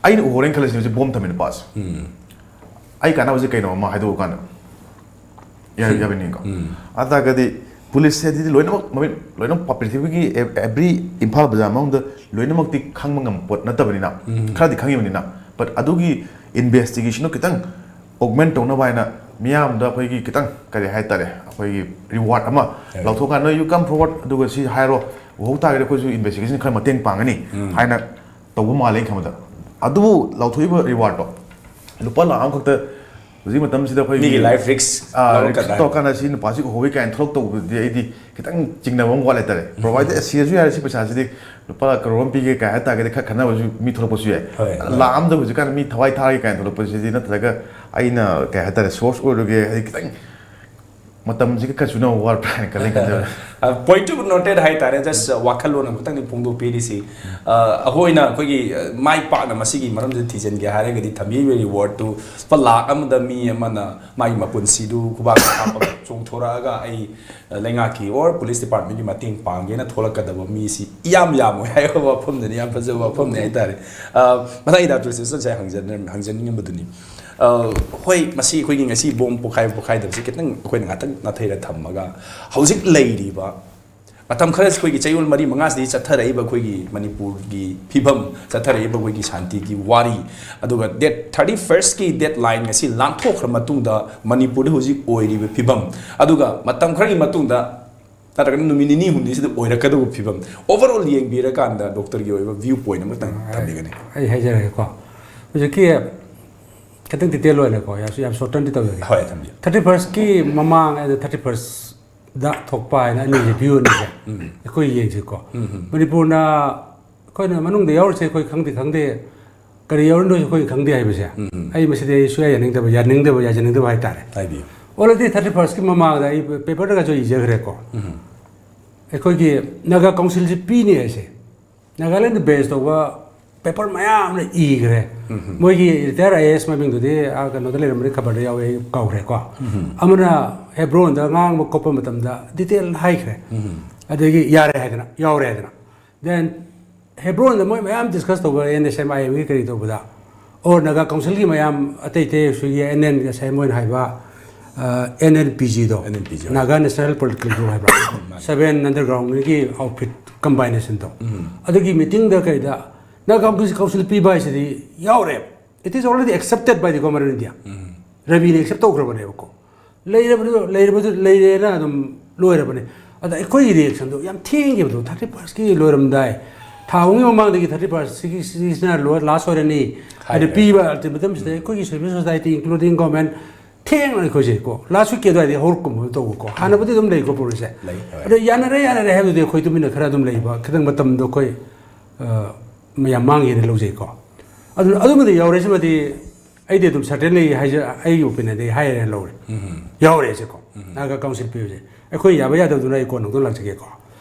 ꯑꯩꯅ ꯎꯍꯧꯔꯦꯅ ꯈꯜꯂꯁꯤ, ꯍꯧꯖꯤꯛ ꯕꯣꯝ ꯊꯝꯃꯤ ꯅꯨꯄꯥꯁꯦ꯫ ꯑꯩ ꯀꯥꯟꯅꯕꯁꯦ ꯀꯩꯅꯣ ꯑꯃ ꯍꯥꯏꯗꯣꯛꯑ ꯀꯥꯟꯗ ꯌꯥ-, ꯌꯥꯕꯤꯅꯤꯡꯉꯤꯀꯣ? ꯑꯗꯨ ꯇꯥꯔꯒꯗꯤ ꯄꯨꯂꯤꯁꯁꯦ ꯑꯗꯨꯗꯤ ꯂꯣꯏꯅꯃꯛ ꯃꯃꯤꯠ ꯂꯣꯏꯅꯃꯛ ꯄ꯭ꯔꯤꯊꯤꯕꯤꯒꯤ ꯑꯦ- ꯑꯦꯕ꯭ꯔꯤ ꯏꯝꯐꯥꯜ ꯕꯖꯥꯔ ꯃꯅꯨꯡꯗ ꯂꯣꯏꯅꯃꯛꯇꯤ ꯈꯪꯕ ꯉꯝꯕ ꯄꯣꯠ ꯅꯠꯇꯕꯅꯤꯅ, ꯈꯔꯗꯤ ꯈꯪꯉꯤꯕꯅꯤꯅ, ꯕꯠ ꯑꯗꯨꯒꯤ ꯏꯟꯚꯦꯁꯇꯤꯒꯦꯁꯟꯗꯣ ꯈꯤꯇꯪ ꯑꯣꯒꯃꯦꯟ ꯇꯧꯅꯕ ꯍꯥꯏꯅ ꯃꯤꯌꯥꯝꯗ ꯑꯩꯈꯣꯏꯒꯤ ꯈꯤꯇꯪ, ꯀꯔꯤ ꯍꯥꯏꯇꯥꯔꯦ, ꯑꯩꯈꯣꯏꯒꯤ ꯔꯤꯋꯥꯔꯗ ꯑꯃ ꯂꯥꯎꯊꯣꯛꯀꯥꯟꯗ, "You come forward, ꯑꯗꯨꯒ ꯁꯤ ꯍꯥꯏꯔꯣ, ꯎꯍꯧ ꯇꯥꯔꯒꯗꯤ ꯑꯩꯈꯣꯏꯁꯨ ꯏꯟꯚꯦꯁꯇꯤꯒꯦꯁꯟ ꯈꯔ ꯃꯇꯦꯡ ꯄꯥꯡꯒꯅꯤ" ꯍꯥꯏꯅ ꯇꯧꯕ ꯃꯥꯜꯂꯦ ꯑꯩꯅ ꯈꯟꯕꯗ꯫ ꯑꯗꯨꯕꯨ ꯂꯥꯎꯊꯣꯛꯏꯕ ꯔꯤꯋꯥꯔꯗꯇꯣ ꯂꯨꯄꯥ ꯂꯥꯈ ꯑꯃꯈꯛꯇ ꯍꯧꯖꯤꯛ ꯃꯇꯝꯁꯤꯗ ꯑꯩꯈꯣꯏꯒꯤ, ꯃꯤꯒꯤ ꯂꯥꯏꯐ ꯔꯤꯛꯁ ꯑꯥ, ꯂꯧꯔꯛꯀꯗ꯭ꯔꯥ? ꯔꯤꯛꯁ ꯇꯧꯔꯀꯥꯟꯗ ꯁꯤ ꯅꯨꯄꯥꯁꯤ ꯎꯍꯧꯋꯤ ꯀꯥꯏꯅ ꯊꯣꯛꯂꯛꯇꯧꯕꯗꯤ ꯑꯩꯗꯤ ꯈꯤꯇꯪ ꯆꯤꯡꯅꯕ ꯑꯃ ꯋꯥꯠꯂꯦ ꯍꯥꯏꯇꯥꯔꯦ꯫ ꯄ꯭ꯔꯣꯚꯥꯏꯗꯦꯠ ꯁꯤꯔꯁꯨ ꯌꯥꯔꯦ, ꯁꯤ ꯄꯩꯁꯥꯁꯤꯗꯤ ꯂꯨꯄꯥ ꯀꯔꯣꯔ ꯑꯃ ꯄꯤꯒꯦ ꯀꯥꯏ ꯍꯥꯏꯇꯥꯔꯒꯗꯤ ꯈꯔ ꯈꯟꯅꯕꯁꯨ ꯃꯤ ꯊꯣꯛꯂꯛꯄꯁꯨ ꯌꯥꯏ꯫ ꯍꯣꯏ, ꯍꯣꯏ꯫ ꯂꯥꯈ ꯑꯃꯗ ꯍꯧꯖꯤꯛꯀꯥꯟ ꯃꯤ ꯊꯋꯥꯏ ꯊꯥꯒꯦ ꯀꯥꯏꯅ ꯊꯣꯛꯂꯛꯄꯁꯤꯗꯤ, ꯅꯠꯇ꯭ꯔꯒ ꯑꯩꯅ ꯀꯩ ꯍꯥꯏꯇꯥꯔꯦ, ꯁꯣꯔꯁ ꯑꯣꯏꯔꯨꯒꯦ ꯍꯥꯏꯗꯤ ꯈꯤꯇꯪ ꯃꯇꯝꯁꯤꯒ ꯈꯔ ꯆꯨꯅꯕ ꯋꯥꯠꯄ꯭ꯔꯥ ꯍꯥꯏꯅ ꯈꯜꯂꯤ, ꯈꯟꯖꯕ꯫ ꯄꯣꯏꯟꯠ ꯇꯨ ꯅꯣꯇꯦꯠ ꯍꯥꯏꯇꯥꯔꯦ, ꯖꯁ ꯋꯥꯈꯜꯂꯣꯟ ꯑꯃꯈꯛꯇꯪꯗꯤ ꯐꯣꯡꯗꯣꯛꯄꯤꯔꯤꯁꯤ꯫ ꯑ, ꯑꯩꯈꯣꯏꯅ ꯑꯩꯈꯣꯏꯒꯤ, ꯑ, ꯃꯥꯏ ꯄꯥꯛꯅ ꯃꯁꯤꯒꯤ ꯃꯔꯝꯁꯤꯗ ꯊꯤꯖꯤꯟꯒꯦ ꯍꯥꯏꯔꯒꯗꯤ ꯊꯝꯕꯤꯔꯤꯕ ꯔꯤꯋꯥꯔꯗꯇꯨ ꯂꯨꯄꯥ ꯂꯥꯈ ꯑꯃꯗ ꯃꯤ ꯑꯃꯅ ꯃꯥꯒꯤ ꯃꯄꯨꯟꯁꯤꯗꯨ ꯈꯨꯕꯥꯛ ꯍꯥꯞꯄꯒ ꯆꯣꯡꯊꯣꯔꯛꯑꯒ ꯑꯩ, ꯑ, ꯂꯩꯉꯥꯛꯀꯤ ꯑꯣꯔ ꯄꯨꯂꯤꯁ ꯗꯤꯄꯥꯔꯠꯃꯦꯟꯒꯤ ꯃꯇꯦꯡ ꯄꯥꯡꯒꯦꯅ ꯊꯣꯛꯂꯛꯀꯗꯕ ꯃꯤꯁꯤ ꯏꯌꯥꯝ ꯌꯥꯝꯃꯣꯏ ꯍꯥꯏꯕ ꯋꯥꯐꯝꯗꯅꯤ, ꯌꯥꯝ ꯐꯖꯕ ꯋꯥꯐꯝꯅꯤ ꯍꯥꯏꯇꯥꯔꯦ꯫ ꯑ, ꯃꯊꯪꯒꯤ ꯗꯥꯛꯇꯔ ꯁꯤꯁꯇꯔꯁꯦ ꯍꯪꯖꯅꯤꯡ- ꯍꯪꯖꯅꯤꯡꯉꯝꯕꯗꯨꯅꯤ꯫ ꯑ, ꯍꯣꯏ, ꯃꯁꯤ ꯑꯩꯈꯣꯏꯒꯤ ꯉꯁꯤ ꯕꯣꯝ ꯄꯣꯈꯥꯏꯕ ꯄꯣꯈꯥꯏꯗꯕꯁꯤ ꯈꯤꯇꯪ ꯑꯩꯈꯣꯏꯅ ꯉꯥꯛꯇꯪ ꯅꯥꯊꯩꯔ ꯊꯝꯃꯒ, ꯍꯧꯖꯤꯛ ꯂꯩꯔꯤꯕ ꯃꯇꯝ ꯈꯔ ꯑꯩꯈꯣꯏꯒꯤ ꯆꯌꯣꯜ ꯃꯔꯤ ꯃꯉꯥꯁꯤꯗꯒꯤ ꯆꯠꯊꯔꯛꯏꯕ ꯑꯩꯈꯣꯏꯒꯤ ꯃꯅꯤꯄꯨꯔꯒꯤ ꯐꯤꯕꯝ, ꯆꯠꯊꯔꯛꯏꯕ ꯑꯩꯈꯣꯏꯒꯤ ꯁꯥꯟꯇꯤꯒꯤ ꯋꯥꯔꯤ, ꯑꯗꯨꯒ ꯗꯦꯠ ꯊꯥꯔꯇꯤ ꯐꯥꯔꯁꯠꯀꯤ ꯗꯦꯠ ꯂꯥꯏꯟ ꯑꯁꯤ ꯂꯥꯟꯊꯣꯛꯈ꯭ꯔ ꯃꯇꯨꯡꯗ ꯃꯅꯤꯄꯨꯔꯗ ꯍꯧꯖꯤꯛ ꯑꯣꯏꯔꯤꯕ ꯐꯤꯕꯝ, ꯑꯗꯨꯒ ꯃꯇꯝ ꯈꯔꯒꯤ ꯃꯇꯨꯡꯗ ꯅꯠꯇ꯭ꯔꯒꯅ ꯅꯨꯃꯤꯠ ꯅꯤꯅꯤ ꯍꯨꯝꯅꯤꯁꯤꯗ ꯑꯣꯏꯔꯛꯀꯗꯧꯕ ꯐꯤꯕꯝ, ꯑꯣꯚꯔ ꯑꯣꯜ ꯌꯦꯡꯕꯤꯔꯀꯥꯟꯗ ꯗꯣꯛꯇꯔꯒꯤ ꯑꯣꯏꯕ ꯚ꯭ꯌꯨ ꯄꯣꯏꯟꯠ ꯑꯃꯇꯪ ꯊꯝꯕꯤꯒꯅꯤ꯫ ꯑꯩ ꯍꯥꯏꯖꯔꯒꯦꯀꯣ꯫ ꯍꯧꯖꯤꯛꯀꯤ ꯈꯤꯇꯪ ꯗꯤꯇꯦꯜ ꯑꯣꯏꯅꯀꯣ, ꯌꯥꯝ ꯌꯥꯝ ꯁꯣꯔꯇꯟꯗꯤ ꯇꯧꯖꯒꯦ꯫ ꯍꯣꯏ, ꯊꯝꯕꯤꯌꯨ꯫ ꯊꯥꯔꯇꯤ ꯐꯥꯔꯁꯠꯀꯤ ꯃꯃꯥꯡ ꯑꯗ ꯊꯥꯔꯇꯤ ꯐꯥꯔꯁꯠꯇ ꯊꯣꯛꯄ ꯍꯥꯏꯅ ꯑꯅꯤꯁꯦ, ꯚ꯭ꯌꯨ ꯑꯅꯤꯁꯦ ꯑꯩꯈꯣꯏ ꯌꯦꯡꯁꯤꯀꯣ꯫ ꯃꯅꯤꯄꯨꯔꯅ ꯑꯩꯈꯣꯏꯅ ꯃꯅꯨꯡꯗ ꯌꯥꯎꯔꯤꯁꯦ ꯑꯩꯈꯣꯏ ꯈꯪꯗꯦ ꯈꯪꯗꯦ, ꯀꯔꯤ ꯌꯥꯎꯔꯤꯅꯣꯁꯨ ꯑꯩꯈꯣꯏ ꯈꯪꯗꯦ ꯍꯥꯏꯕꯁꯦ, ꯑꯩ ꯃꯁꯤꯗꯤ ꯑꯩ ꯁꯨꯌꯥ ꯌꯥꯅꯤꯡꯗꯕ, ꯌꯥꯅꯤꯡꯗꯕ, ꯌꯥꯖꯅꯤꯡꯗꯕ ꯍꯥꯏꯇꯥꯔꯦ꯫ ꯍꯥꯏꯕꯤꯌꯨ꯫ ꯑꯣꯜꯔꯦꯗꯤ ꯊꯥꯔꯇꯤ ꯐꯥꯔꯁꯠꯀꯤ ꯃꯃꯥꯡꯗ ꯑꯩ ꯄꯦꯄꯔꯗꯒꯁꯨ ꯏꯖꯈ꯭ꯔꯦꯀꯣ꯫ ꯑꯩꯈꯣꯏꯒꯤ ꯅꯥꯒꯥ ꯀꯥꯎꯟꯁꯤꯜꯁꯤ ꯄꯤꯅꯤ ꯍꯥꯏꯁꯦ, ꯅꯥꯒꯥꯂꯦꯟꯗ ꯕꯦꯁ ꯇꯧꯕ ꯄꯦꯄꯔ ꯃꯌꯥꯝ ꯑꯃ ꯏꯈ꯭ꯔꯦ꯫ ꯃꯣꯏꯒꯤ ꯔꯤꯇꯥꯌꯔ ꯑꯥꯏ ꯑꯦ ꯑꯦꯁ ꯃꯃꯤꯡꯗꯨꯗꯤ ꯑꯥ ꯀꯩꯅꯣꯗ ꯂꯩꯔꯝꯕꯅꯤ, ꯈꯕꯔꯗ ꯌꯥꯎꯋꯦ, ꯑꯩ ꯀꯥꯎꯈ꯭ꯔꯦꯀꯣ꯫ ꯑꯃꯅ ꯍꯦꯕ꯭ꯔꯣꯟꯗ ꯉꯥꯡꯕ ꯈꯣꯠꯄ ꯃꯇꯝꯗ ꯗꯤꯇꯦꯜ ꯍꯥꯏꯈ꯭ꯔꯦ꯫ ꯑꯗꯒꯤ ꯌꯥꯔꯦ ꯍꯥꯏꯗꯅ, ꯌꯥꯎꯔꯦ ꯍꯥꯏꯗꯅ꯫ ꯗꯦꯟ ꯍꯦꯕ꯭ꯔꯣꯟꯗ ꯃꯣꯏ ꯃꯌꯥꯝ ꯗꯤꯁꯀꯁ ꯇꯧꯕ, ꯑꯦꯟ ꯑꯦꯁ ꯑꯦꯝ ꯑꯥꯏ ꯑꯦꯝꯒꯤ ꯀꯔꯤ ꯇꯧꯕꯗ, ꯑꯣꯔ ꯅꯥꯒꯥ ꯀꯥꯎꯟꯁꯤꯜꯒꯤ ꯃꯌꯥꯝ ꯑꯇꯩ ꯑꯇꯩ, ꯁꯨꯏꯒꯤ ꯑꯦꯟ ꯑꯦꯟ ꯑꯦꯁ ꯑꯥꯏ ꯃꯣꯏꯅ ꯍꯥꯏꯕ, ꯑꯦꯟ ꯑꯦꯟ ꯄꯤ ꯖꯤꯗꯣ, NNPG, Naga National Political Group ꯍꯥꯏꯕ꯭ꯔꯥ, ꯁꯕꯦꯟ ꯑꯟꯗꯔꯒ꯭ꯔꯥꯎꯟꯒꯤ ꯑꯥꯎꯠꯐꯤꯠ ꯀꯝꯕꯥꯏꯅꯦꯁꯟꯗꯣ, ꯑꯗꯨꯒꯤ ꯃꯤꯇꯤꯡꯗ ꯀꯩꯗ ꯅꯥꯒꯥ ꯀꯥꯎꯟꯁꯤꯜ ꯄꯤꯕ ꯍꯥꯏꯁꯤꯗꯤ ꯌꯥꯎꯔꯦ, it is already accepted by the government of India. ꯔꯕꯤꯅ ꯑꯦꯛꯁꯦꯞ ꯇꯧꯈ꯭ꯔꯕꯅꯦꯕꯀꯣ, ꯂꯩꯔꯕꯗꯨ ꯂꯩꯔꯕꯗꯨ ꯂꯩꯔꯦꯅ ꯑꯗꯨꯝ ꯂꯣꯏꯔꯕꯅꯦ꯫ ꯑꯗ ꯑꯩꯈꯣꯏꯒꯤ ꯔꯤꯌꯦꯛꯁꯟꯗꯣ ꯌꯥꯝ ꯊꯦꯡꯈꯤꯕꯗꯣ, ꯊꯥꯔꯇꯤ ꯐꯥꯔꯁꯀꯤ ꯂꯣꯏꯔꯝꯗꯥꯏ, ꯊꯥ ꯑꯍꯨꯝꯒꯤ ꯃꯃꯥꯡꯗꯒꯤ ꯊꯥꯔꯇꯤ ꯐꯥꯔꯁ ꯁꯤꯒꯤ ꯁꯤꯒꯤꯁꯤꯅ ꯂꯥꯁ ꯑꯣꯏꯔꯅꯤ ꯍꯥꯏꯅ ꯍꯥꯏꯈ꯭ꯔꯦ꯫ ꯄꯤꯕ ꯑꯜꯇꯤꯃꯦꯇꯝꯁꯤꯗ ꯑꯩꯈꯣꯏꯒꯤ ꯁꯤꯚꯤꯜ ꯁꯣꯁꯥꯏꯇꯤ, ꯏꯟꯀ꯭ꯂꯨꯗꯤꯡ ꯒꯣꯔꯃꯦꯟ, ꯊꯦꯡꯅ ꯑꯩꯈꯣꯏꯁꯦ ꯀꯣ ꯂꯥꯁ ꯋꯤꯛꯀꯤ ꯑꯗꯨꯋꯥꯏꯗꯒꯤ ꯍꯧꯔꯛꯀꯨꯝꯕ ꯇꯧꯕꯀꯣ, ꯍꯥꯟꯅꯕꯨꯗꯤ ꯑꯗꯨꯝ ꯂꯩꯀꯣ ꯄ꯭ꯔꯣꯒ꯭ꯔꯦꯁꯁꯦ꯫ ꯂꯩ, ꯍꯣꯏ꯫ ꯑꯗꯣ ꯌꯥꯅꯔꯦ ꯌꯥꯅꯔꯦ ꯍꯥꯏꯕꯗꯨꯗꯤ ꯑꯩꯈꯣꯏ ꯇꯨꯃꯤꯟꯅ ꯈꯔ ꯑꯗꯨꯝ ꯂꯩꯕ, ꯈꯤꯇꯪ ꯃꯇꯝꯗꯣ ꯑꯩꯈꯣꯏ ꯑ, ꯃꯌꯥꯝ ꯃꯥꯡꯉꯦꯅ ꯂꯧꯖꯩꯀꯣ꯫ ꯑꯗꯨꯅ ꯑꯗꯨꯃꯗꯤ ꯌꯥꯎꯔꯦ, ꯁꯤꯃꯗꯤ ꯑꯩꯗꯤ ꯑꯗꯨꯝ ꯁꯔꯇꯦꯟꯂꯤ ꯍꯥꯏꯖ ꯑꯩꯒꯤ ꯑꯣꯄꯤꯅꯤꯌꯟꯗꯤ ꯍꯥꯏꯔꯦꯅ ꯂꯧꯔꯦ꯫ ꯌꯥꯎꯔꯦ ꯁꯤꯀꯣ, ꯅꯥꯒꯥ ꯀꯥꯎꯟꯁꯤꯜ ꯄꯤꯕꯁꯦ꯫ ꯑꯩꯈꯣꯏ ꯌꯥꯕ ꯌꯥꯗꯕꯗꯨꯅ ꯑꯩ ꯀꯣꯟꯅ ꯑꯃꯨꯛꯇꯪ ꯂꯥꯛꯆꯒꯦꯀꯣ꯫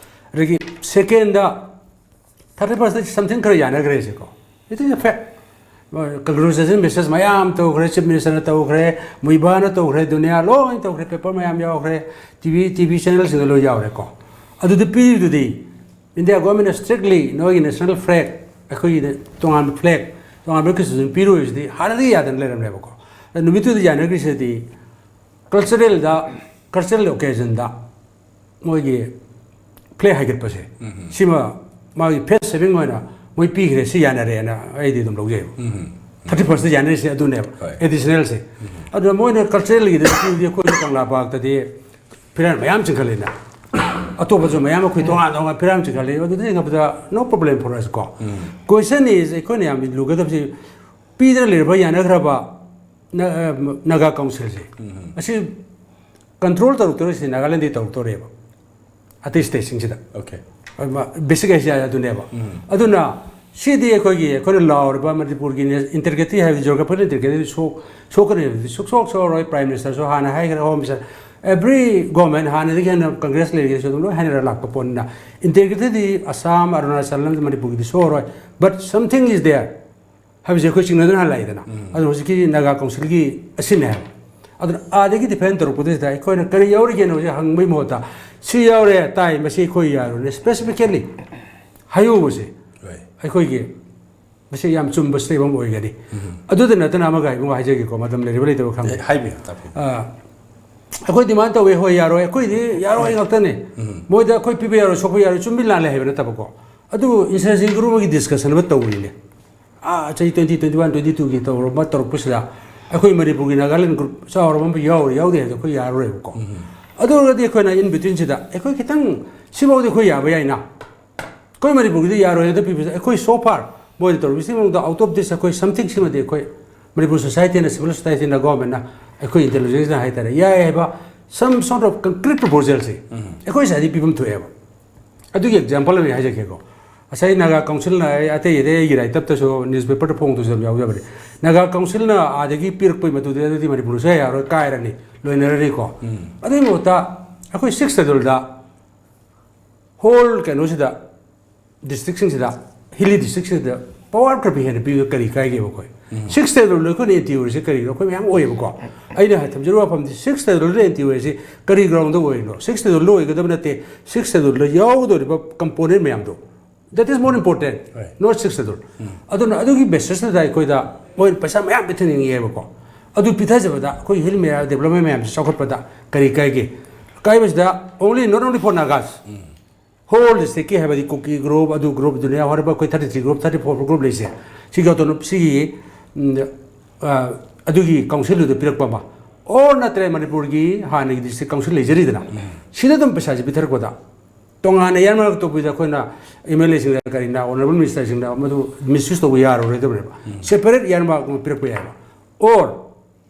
ꯑꯗꯒꯤ ꯁꯦꯀꯦꯟꯗ, ꯊꯥꯔꯇꯤ ꯐꯥꯔꯁꯇ ꯁꯝꯊꯤꯡ ꯈꯔ ꯌꯥꯅꯈ꯭ꯔꯦ ꯁꯤꯀꯣ, it is a fact꯫ Congratulation message ꯃꯌꯥꯝ ꯇꯧꯈ꯭ꯔꯦ, ꯆꯤꯐ ꯃꯤꯅꯤꯁꯇꯔꯅ ꯇꯧꯈ꯭ꯔꯦ, ꯃꯨꯏꯕꯥꯅ ꯇꯧꯈ꯭ꯔꯦ, ꯗꯨꯅꯤꯌꯥ ꯂꯣꯏ ꯇꯧꯈ꯭ꯔꯦ, ꯄꯦꯄꯔ ꯃꯌꯥꯝ ꯌꯥꯎꯈ꯭ꯔꯦ, ꯇꯤ ꯚꯤ ꯇꯤ ꯚꯤ ꯆꯦꯅꯦꯜꯁꯤꯡꯗ ꯂꯣꯏ ꯌꯥꯎꯔꯦꯀꯣ꯫ ꯑꯗꯨꯗ ꯄꯤꯔꯤꯗꯨꯗꯤ ꯏꯟꯗꯤꯌꯥ ꯒꯣꯔꯃꯦꯟꯅ ꯏꯁꯇ꯭ꯔꯤꯛꯂꯤ ꯅꯣꯏꯒꯤ ꯅꯦꯁꯅꯦꯜ ꯐ꯭ꯂꯦꯒ, ꯑꯩꯈꯣꯏꯒꯤ ꯇꯣꯉꯥꯟꯕ ꯐ꯭ꯂꯦꯒ, ꯇꯣꯉꯥꯟꯕ ꯀꯟꯁꯇꯤꯇ꯭ꯌꯨꯁꯟ ꯄꯤꯔꯣꯏꯁꯤꯗꯤ ꯍꯥꯟꯅꯗꯒꯤ ꯌꯥꯗꯅ ꯂꯩꯔꯝꯅꯦꯕꯀꯣ꯫ ꯑꯗ ꯅꯨꯃꯤꯠꯇꯨꯗ ꯌꯥꯅꯈ꯭ꯔꯤꯁꯤꯗꯤ ꯀꯜꯆꯔꯦꯜꯗ, ꯀꯜꯆꯔꯦꯜ ꯑꯣꯀꯦꯖꯟꯗ ꯃꯣꯏꯒꯤ ꯐ꯭ꯂꯦꯒ ꯍꯥꯏꯒꯠꯄꯁꯦ, ꯁꯤꯃ ꯃꯥꯒꯤ ꯐꯦꯁ ꯁꯦꯚꯤꯡ ꯑꯣꯏꯅ ꯃꯣꯏ ꯄꯤꯈ꯭ꯔꯦ, ꯁꯤ ꯌꯥꯅꯔꯦꯅ ꯑꯩꯗꯤ ꯑꯗꯨꯝ ꯂꯧꯖꯩꯕ꯫ ꯊꯥꯔꯇꯤ ꯐꯥꯔꯁꯇ ꯌꯥꯅꯔꯤꯁꯦ ꯑꯗꯨꯅꯦꯕ, ꯍꯣꯏ꯫ ꯑꯦꯗꯤꯁꯅꯦꯜꯁꯦ꯫ ꯑꯗꯨꯅ ꯃꯣꯏꯅ ꯀꯜꯆꯔꯦꯜꯒꯤꯗ ꯄꯤꯕꯗꯤ ꯑꯩꯈꯣꯏꯒꯤ ꯀꯪꯂꯥ ꯄꯥꯔꯛꯇꯗꯤ ꯐꯤꯔꯥꯟ ꯃꯌꯥꯝ ꯆꯤꯡꯈꯠꯂꯤꯅ, ꯑꯇꯣꯞꯄꯁꯨ ꯃꯌꯥꯝ ꯑꯩꯈꯣꯏ ꯇꯣꯉꯥꯟ ꯇꯣꯉꯥꯟ ꯐꯤꯔꯥꯟ ꯆꯤꯡꯈꯠꯂꯤ, ꯑꯗꯨꯗ ꯆꯤꯡꯈꯠꯄꯗ no problem for us ꯀꯣ꯫ ꯀꯣꯏꯁꯟ ꯏꯁ ꯑꯩꯈꯣꯏꯅ ꯌꯥꯝ ꯂꯨꯒꯗꯕꯁꯤ, ꯄꯤꯗꯅ ꯂꯩꯔꯕ ꯌꯥꯅꯈ꯭ꯔꯕ ꯅ-, ꯑ, ꯅꯥꯒꯥ ꯀꯥꯎꯟꯁꯤꯜꯁꯦ, ꯑꯁꯤ ꯀꯟꯇ꯭ꯔꯣꯜ ꯇꯧꯔꯛꯇꯧꯔꯤꯁꯤ ꯅꯥꯒꯥꯂꯦꯟꯗꯒꯤ ꯇꯧꯔꯛꯇꯧꯔꯦꯕ, ꯑꯇꯩ ꯁ꯭ꯇꯦꯠꯁꯤꯡꯁꯤꯗ꯫ Okay. ꯕꯦꯁꯤꯛ ꯑꯥꯏꯗꯤꯌꯥ ꯑꯗꯨꯅꯦꯕ꯫ ꯑꯗꯨꯅ ꯁꯤꯗꯤ ꯑꯩꯈꯣꯏꯒꯤ, ꯑꯩꯈꯣꯏꯅ ꯂꯥꯎꯔꯤꯕ ꯃꯅꯤꯄꯨꯔꯒꯤ ꯏꯟꯇꯦꯒ꯭ꯔꯤꯇꯤ ꯍꯥꯏꯕ, ꯖꯤꯑꯣꯒ꯭ꯔꯥꯐꯤꯀꯦꯜ ꯏꯟꯇꯦꯒ꯭ꯔꯤꯇꯤ ꯁꯣꯛ-, ꯁꯣꯛꯀꯅꯤ ꯍꯥꯏꯕꯗꯤ ꯁꯨꯛꯁꯣꯛ ꯁꯣꯛꯑꯔꯣꯏ꯫ ꯄ꯭ꯔꯥꯏꯝ ꯃꯤꯅꯤꯁꯇꯔꯁꯨ ꯍꯥꯟꯅ ꯍꯥꯏꯈ꯭ꯔꯦ, ꯍꯣꯝ ꯃꯤꯅꯤꯁꯇꯔ, ꯑꯦꯕ꯭ꯔꯤ ꯒꯣꯔꯃꯦꯟ ꯍꯥꯟꯅꯗꯒꯤ ꯍꯦꯟꯅ ꯀꯪꯒ꯭ꯔꯦꯁ ꯂꯩꯔꯤꯉꯩꯁꯨ ꯑꯗꯨꯝ ꯂꯣꯏ ꯍꯥꯏꯅꯔ ꯂꯥꯛꯄ ꯄꯣꯠꯅꯤꯅ, ꯏꯟꯇꯦꯒ꯭ꯔꯤꯇꯤꯗꯤ ꯑꯁꯥꯝ, ꯑꯔꯨꯅꯥꯆꯜ ꯑꯃꯗꯤ ꯃꯅꯤꯄꯨꯔꯒꯤꯗꯤ ꯁꯣꯛꯑꯔꯣꯏ꯫ But something is there ꯍꯥꯏꯕꯁꯦ ꯑꯩꯈꯣꯏ ꯆꯤꯡꯅꯗꯨꯅ ꯍꯜꯂꯛꯏꯗꯅ꯫ ꯑꯗꯨꯅ ꯍꯧꯖꯤꯛꯀꯤ ꯅꯥꯒꯥ ꯀꯥꯎꯟꯁꯤꯜꯒꯤ ꯑꯁꯤꯅꯦ ꯍꯥꯏꯕ꯫ ꯑꯗꯨꯅ ꯑꯥꯗꯒꯤ ꯗꯤꯐꯦꯟ ꯇꯧꯔꯛꯄꯗꯨꯗ ꯑꯩꯈꯣꯏꯅ ꯀꯔꯤ ꯌꯥꯎꯔꯤꯒꯦꯅ ꯍꯧꯖꯤꯛ ꯍꯪꯕꯒꯤ ꯃꯍꯨꯠꯇ, "ꯁꯤ ꯌꯥꯎꯔꯦ, ꯇꯥꯏ, ꯃꯁꯤ ꯑꯩꯈꯣꯏ ꯌꯥꯔꯣꯏꯅꯦ, ꯁ꯭ꯄꯦꯁꯤꯐꯤꯀꯦꯜꯂꯤ ꯍꯥꯏꯍꯧꯕꯁꯦ", Right. ꯑꯩꯈꯣꯏꯒꯤ ꯃꯁꯤ ꯌꯥꯝ ꯆꯨꯝꯕ ꯁ꯭ꯇꯦꯞ ꯑꯃ ꯑꯣꯏꯒꯅꯤ꯫ ꯑꯗꯨꯗ ꯅꯠꯇꯅ ꯑꯃꯒ ꯏꯕꯨꯡꯉꯣ ꯍꯥꯏꯖꯒꯦꯀꯣ, ꯃꯇꯝ ꯂꯩꯔꯤꯕ ꯂꯩꯇꯕ ꯈꯪꯗꯦ꯫ ꯑꯦ, ꯍꯥꯏꯕꯤꯌꯨ, ꯇꯥꯛꯄꯤꯌꯨ꯫ ꯑ, ꯑꯩꯈꯣꯏ ꯗꯤꯃꯥꯟ ꯇꯧꯋꯦ, ꯍꯣꯏ, ꯌꯥꯔꯣꯏ, ꯑꯩꯈꯣꯏꯗꯤ ꯌꯥꯔꯣꯏ ꯉꯥꯛꯇꯅꯦ꯫ ꯃꯣꯏꯗ ꯑꯩꯈꯣꯏ ꯄꯤꯕ ꯌꯥꯔꯣꯏ, ꯁꯣꯛꯄ ꯌꯥꯔꯣꯏ, ꯆꯨꯝꯃꯤ ꯂꯥꯜꯂꯦ ꯍꯥꯏꯕ ꯅꯠꯇꯕꯀꯣ꯫ ꯑꯗꯨꯕꯨ ꯏꯟꯁꯨꯔꯦꯟꯁꯀꯤ ꯒ꯭ꯔꯨꯞ ꯑꯃꯒꯤ ꯗꯤꯁꯀꯁꯟ ꯑꯃ ꯇꯧꯕꯅꯤꯅꯦ꯫ ꯑꯥ, ꯆꯍꯤ ꯇ꯭ꯋꯦꯟꯇꯤ ꯇ꯭ꯋꯦꯟꯇꯤ ꯋꯥꯟ ꯇ꯭ꯋꯦꯟꯇꯤ ꯇꯨꯒꯤ ꯇꯧꯔꯛꯄ ꯇꯧꯔꯛꯄꯁꯤꯗ ꯑꯩꯈꯣꯏ ꯃꯅꯤꯄꯨꯔꯒꯤ ꯅꯥꯒꯥꯂꯦꯟ ꯒ꯭ꯔꯨꯞ ꯆꯥꯎꯔꯕ ꯑꯃ ꯌꯥꯎꯔꯤ ꯌꯥꯎꯗꯦ ꯍꯥꯏꯕꯗꯣ ꯑꯩꯈꯣꯏ ꯌꯥꯔꯔꯣꯏꯕꯀꯣ꯫ ꯑꯗꯨ ꯑꯣꯏꯔꯒꯗꯤ ꯑꯩꯈꯣꯏꯅ in betweenꯁꯤꯗ ꯑꯩꯈꯣꯏ ꯈꯤꯇꯪ, ꯁꯤꯐꯥꯎꯗꯤ ꯑꯩꯈꯣꯏ ꯌꯥꯕ ꯌꯥꯏꯅ꯫ ꯑꯩꯈꯣꯏ ꯃꯅꯤꯄꯨꯔꯒꯤꯗꯤ ꯌꯥꯔꯣꯏ ꯍꯥꯏꯅ ꯄꯤꯕꯁꯦ, ꯑꯩꯈꯣꯏ so far ꯃꯣꯏꯅ ꯇꯧꯔꯤꯕꯁꯤ ꯃꯑꯣꯡꯗ, out of this, ꯑꯩꯈꯣꯏ something ꯁꯤꯃꯗꯤ ꯑꯩꯈꯣꯏ ꯃꯅꯤꯄꯨꯔ societyꯅ, civil societyꯅ, governmentꯅ, ꯑꯩꯈꯣꯏ intelligenceꯅ ꯍꯥꯏꯇꯥꯔꯦ, ꯌꯥꯏ ꯍꯥꯏꯕ some sort of concrete proposalꯁꯦ ꯑꯩꯈꯣꯏ ꯁꯥꯏꯗꯒꯤ ꯄꯤꯐꯝ ꯊꯣꯛꯑꯦꯕ꯫ ꯑꯗꯨꯒꯤ example ꯑꯃ ꯑꯩ ꯍꯥꯏꯖꯒꯦꯀꯣ꯫ ꯉꯁꯥꯏ ꯅꯥꯒꯥ councilꯅ, ꯑꯩ ꯑꯇꯩ ꯑꯇꯩ ꯑꯩꯒꯤ write-upꯇꯁꯨ, newspaperꯗ ꯐꯣꯡꯗꯣꯛꯇꯁꯨ ꯌꯥꯝ ꯌꯥꯎꯖꯕꯅꯤ꯫ ꯅꯥꯒꯥ councilꯅ ꯑꯥꯗꯒꯤ ꯄꯤꯔꯛꯄꯒꯤ ꯃꯇꯨꯡꯗ ꯑꯗꯨꯗꯤ ꯃꯅꯤꯄꯨꯔꯁꯨ ꯌꯥꯔꯣꯏ, ꯀꯥꯏꯔꯅꯤ, ꯂꯣꯏꯅꯔꯅꯤꯀꯣ꯫ ꯑꯗꯨꯒꯤ ꯃꯍꯨꯠꯇ ꯑꯩꯈꯣꯏ sixth scheduleꯗ whole ꯀꯩꯅꯣꯁꯤꯗ, districtꯁꯤꯡꯁꯤꯗ, hilly districtꯁꯤꯡꯁꯤꯗ power ꯈꯔ ꯍꯦꯟꯅ ꯄꯤꯕꯗ ꯀꯔꯤ ꯀꯥꯏꯒꯦꯕ? ꯑꯩꯈꯣꯏ sixth scheduleꯗ ꯑꯩꯈꯣꯏꯅ anti ꯑꯣꯏꯔꯤꯁꯦ ꯀꯔꯤꯒꯤꯅꯣ? ꯑꯩꯈꯣꯏ ꯃꯌꯥꯝ ꯑꯣꯏꯌꯦꯕꯀꯣ꯫ ꯑꯩꯅ ꯊꯝꯖꯔꯤꯕ ꯋꯥꯐꯝꯗꯤ, sixth scheduleꯗ anti ꯑꯣꯏꯔꯤꯁꯤ ꯀꯔꯤ groundꯗ ꯑꯣꯏꯔꯤꯅꯣ? Sixth scheduleꯗ ꯑꯣꯏꯒꯗꯕ ꯅꯠꯇꯦ, sixth scheduleꯗ ꯌꯥꯎꯒꯗꯧꯔꯤꯕ component ꯃꯌꯥꯝꯗꯣ, that is more important, not sixth schedule꯫ ꯑꯗꯨꯅ ꯑꯗꯨꯒꯤ basisꯇ ꯑꯩꯈꯣꯏꯗ ꯃꯣꯏꯅ ꯄꯩꯁꯥ ꯃꯌꯥꯝ ꯄꯤꯊꯅꯤꯡꯉꯦꯕꯀꯣ꯫ ꯑꯗꯨ ꯄꯤꯊꯖꯕꯗ ꯑꯩꯈꯣꯏ hill ꯃꯌꯥꯝ, development ꯃꯌꯥꯝꯁꯤ ꯆꯥꯎꯈꯠꯄꯗ ꯀꯔꯤ ꯀꯥꯏꯒꯦ? ꯑꯀꯥꯏꯕꯁꯤꯗ only, not only for Nagas, whole districtꯀꯤ, ꯍꯥꯏꯕꯗꯤ ꯀꯨꯀꯤ group, ꯑꯗꯨ group, ꯗꯨꯅꯤꯌꯥ ꯍꯥꯏꯔꯤꯕ ꯑꯩꯈꯣꯏ thirty three group, thirty four group ꯂꯩꯁꯦ, ꯁꯤꯒꯤ autonom-, ꯁꯤꯒꯤ, ꯎꯝ, ꯑ, ꯑꯗꯨꯒꯤ councilꯗꯨꯗ ꯄꯤꯔꯛꯄ ꯑꯃ, or ꯅꯠꯇ꯭ꯔꯦ ꯃꯅꯤꯄꯨꯔꯒꯤ ꯍꯥꯟꯅꯒꯤ district council ꯂꯩꯖꯔꯤꯗꯅ, ꯁꯤꯗ ꯑꯗꯨꯝ ꯄꯩꯁꯥꯁꯦ ꯄꯤꯊꯔꯛꯄꯗ, ꯇꯣꯉꯥꯟꯅ ꯌꯥꯟꯃꯔꯛ ꯇꯧꯕꯤꯗ ꯑꯩꯈꯣꯏꯅ MLAꯁꯤꯡꯗ ꯀꯔꯤꯅ, honourable ministerꯁꯤꯡꯗ ꯃꯗꯨ misuse ꯇꯧꯕ ꯌꯥꯔꯔꯣꯏꯗꯕꯅꯦꯕ꯫ Separate ꯌꯥꯟꯃꯔꯛ ꯑꯃ ꯄꯤꯔꯛꯄ ꯌꯥꯏꯕ꯫ Or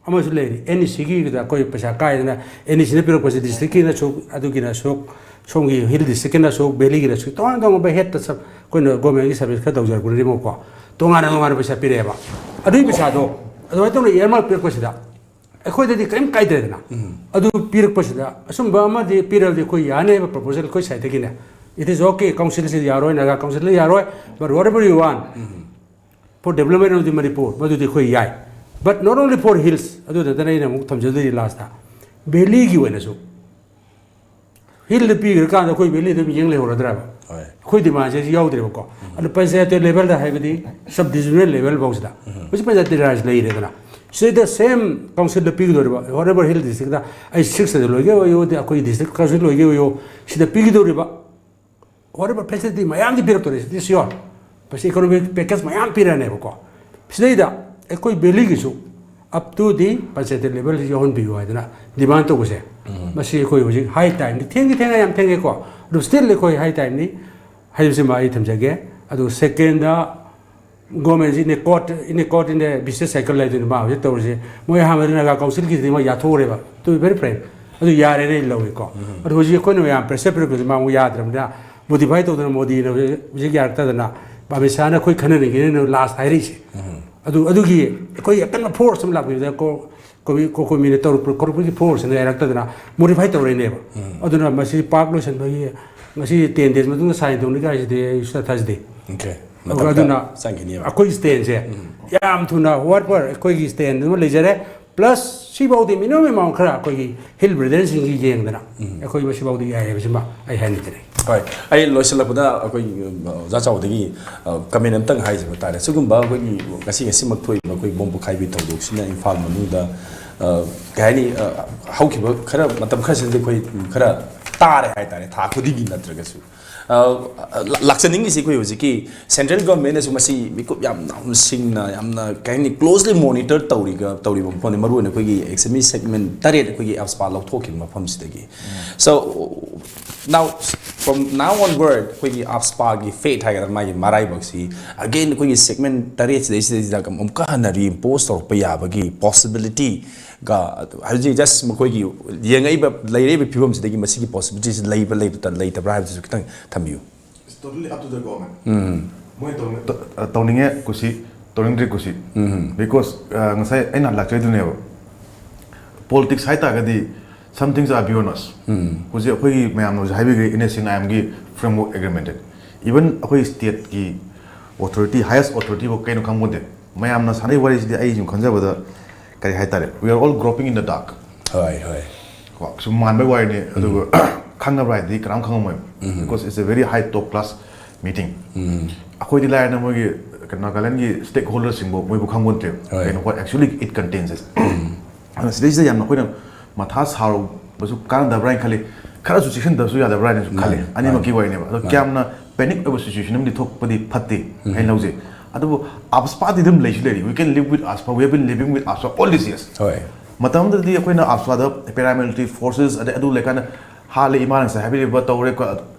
ꯑꯃꯁꯨ ꯂꯩꯔꯤ, NECꯒꯤꯗ ꯑꯩꯈꯣꯏ ꯄꯩꯁꯥ ꯀꯥꯏꯗꯅ, NECꯅ ꯄꯤꯔꯛꯄꯁꯦ districtꯀꯤꯅ ꯁꯨꯛ, ꯑꯗꯨꯒꯤꯅ ꯁꯨꯛ, ꯁꯣꯝꯒꯤ hill districtꯀꯤꯅ ꯁꯨꯛ, valleyꯒꯤꯅ ꯁꯨꯛ, ꯇꯣꯉꯥꯟ ꯇꯣꯉꯥꯟꯕ headꯇ ꯁꯕ-, ꯑꯩꯈꯣꯏꯅ governmentꯀꯤ service ꯈꯔ ꯇꯧꯖꯔꯛꯄꯅꯤꯅꯀꯣ, ꯇꯣꯉꯥꯟꯅ ꯇꯣꯉꯥꯟꯅ ꯄꯩꯁꯥ ꯄꯤꯔꯛꯑꯦꯕ꯫ ꯑꯗꯨꯒꯤ ꯄꯩꯁꯥꯗꯣ ꯑꯗꯨꯃꯥꯏꯅ ꯇꯧꯅ earmark ꯄꯤꯔꯛꯄꯁꯤꯗ ꯑꯩꯈꯣꯏꯗꯗꯤ ꯀꯔꯤꯝ ꯀꯥꯏꯗ꯭ꯔꯦꯗꯅ꯫ ꯑꯗꯨ ꯄꯤꯔꯛꯄꯁꯤꯗ ꯑꯆꯨꯝꯕ ꯑꯃꯗꯤ ꯄꯤꯔꯕꯗꯤ ꯑꯩꯈꯣꯏ ꯌꯥꯅꯦꯕ, proposal ꯑꯩꯈꯣꯏ sideꯇꯒꯤꯅꯦ꯫ It is okay, councilꯁꯤ ꯌꯥꯔꯣꯏ, Naga councilꯅ ꯌꯥꯔꯣꯏ, but whatever you want for development of the Manipur, ꯃꯗꯨꯗꯤ ꯑꯩꯈꯣꯏ ꯌꯥꯏ꯫ But not only for hills, ꯑꯗꯨ ꯅꯠꯇꯅ ꯑꯩꯅ ꯑꯃꯨꯛ ꯊꯝꯖꯗꯣꯏꯁꯤ lastꯇ, valleyꯒꯤ ꯑꯣꯏꯅꯁꯨ꯫ Hillꯗ ꯄꯤꯈ꯭ꯔꯀꯥꯟꯗ ꯑꯩꯈꯣꯏ valleyꯗ ꯑꯗꯨꯝ ꯌꯦꯡ ꯂꯩꯍꯧꯔꯗ꯭ꯔꯕ? ꯍꯣꯏ꯫ ꯑꯩꯈꯣꯏ demandꯁꯦ ꯌꯥꯎꯗ꯭ꯔꯦꯕꯀꯣ꯫ ꯑꯗꯨ ꯄꯟꯆꯥꯌꯠ levelꯗ, ꯍꯥꯏꯕꯗꯤ sub divisional level ꯐꯥꯎꯁꯤꯗ ꯍꯧꯖꯤꯛ ꯄꯟꯆꯥꯌꯠ ꯔꯥꯖ ꯂꯩꯔꯦꯗꯅ, ꯁꯤꯗ ꯁꯦꯝ ꯀꯥꯎꯟꯁꯤꯜꯗ ꯄꯤꯒꯗꯧꯔꯤꯕ, whatever hill districtꯇ, ꯑꯩ ꯁꯤꯛꯁꯇ ꯂꯣꯏꯒꯦ ꯑꯣꯏꯌꯣ, ꯑꯗꯩ ꯑꯩꯈꯣꯏ ꯗꯤꯁꯇ꯭ꯔꯤꯛ ꯀꯥꯎꯟꯁꯤꯜ ꯂꯣꯏꯒꯦ ꯑꯣꯏꯌꯣ, ꯁꯤꯗ ꯄꯤꯒꯗꯧꯔꯤꯕ whatever facility ꯃꯌꯥꯝꯗꯤ ꯄꯤꯔꯛꯇꯧꯔꯤ, ꯁꯤꯗꯤ ꯁꯤꯌꯣꯔ꯫ ꯃꯁꯤ ꯏꯀꯣꯅꯣꯃꯤꯛ ꯄꯦꯀꯦꯖ ꯃꯌꯥꯝ ꯄꯤꯔꯛꯑꯅꯦꯕꯀꯣ꯫ ꯁꯤꯗꯩꯗ ꯑꯩꯈꯣꯏ ꯚꯦꯂꯤꯒꯤꯁꯨ up to the ꯄꯟꯆꯥꯌꯠ ꯂꯦꯚꯦꯜꯁꯤ ꯌꯥꯎꯍꯟꯕꯤꯌꯨ ꯍꯥꯏꯗꯅ ꯗꯤꯃꯥꯟ ꯇꯧꯕꯁꯦ, ꯃꯁꯤ ꯑꯩꯈꯣꯏ ꯍꯧꯖꯤꯛ ꯍꯥꯏ ꯇꯥꯏꯝꯅꯤ, ꯊꯦꯡꯗꯤ ꯊꯦꯡꯉꯦ, ꯌꯥꯝ ꯊꯦꯡꯉꯦꯀꯣ, ꯑꯗꯨ ꯁ꯭ꯇꯤꯜ ꯑꯩꯈꯣꯏ ꯍꯥꯏ ꯇꯥꯏꯝꯅꯤ ꯍꯥꯏꯕꯁꯤꯃ ꯑꯩ ꯊꯝꯖꯒꯦ꯫ ꯑꯗꯨ second, ꯒꯣꯔꯃꯦꯟꯁꯤ in a caught, in a caught in a vicious cycle ꯍꯥꯏꯗꯨꯅꯤ ꯃꯥ ꯍꯧꯖꯤꯛ ꯇꯧꯔꯤꯁꯦ꯫ ꯃꯣꯏ ꯑꯍꯥꯟꯕꯗ ꯅꯥꯒꯥ ꯀꯥꯎꯟꯁꯤꯜꯒꯤꯗꯤ ꯃꯣꯏ ꯌꯥꯊꯣꯛꯎꯔꯦꯕ, to be very frank, ꯑꯗꯨ ꯌꯥꯔꯦꯅ ꯑꯩ ꯂꯧꯏꯀꯣ꯫ ꯑꯗꯨ ꯍꯧꯖꯤꯛ ꯑꯩꯈꯣꯏꯅ ꯃꯌꯥꯝ ꯄ꯭ꯔꯦꯁꯔ ꯄꯤꯔꯛꯄꯁꯦ ꯃꯥ ꯑꯃꯨꯛ ꯌꯥꯗ꯭ꯔꯕꯅꯤꯅ, ꯃꯣꯗꯤꯐꯥꯏ ꯇꯧꯗꯅ ꯃꯣꯗꯤꯅ ꯍꯧꯖꯤꯛ ꯌꯥꯔꯛꯇꯗꯅ, ꯑꯃꯤꯠ ꯁꯥꯍꯅ ꯑꯩꯈꯣꯏ ꯈꯟꯅꯔꯤꯉꯩꯗ ꯂꯥꯁ ꯍꯥꯏꯔꯛꯏꯁꯦ꯫ ꯑꯗꯨ, ꯑꯗꯨꯒꯤ ꯑꯩꯈꯣꯏ ꯑꯀꯟꯕ ꯐꯣꯔꯁ ꯑꯃ ꯂꯥꯛꯄꯤꯕꯗ ꯀꯣ-, ꯀꯣꯃꯤ-, ꯀꯣ-, ꯀꯣꯃꯤꯅ ꯇꯧꯔꯛꯄ, ꯀꯧꯔꯛꯄꯒꯤ ꯐꯣꯔꯁꯅ ꯌꯥꯔꯛꯇꯗꯅ ꯃꯣꯗꯤꯐꯥꯏ ꯇꯧꯔꯛꯏꯅꯦꯕ꯫ ꯑꯗꯨꯅ ꯃꯁꯤ ꯄꯥꯛ ꯂꯣꯏꯁꯤꯟꯕꯒꯤ ꯉꯁꯤ ꯇꯦꯟ ꯗꯦꯖ ꯃꯇꯨꯡꯗ ꯁꯥꯏꯟ ꯇꯧꯅꯤ ꯀꯥꯏꯁꯤꯗꯤ ꯑꯩ ꯁꯨꯡꯊꯥ ꯊꯥꯖꯗꯦ꯫ Okay. ꯑꯗꯨꯒ ꯃꯇꯝ ꯑꯗꯨꯅ ꯈꯔ ꯆꯪꯈꯤꯅꯦꯕ꯫ ꯑꯩꯈꯣꯏꯒꯤ ꯁ꯭ꯇꯦꯟꯁꯦ ꯌꯥꯝ ꯊꯨꯅ, ꯋꯥꯔꯗ ꯐꯣꯔ ꯑꯩꯈꯣꯏꯒꯤ ꯁ꯭ꯇꯦꯟ ꯑꯃ ꯂꯩꯖꯔꯦ꯫ ꯄ꯭ꯂꯁ ꯁꯤꯐꯥꯎꯗꯤ ꯃꯤꯅꯤꯃꯝ ꯑꯦꯃꯥꯎꯟ ꯈꯔ ꯑꯩꯈꯣꯏꯒꯤ ꯍꯤꯜ ꯕ꯭ꯔꯗꯔꯁꯤꯡꯒꯤ ꯌꯦꯡꯗꯅ ꯑꯩꯈꯣꯏ ꯃꯁꯤꯐꯥꯎꯗꯤ ꯌꯥꯏ ꯍꯥꯏꯕꯁꯤꯃ ꯑꯩ ꯍꯥꯏꯅꯤꯡꯖꯔꯤ꯫ ꯍꯣꯏ, ꯑꯩ ꯂꯣꯏꯁꯤꯜꯂꯛꯄꯗ ꯑꯩꯈꯣꯏ, ꯑ, ꯑꯣꯖꯥ ꯆꯥꯎꯕꯗꯒꯤ, ꯑ, ꯀꯃꯦꯟ ꯑꯝꯇꯪ ꯍꯥꯏꯖꯕ ꯇꯥꯔꯦ꯫ ꯁꯤꯒꯨꯝꯕ ꯑꯩꯈꯣꯏꯒꯤ ꯉꯁꯤ, ꯉꯁꯤꯃꯛ ꯊꯣꯛꯏꯕ ꯑꯩꯈꯣꯏ ꯕꯣꯝ ꯄꯣꯈꯥꯏꯕꯒꯤ ꯊꯧꯗꯣꯛꯁꯤꯅ ꯏꯝꯐꯥꯜ ꯃꯅꯨꯡꯗ, ꯑ, ꯀꯩ ꯍꯥꯏꯅꯤ, ꯑ, ꯍꯧꯈꯤꯕ ꯈꯔ, ꯃꯇꯝ ꯈꯔꯁꯤꯗꯗꯤ ꯑꯩꯈꯣꯏ ꯈꯔ ꯇꯥꯔꯦ ꯍꯥꯏꯇꯥꯔꯦ, ꯊꯥ ꯈꯨꯗꯤꯡꯒꯤ ꯅꯠꯇ꯭ꯔꯒꯁꯨ꯫ ꯑ, ꯂꯥ-, ꯂꯥꯛꯆꯅꯤꯡꯉꯤꯁꯤ ꯑꯩꯈꯣꯏ ꯍꯧꯖꯤꯛꯀꯤ ꯁꯦꯟꯇ꯭ꯔꯦꯜ ꯒꯚꯔꯟꯃꯦꯟꯅꯁꯨ ꯃꯁꯤ ꯃꯤꯀꯨꯞ ꯌꯥꯝ ꯅꯥꯍꯨꯝꯁꯤꯡꯅ ꯌꯥꯝꯅ, ꯀꯩ ꯍꯥꯏꯅꯤ, ꯀ꯭ꯂꯣꯖꯂꯤ ꯃꯣꯅꯤꯇꯔ ꯇꯧꯔꯤꯒ, ꯇꯧꯔꯤꯕ ꯃꯐꯝꯅꯤ, ꯃꯔꯨꯑꯣꯏꯅ ꯑꯩꯈꯣꯏꯒꯤ ꯑꯦꯛꯁꯇ꯭ꯔꯤꯃꯤꯁ ꯁꯦꯒꯃꯦꯟ ꯇꯔꯦꯠ ꯑꯩꯈꯣꯏꯒꯤ ꯑꯦꯞꯁꯄꯥ ꯂꯧꯊꯣꯛꯈꯤꯕ ꯃꯐꯝꯁꯤꯗꯒꯤ꯫ So, now, from now onward, ꯑꯩꯈꯣꯏꯒꯤ ꯑꯦꯞꯁꯄꯥꯒꯤ ꯐꯦꯠ ꯍꯥꯏꯒꯗ꯭ꯔꯥ, ꯃꯥꯒꯤ ꯃꯔꯥꯏꯕꯛꯁꯤ, again, ꯑꯩꯈꯣꯏꯒꯤ ꯁꯦꯒꯃꯦꯟ ꯇꯔꯦꯠ ꯁꯤꯗꯩꯁꯤꯗꯩꯁꯤꯗ ꯑꯃꯨꯛꯀ ꯍꯟꯅ ꯔꯤꯏꯝꯄꯣꯁ ꯇꯧꯔꯛꯄ ꯌꯥꯕꯒꯤ ꯄꯣꯁꯤꯕꯤꯂꯤꯇꯤꯒ, ꯍꯧꯖꯤꯛ ꯖꯁ ꯃꯈꯣꯏꯒꯤ ꯌꯦꯡꯉꯛꯏꯕ, ꯂꯩꯔꯛꯏꯕ ꯐꯤꯕꯝꯁꯤꯗꯒꯤ ꯃꯁꯤꯒꯤ ꯄꯣꯁꯤꯕꯤꯂꯤꯇꯤꯁꯤ ꯂꯩꯕ꯭ꯔꯥ, ꯂꯩꯕ, ꯂꯩꯇꯕ꯭ꯔꯥ ꯍꯥꯏꯕꯗꯨꯁꯨ ꯈꯤꯇꯪ ꯊꯝꯕꯤꯌꯨ꯫ It's totally up to the government. ꯃꯣꯏ ꯇꯧꯅꯤꯡ-, ꯇ-, ꯑ, ꯇꯧꯅꯤꯡꯉꯦ ꯀꯨꯁꯤ, ꯇꯧꯅꯤꯡꯗ꯭ꯔꯤ ꯀꯨꯁꯤ꯫ Because, ꯑ, ꯉꯁꯥꯏ ꯑꯩꯅ ꯂꯥꯛꯆꯩꯗꯨꯅꯦꯕ, ꯄꯣꯂꯤꯇꯤꯛꯁ ꯍꯥꯏ ꯇꯥꯔꯒꯗꯤ, some things are beyond us. ꯍꯧꯖꯤꯛ ꯑꯩꯈꯣꯏꯒꯤ ꯃꯌꯥꯝꯅ ꯍꯧꯖꯤꯛ ꯍꯥꯏꯕꯤꯈ꯭ꯔꯦ, NSCN-IM-ꯒꯤ framework agreement. Even ꯑꯩꯈꯣꯏ ꯁ꯭ꯇꯦꯠꯀꯤ ꯑꯣꯊꯣꯔꯤꯇꯤ, ꯍꯥꯏꯌꯦꯁ ꯑꯣꯊꯣꯔꯤꯇꯤꯐꯥꯎ ꯀꯩꯅꯣ ꯈꯪꯄꯣꯟꯇꯦ꯫ ꯃꯌꯥꯝꯅ ꯁꯥꯟꯅꯩ ꯋꯥꯔꯤꯁꯤꯗꯤ ꯑꯩ ꯁꯨꯝ ꯈꯟꯖꯕꯗ, ꯀꯔꯤ ꯍꯥꯏꯇꯥꯔꯦ, we are all groping in the dark. ꯍꯣꯏ, ꯍꯣꯏ꯫ ꯀꯣ, ꯁꯨꯝ ꯃꯥꯟꯕꯩ ꯋꯥꯔꯤꯅꯤ, ꯑꯗꯨꯒ ꯈꯪꯉꯕ꯭ꯔꯥ ꯍꯥꯏꯗꯤ ꯀꯅꯥꯝ ꯈꯪꯉꯝꯃꯣꯏꯕ꯫ Because it's a very high top class meeting. ꯑꯩꯈꯣꯏꯗꯤ ꯂꯥꯏꯔꯅ ꯃꯣꯏꯒꯤ ꯀꯩꯅꯣ ꯅꯥꯒꯥꯂꯦꯟꯒꯤ ꯁ꯭ꯇꯦꯛ ꯍꯣꯜꯗꯔꯁꯤꯡꯕꯨ ꯃꯣꯏꯕꯨ ꯈꯪꯕ ꯅꯠꯇꯦꯕ ꯍꯣꯏ. ꯀꯩꯅꯣ what actually it contains is. ꯑꯗꯨꯅ ꯁꯤꯗꯩꯁꯤꯗ ꯌꯥꯝꯅ ꯑꯩꯈꯣꯏꯅ ꯃꯊꯥ ꯁꯥꯔꯨꯕꯁꯨ ꯀꯥꯟꯅꯗꯕ꯭ꯔꯥ ꯍꯥꯏꯅ ꯈꯜꯂꯤ꯫ ꯈꯔꯁꯨ ꯆꯦꯛꯁꯤꯟꯗꯕꯁꯨ ꯌꯥꯗꯕ꯭ꯔꯥ ꯍꯥꯏꯅꯁꯨ ꯈꯜꯂꯤ꯫ ꯃꯥꯅꯦ, ꯑꯅꯤꯃꯛꯀꯤ ꯃꯥꯅꯦ. ꯋꯥꯔꯤꯅꯦꯕ ꯑꯗꯣ ꯃꯥꯅꯦ. ꯀꯌꯥꯝꯅ ꯄꯦꯅꯤꯛ ꯑꯣꯏꯕ ꯁꯤꯆꯨꯋꯦꯁꯟ ꯑꯃꯗꯤ ꯊꯣꯛꯄꯗꯤ ꯐꯠꯇꯦ ꯍꯥꯏꯅ ꯂꯧꯖꯩ꯫ ꯑꯗꯨꯕꯨ AFSPA ꯗꯤ ꯑꯗꯨꯝ ꯂꯩꯁꯨ ꯂꯩꯔꯤ, we can live with AFSPA, we have been living with AFSPA all these years. ꯍꯣꯏ. ꯃꯇꯝ ꯑꯃꯗꯗꯤ ꯑꯩꯈꯣꯏꯅ AFSPA ꯗ paramilitary forces ꯑꯗꯩ ꯑꯗꯨ ꯂꯩꯀꯥꯟꯗ ꯍꯥꯠꯂꯦ ꯏꯃꯥꯅ ꯉꯁꯥꯏ ꯍꯥꯏꯕꯤꯔꯤꯕ ꯇꯧꯔꯦ,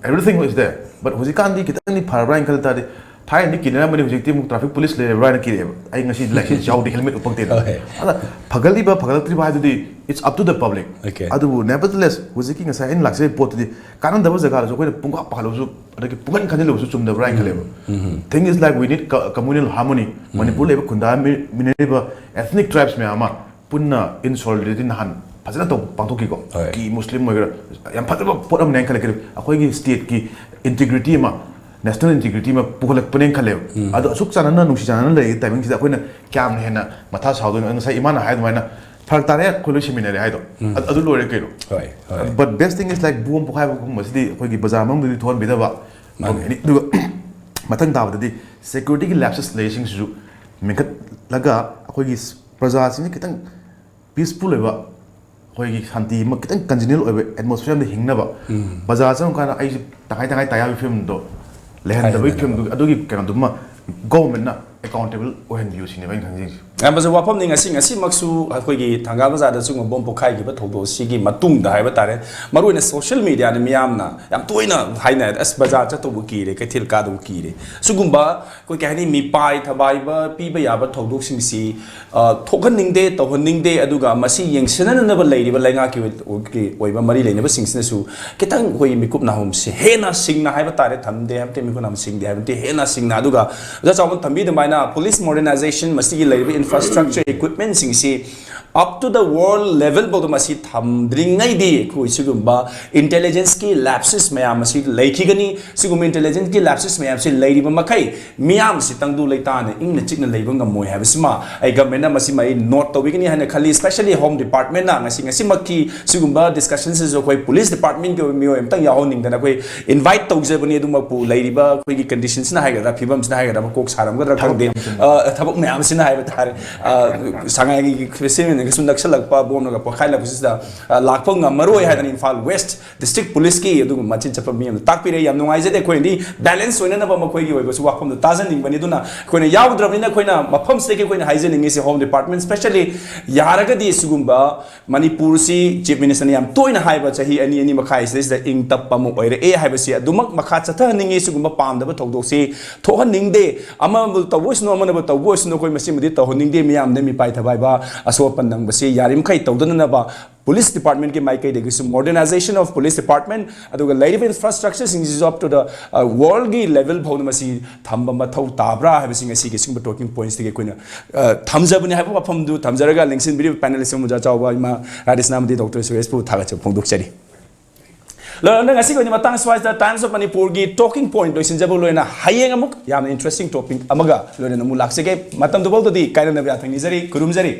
everything is there, but ꯍꯧꯖꯤꯛꯀꯥꯟꯗꯤ ꯈꯤꯇꯪꯗꯤ ꯐꯔꯕ꯭ꯔꯥ ꯍꯥꯏꯅ ꯈꯜꯂ ꯇꯥꯔꯗꯤ, ꯊꯥꯏꯅꯗꯤ ꯀꯤꯅꯔꯝꯕꯅꯤ, ꯍꯧꯖꯤꯛꯇꯤ ꯑꯃꯨꯛ traffic police ꯂꯩꯔꯕ꯭ꯔꯥ ꯍꯥꯏꯅ ꯀꯤꯔꯛꯑꯦꯕ꯫ ꯑꯩ ꯉꯁꯤ license ꯌꯥꯎꯗꯦ, helmet ꯎꯞꯄꯛꯇꯦꯅ꯫ ꯍꯣꯏ. ꯑꯗ ꯐꯒꯠꯂꯤꯕ ꯐꯒꯠꯂꯛꯇ꯭ꯔꯤꯕ ꯍꯥꯏꯗꯨꯗꯤ it's up to the public. Okay. ꯑꯗꯨꯕꯨ nevertheless ꯍꯧꯖꯤꯛꯀꯤ ꯉꯁꯥꯏ ꯑꯩꯅ ꯂꯥꯛꯆꯔꯤꯕ ꯄꯣꯠꯇꯨꯗꯤ ꯀꯥꯟꯅꯗꯕ ꯖꯒꯥꯗꯁꯨ ꯑꯩꯈꯣꯏꯅ ꯄꯨꯡꯄꯥ ꯄꯥꯜꯂꯨꯕꯁꯨ ꯑꯗꯒꯤ ꯄꯨꯡꯈꯟ ꯈꯟꯖꯤꯜꯂꯨꯕꯁꯨ ꯆꯨꯝꯗꯕ꯭ꯔꯥ ꯍꯥꯏꯅ ꯈꯜꯂꯦꯕ꯫ Thing is like we need co- communal harmony. Manipur ꯂꯩꯕ ꯈꯨꯟꯗꯥꯃꯤꯟꯅꯔꯤꯕ ethnic tribes ꯃꯌꯥꯝ ꯑꯃ ꯄꯨꯟꯅ in solidarity ꯅꯍꯥꯟ ꯐꯖꯅ ꯇꯧ ꯄꯥꯡꯊꯣꯛꯈꯤꯀꯣ꯫ ꯍꯣꯏ. ꯀꯨꯀꯤ ꯃꯨꯁꯂꯤꯝ ꯑꯣꯏꯒꯦꯔꯥ ꯌꯥꯝ ꯐꯖꯕ ꯄꯣꯠ ꯑꯃꯅꯦ ꯍꯥꯏꯅ ꯈꯜꯂꯦ꯫ ꯑꯩꯈꯣꯏꯒꯤ state ꯀꯤ integrity ꯑꯃ, national integrity ꯑꯃ ꯄꯨꯈꯠꯂꯛꯄꯅꯦꯅ ꯈꯜꯂꯦꯕ꯫ ꯑꯗꯣ ꯑꯁꯨꯛ ꯆꯥꯟꯅꯅ ꯅꯨꯡꯁꯤ ꯆꯥꯟꯅꯅ ꯂꯩꯔꯤꯉꯩ timing ꯁꯤꯗ ꯑꯩꯈꯣꯏꯅ ꯀꯌꯥꯝ ꯍꯦꯟꯅ ꯃꯊꯥ ꯁꯥꯎꯗꯣꯏꯅꯣ? ꯉꯁꯥꯏ ꯏꯃꯥꯅ ꯍꯥꯏ ꯑꯗꯨꯃꯥꯏꯅ ꯐꯔꯛ ꯇꯥꯔꯦ, ꯑꯩꯈꯣꯏ ꯂꯣꯏ ꯁꯤꯃꯤꯟꯅꯔꯦ ꯍꯥꯏꯗꯣ꯫ ꯑꯗꯨ ꯑꯗꯨ ꯂꯣꯏꯔꯦ ꯀꯩꯅꯣ꯫ ꯍꯣꯏ, ꯍꯣꯏ. But best thing is like bomb ꯄꯣꯈꯥꯏꯕꯒꯨꯝꯕꯁꯤꯗꯤ ꯑꯩꯈꯣꯏꯒꯤ ꯕꯖꯥꯔ ꯃꯅꯨꯡꯗꯗꯤ ꯊꯣꯛꯍꯟꯕꯤꯗꯕ꯫ ꯃꯥꯅꯦ. ꯑꯗꯨꯒ ꯃꯊꯪ ꯇꯥꯕꯗꯗꯤ security ꯒꯤ lapses ꯂꯩꯔꯤꯁꯤꯡꯁꯤꯁꯨ ꯃꯦꯟꯈꯠꯂꯒ ꯑꯩꯈꯣꯏꯒꯤ ꯄ꯭ꯔꯖꯥꯁꯤꯡꯁꯤ ꯈꯤꯇꯪ peaceful ꯑꯣꯏꯕ, ꯑꯩꯈꯣꯏꯒꯤ ꯁꯥꯟꯇꯤ ꯑꯃ, ꯈꯤꯇꯪ congenial ꯑꯣꯏꯕ atmosphere ꯑꯃꯗ ꯍꯤꯡꯅꯕ꯫ ꯕꯖꯥꯔ ꯆꯪꯉꯀꯥꯟꯗ ꯑꯩꯁꯦ ꯇꯪꯈꯥꯏ ꯇꯪꯈꯥꯏ ꯇꯥ ꯌꯥꯕꯒꯤ ꯐꯤꯕꯝꯗꯣ ꯂꯩꯍꯟꯗꯕꯒꯤ ꯍꯥꯏꯍꯟꯗꯅꯕ. ꯐꯤꯕꯝꯗꯨ, ꯑꯗꯨꯒꯤ ꯀꯩꯅꯣꯗꯨꯃ government ꯅ accountable ꯑꯣꯏꯍꯟꯕꯤꯌꯨ ꯁꯤꯅꯦꯕ ꯑꯩꯅ ꯈꯪꯖꯩꯁꯦ꯫ ꯌꯥꯝ ꯐꯖꯕ ꯋꯥꯐꯝꯅꯤ꯫ ꯉꯁꯤ, ꯉꯁꯤꯃꯛꯁꯨ ꯑꯩꯈꯣꯏꯒꯤ ꯊꯪꯒꯥꯜ ꯕꯖꯥꯔꯗ ꯁꯤꯒꯨꯝꯕ ꯕꯣꯝ ꯄꯣꯈꯥꯏꯈꯤꯕ ꯊꯧꯗꯣꯛ ꯑꯁꯤꯒꯤ ꯃꯇꯨꯡꯗ ꯍꯥꯏꯕ ꯇꯥꯔꯦ, ꯃꯔꯨꯑꯣꯏꯅ social media ꯅ ꯃꯤꯌꯥꯝꯅ ꯌꯥꯝ ꯇꯣꯏꯅ ꯍꯥꯏꯅꯔꯦ, "ꯑꯁ, ꯕꯖꯥꯔ ꯆꯠꯇꯧꯕ ꯀꯤꯔꯦ, ꯀꯩꯊꯦꯜ ꯀꯥꯗꯧꯕ ꯀꯤꯔꯦ"꯫ ꯁꯤꯒꯨꯝꯕ ꯑꯩꯈꯣꯏ ꯀꯩ ꯍꯥꯏꯅꯤ, ꯃꯤꯄꯥꯏ ꯊꯕꯥꯏꯕ ꯄꯤꯕ ꯌꯥꯕ ꯊꯧꯗꯣꯛꯁꯤꯡꯁꯤ ꯑ, ꯊꯣꯛꯍꯟꯅꯤꯡꯗꯦ, ꯇꯧꯍꯟꯅꯤꯡꯗꯦ, ꯑꯗꯨꯒ ꯃꯁꯤ ꯌꯦꯡꯁꯤꯟꯅꯅꯕ ꯂꯩꯔꯤꯕ ꯂꯩꯉꯥꯛꯀꯤ ꯑꯣꯏ-, ꯑꯣꯏꯕ ꯃꯔꯤ ꯂꯩꯅꯕꯁꯤꯡꯁꯤꯅꯁꯨ ꯈꯤꯇꯪ ꯑꯩꯈꯣꯏꯒꯤ ꯃꯤꯀꯨꯞ ꯅꯥꯍꯨꯝꯁꯦ ꯍꯦꯟꯅ ꯁꯤꯡꯅ ꯍꯥꯏꯕ ꯇꯥꯔꯦ, ꯊꯝꯗꯦ ꯍꯥꯏꯕ ꯅꯠꯇꯦ, ꯃꯤꯀꯨꯞ ꯅꯥꯍꯨꯝ ꯁꯤꯡꯗꯦ ꯍꯥꯏꯕ ꯅꯠꯇꯦ, ꯍꯦꯟꯅ ꯁꯤꯡꯅ꯫ ꯑꯗꯨꯒ ꯑꯣꯖꯥ ꯆꯥꯎꯕꯅ ꯊꯝꯕꯤ ꯑꯗꯨꯃꯥꯏꯅ police modernization, ꯃꯁꯤꯒꯤ ꯂꯩꯔꯤꯕ infrastructure, equipment ꯁꯤꯡꯁꯤ up to the world level ꯐꯥꯎꯗ ꯃꯁꯤ ꯊꯝꯗ꯭ꯔꯤꯉꯩꯗꯤ ꯑꯩꯈꯣꯏ ꯁꯤꯒꯨꯝꯕ intelligence ꯀꯤ lapses ꯃꯌꯥꯝ ꯑꯁꯤ ꯂꯩꯈꯤꯒꯅꯤ꯫ ꯁꯤꯒꯨꯝꯕ intelligence ꯀꯤ lapses ꯃꯌꯥꯝꯁꯤ ꯂꯩꯔꯤꯕ ꯃꯈꯩ ꯃꯤꯌꯥꯝꯁꯤ ꯇꯪꯗꯨ ꯂꯩꯇꯥꯅ ꯏꯪꯅ ꯆꯤꯛꯅ ꯂꯩꯕ ꯉꯝꯃꯣꯏ ꯍꯥꯏꯕꯁꯤꯃ ꯑꯩ government ꯅ ꯃꯁꯤꯃ ꯑꯩ note ꯇꯧꯕꯤꯒꯅꯤ ꯍꯥꯏꯅ ꯈꯜꯂꯤ꯫ Especially Home Department ꯅ ꯉꯁꯤ ꯉꯁꯤꯃꯛꯀꯤ ꯁꯤꯒꯨꯝꯕ discussion ꯁꯤꯁꯨ ꯑꯩꯈꯣꯏ police department ꯀꯤ ꯑꯣꯏꯕ ꯃꯤꯑꯣꯏ ꯑꯃꯇꯪ ꯌꯥꯎꯍꯟꯅꯤꯡꯗꯅ ꯑꯩꯈꯣꯏ invite ꯇꯧꯖꯕꯅꯤ꯫ ꯑꯗꯨꯃꯛꯄꯨ ꯂꯩꯔꯤꯕ ꯑꯩꯈꯣꯏꯒꯤ condition ꯁꯤꯅ ꯍꯥꯏꯒꯗ꯭ꯔꯥ, ꯐꯤꯕꯝꯁꯤꯅ ꯍꯥꯏꯒꯗ꯭ꯔꯥ, ꯃꯀꯣꯛ ꯁꯥꯔꯝꯒꯗ꯭ꯔꯥ ꯈꯪꯗꯦ꯫ ꯑ, ꯊꯕꯛ ꯃꯌꯥꯝꯁꯤꯅ ꯍꯥꯏꯕ ꯇꯥꯔꯦ꯫ ꯑ, ꯁꯉꯥꯏꯒꯤ festival ꯒꯁꯨ ꯅꯛꯁꯜꯂꯛꯄ, ꯕꯣꯝꯅꯒ ꯄꯣꯈꯥꯏꯂꯛꯄꯁꯤꯗ, ꯑ, ꯂꯥꯛꯄ ꯉꯝꯃꯔꯣꯏ ꯍꯥꯏꯗꯅ ꯏꯝꯐꯥꯜ West District Police ꯀꯤ ꯑꯗꯨꯒꯨꯝꯕ ꯃꯆꯤꯟ ꯆꯠꯄ ꯃꯤ ꯑꯃꯅ ꯇꯥꯛꯄꯤꯔꯦ꯫ ꯌꯥꯝ ꯅꯨꯡꯉꯥꯏꯖꯗꯦ꯫ ꯑꯩꯈꯣꯏꯅꯗꯤ balance ꯑꯣꯏꯅꯅꯕ ꯃꯈꯣꯏꯒꯤ ꯑꯣꯏꯕꯁꯨ ꯋꯥꯐꯝꯗꯣ ꯇꯥꯖꯅꯤꯡꯕꯅꯤ꯫ ꯑꯗꯨꯅ ꯑꯩꯈꯣꯏꯅ ꯌꯥꯎꯗ꯭ꯔꯕꯅꯤꯅ ꯑꯩꯈꯣꯏꯅ ꯃꯐꯝꯁꯤꯗꯒꯤ ꯑꯩꯈꯣꯏꯅ ꯍꯥꯏꯖꯅꯤꯡꯉꯤꯁꯦ, Home Department specially ꯌꯥꯔꯒꯗꯤ ꯁꯤꯒꯨꯝꯕ ꯃꯅꯤꯄꯨꯔꯁꯤ Chief Minister ꯅ ꯌꯥꯝ ꯇꯣꯏꯅ ꯍꯥꯏꯕ, ꯆꯍꯤ ꯑꯅꯤ, ꯑꯅꯤ ꯃꯈꯥꯏ ꯁꯤꯗꯩꯁꯤꯗ ꯏꯪ ꯇꯞꯄ ꯑꯃ ꯑꯣꯏꯔꯛꯑꯦ ꯍꯥꯏꯕꯁꯤ ꯑꯗꯨꯃꯛ ꯃꯈꯥ ꯆꯠꯊꯍꯟꯅꯤꯡꯉꯤ꯫ ꯁꯤꯒꯨꯝꯕ ꯄꯥꯝꯗꯕ ꯊꯧꯗꯣꯛꯁꯤ ꯊꯣꯛꯍꯟꯅꯤꯡꯗꯦ꯫ ꯑꯃꯕꯨ ꯇꯧꯕ ꯑꯣꯏꯁꯅꯨ, ꯑꯃꯅꯕꯨ ꯇꯧꯕ ꯑꯣꯏꯁꯅꯨ, ꯑꯩꯈꯣꯏ ꯃꯁꯤꯃꯗꯤ ꯇꯧꯍꯟꯅꯤꯡꯗꯦ꯫ ꯃꯤꯌꯥꯝꯗ ꯃꯤꯄꯥꯏ ꯊꯕꯥꯏꯕ, ꯑꯁꯣꯛ ꯑꯄꯟ ꯅꯪꯕꯁꯤ ꯌꯥꯔꯤꯃꯈꯩ ꯇꯧꯗꯅꯅꯕ police department ꯀꯤ ꯃꯥꯏꯀꯩꯗꯒꯤꯁꯨ modernization of police department, ꯑꯗꯨꯒ ꯂꯩꯔꯤꯕ infrastructure ꯁꯤꯡꯁꯤꯁꯨ up to the, uh, world ꯒꯤ level ꯐꯥꯎꯗ ꯃꯁꯤ ꯊꯝꯕ ꯃꯊꯧ ꯇꯥꯕ꯭ꯔꯥ ꯍꯥꯏꯕꯁꯤ ꯉꯁꯤꯒꯤ ꯁꯤꯒꯨꯝꯕ talking points ꯇꯒꯤ ꯑꯩꯈꯣꯏꯅ, ꯑ, ꯊꯝꯖꯕꯅꯤ ꯍꯥꯏꯕ ꯋꯥꯐꯝꯗꯨ ꯊꯝꯖꯔꯒ, ꯂꯦꯡꯁꯤꯟꯕꯤꯔꯤꯕ panelist ꯑꯃ ꯑꯣꯖꯥ ꯆꯥꯎꯕ ꯏꯃꯥ ꯔꯥꯙꯦꯁ꯭ꯌꯥꯝ ꯑꯃꯗꯤ Doctor ꯁꯨꯔꯦꯁꯄꯨ ꯊꯥꯒꯠꯆꯕ ꯐꯣꯡꯗꯣꯛꯆꯔꯤ꯫ ꯂꯣꯏꯔꯕꯅ ꯉꯁꯤꯒꯤ ꯑꯣꯏꯅ ꯃꯇꯥꯡ ꯁ꯭ꯋꯥꯏꯗ Times of Manipur ꯒꯤ talking point ꯂꯣꯏꯁꯤꯟꯖꯕ ꯂꯣꯏꯅ ꯍꯌꯦꯡ ꯑꯃꯨꯛ ꯌꯥꯝꯅ interesting topic ꯑꯃꯒ ꯂꯣꯏꯅꯅ ꯑꯃꯨꯛ ꯂꯥꯛꯆꯒꯦ꯫ ꯃꯇꯝꯗꯨꯐꯥꯎꯗꯗꯤ ꯀꯥꯏꯅꯅꯕ ꯌꯥꯊꯪ ꯅꯤꯖꯔꯤ꯫ ꯈꯨꯔꯨꯝꯖꯔꯤ꯫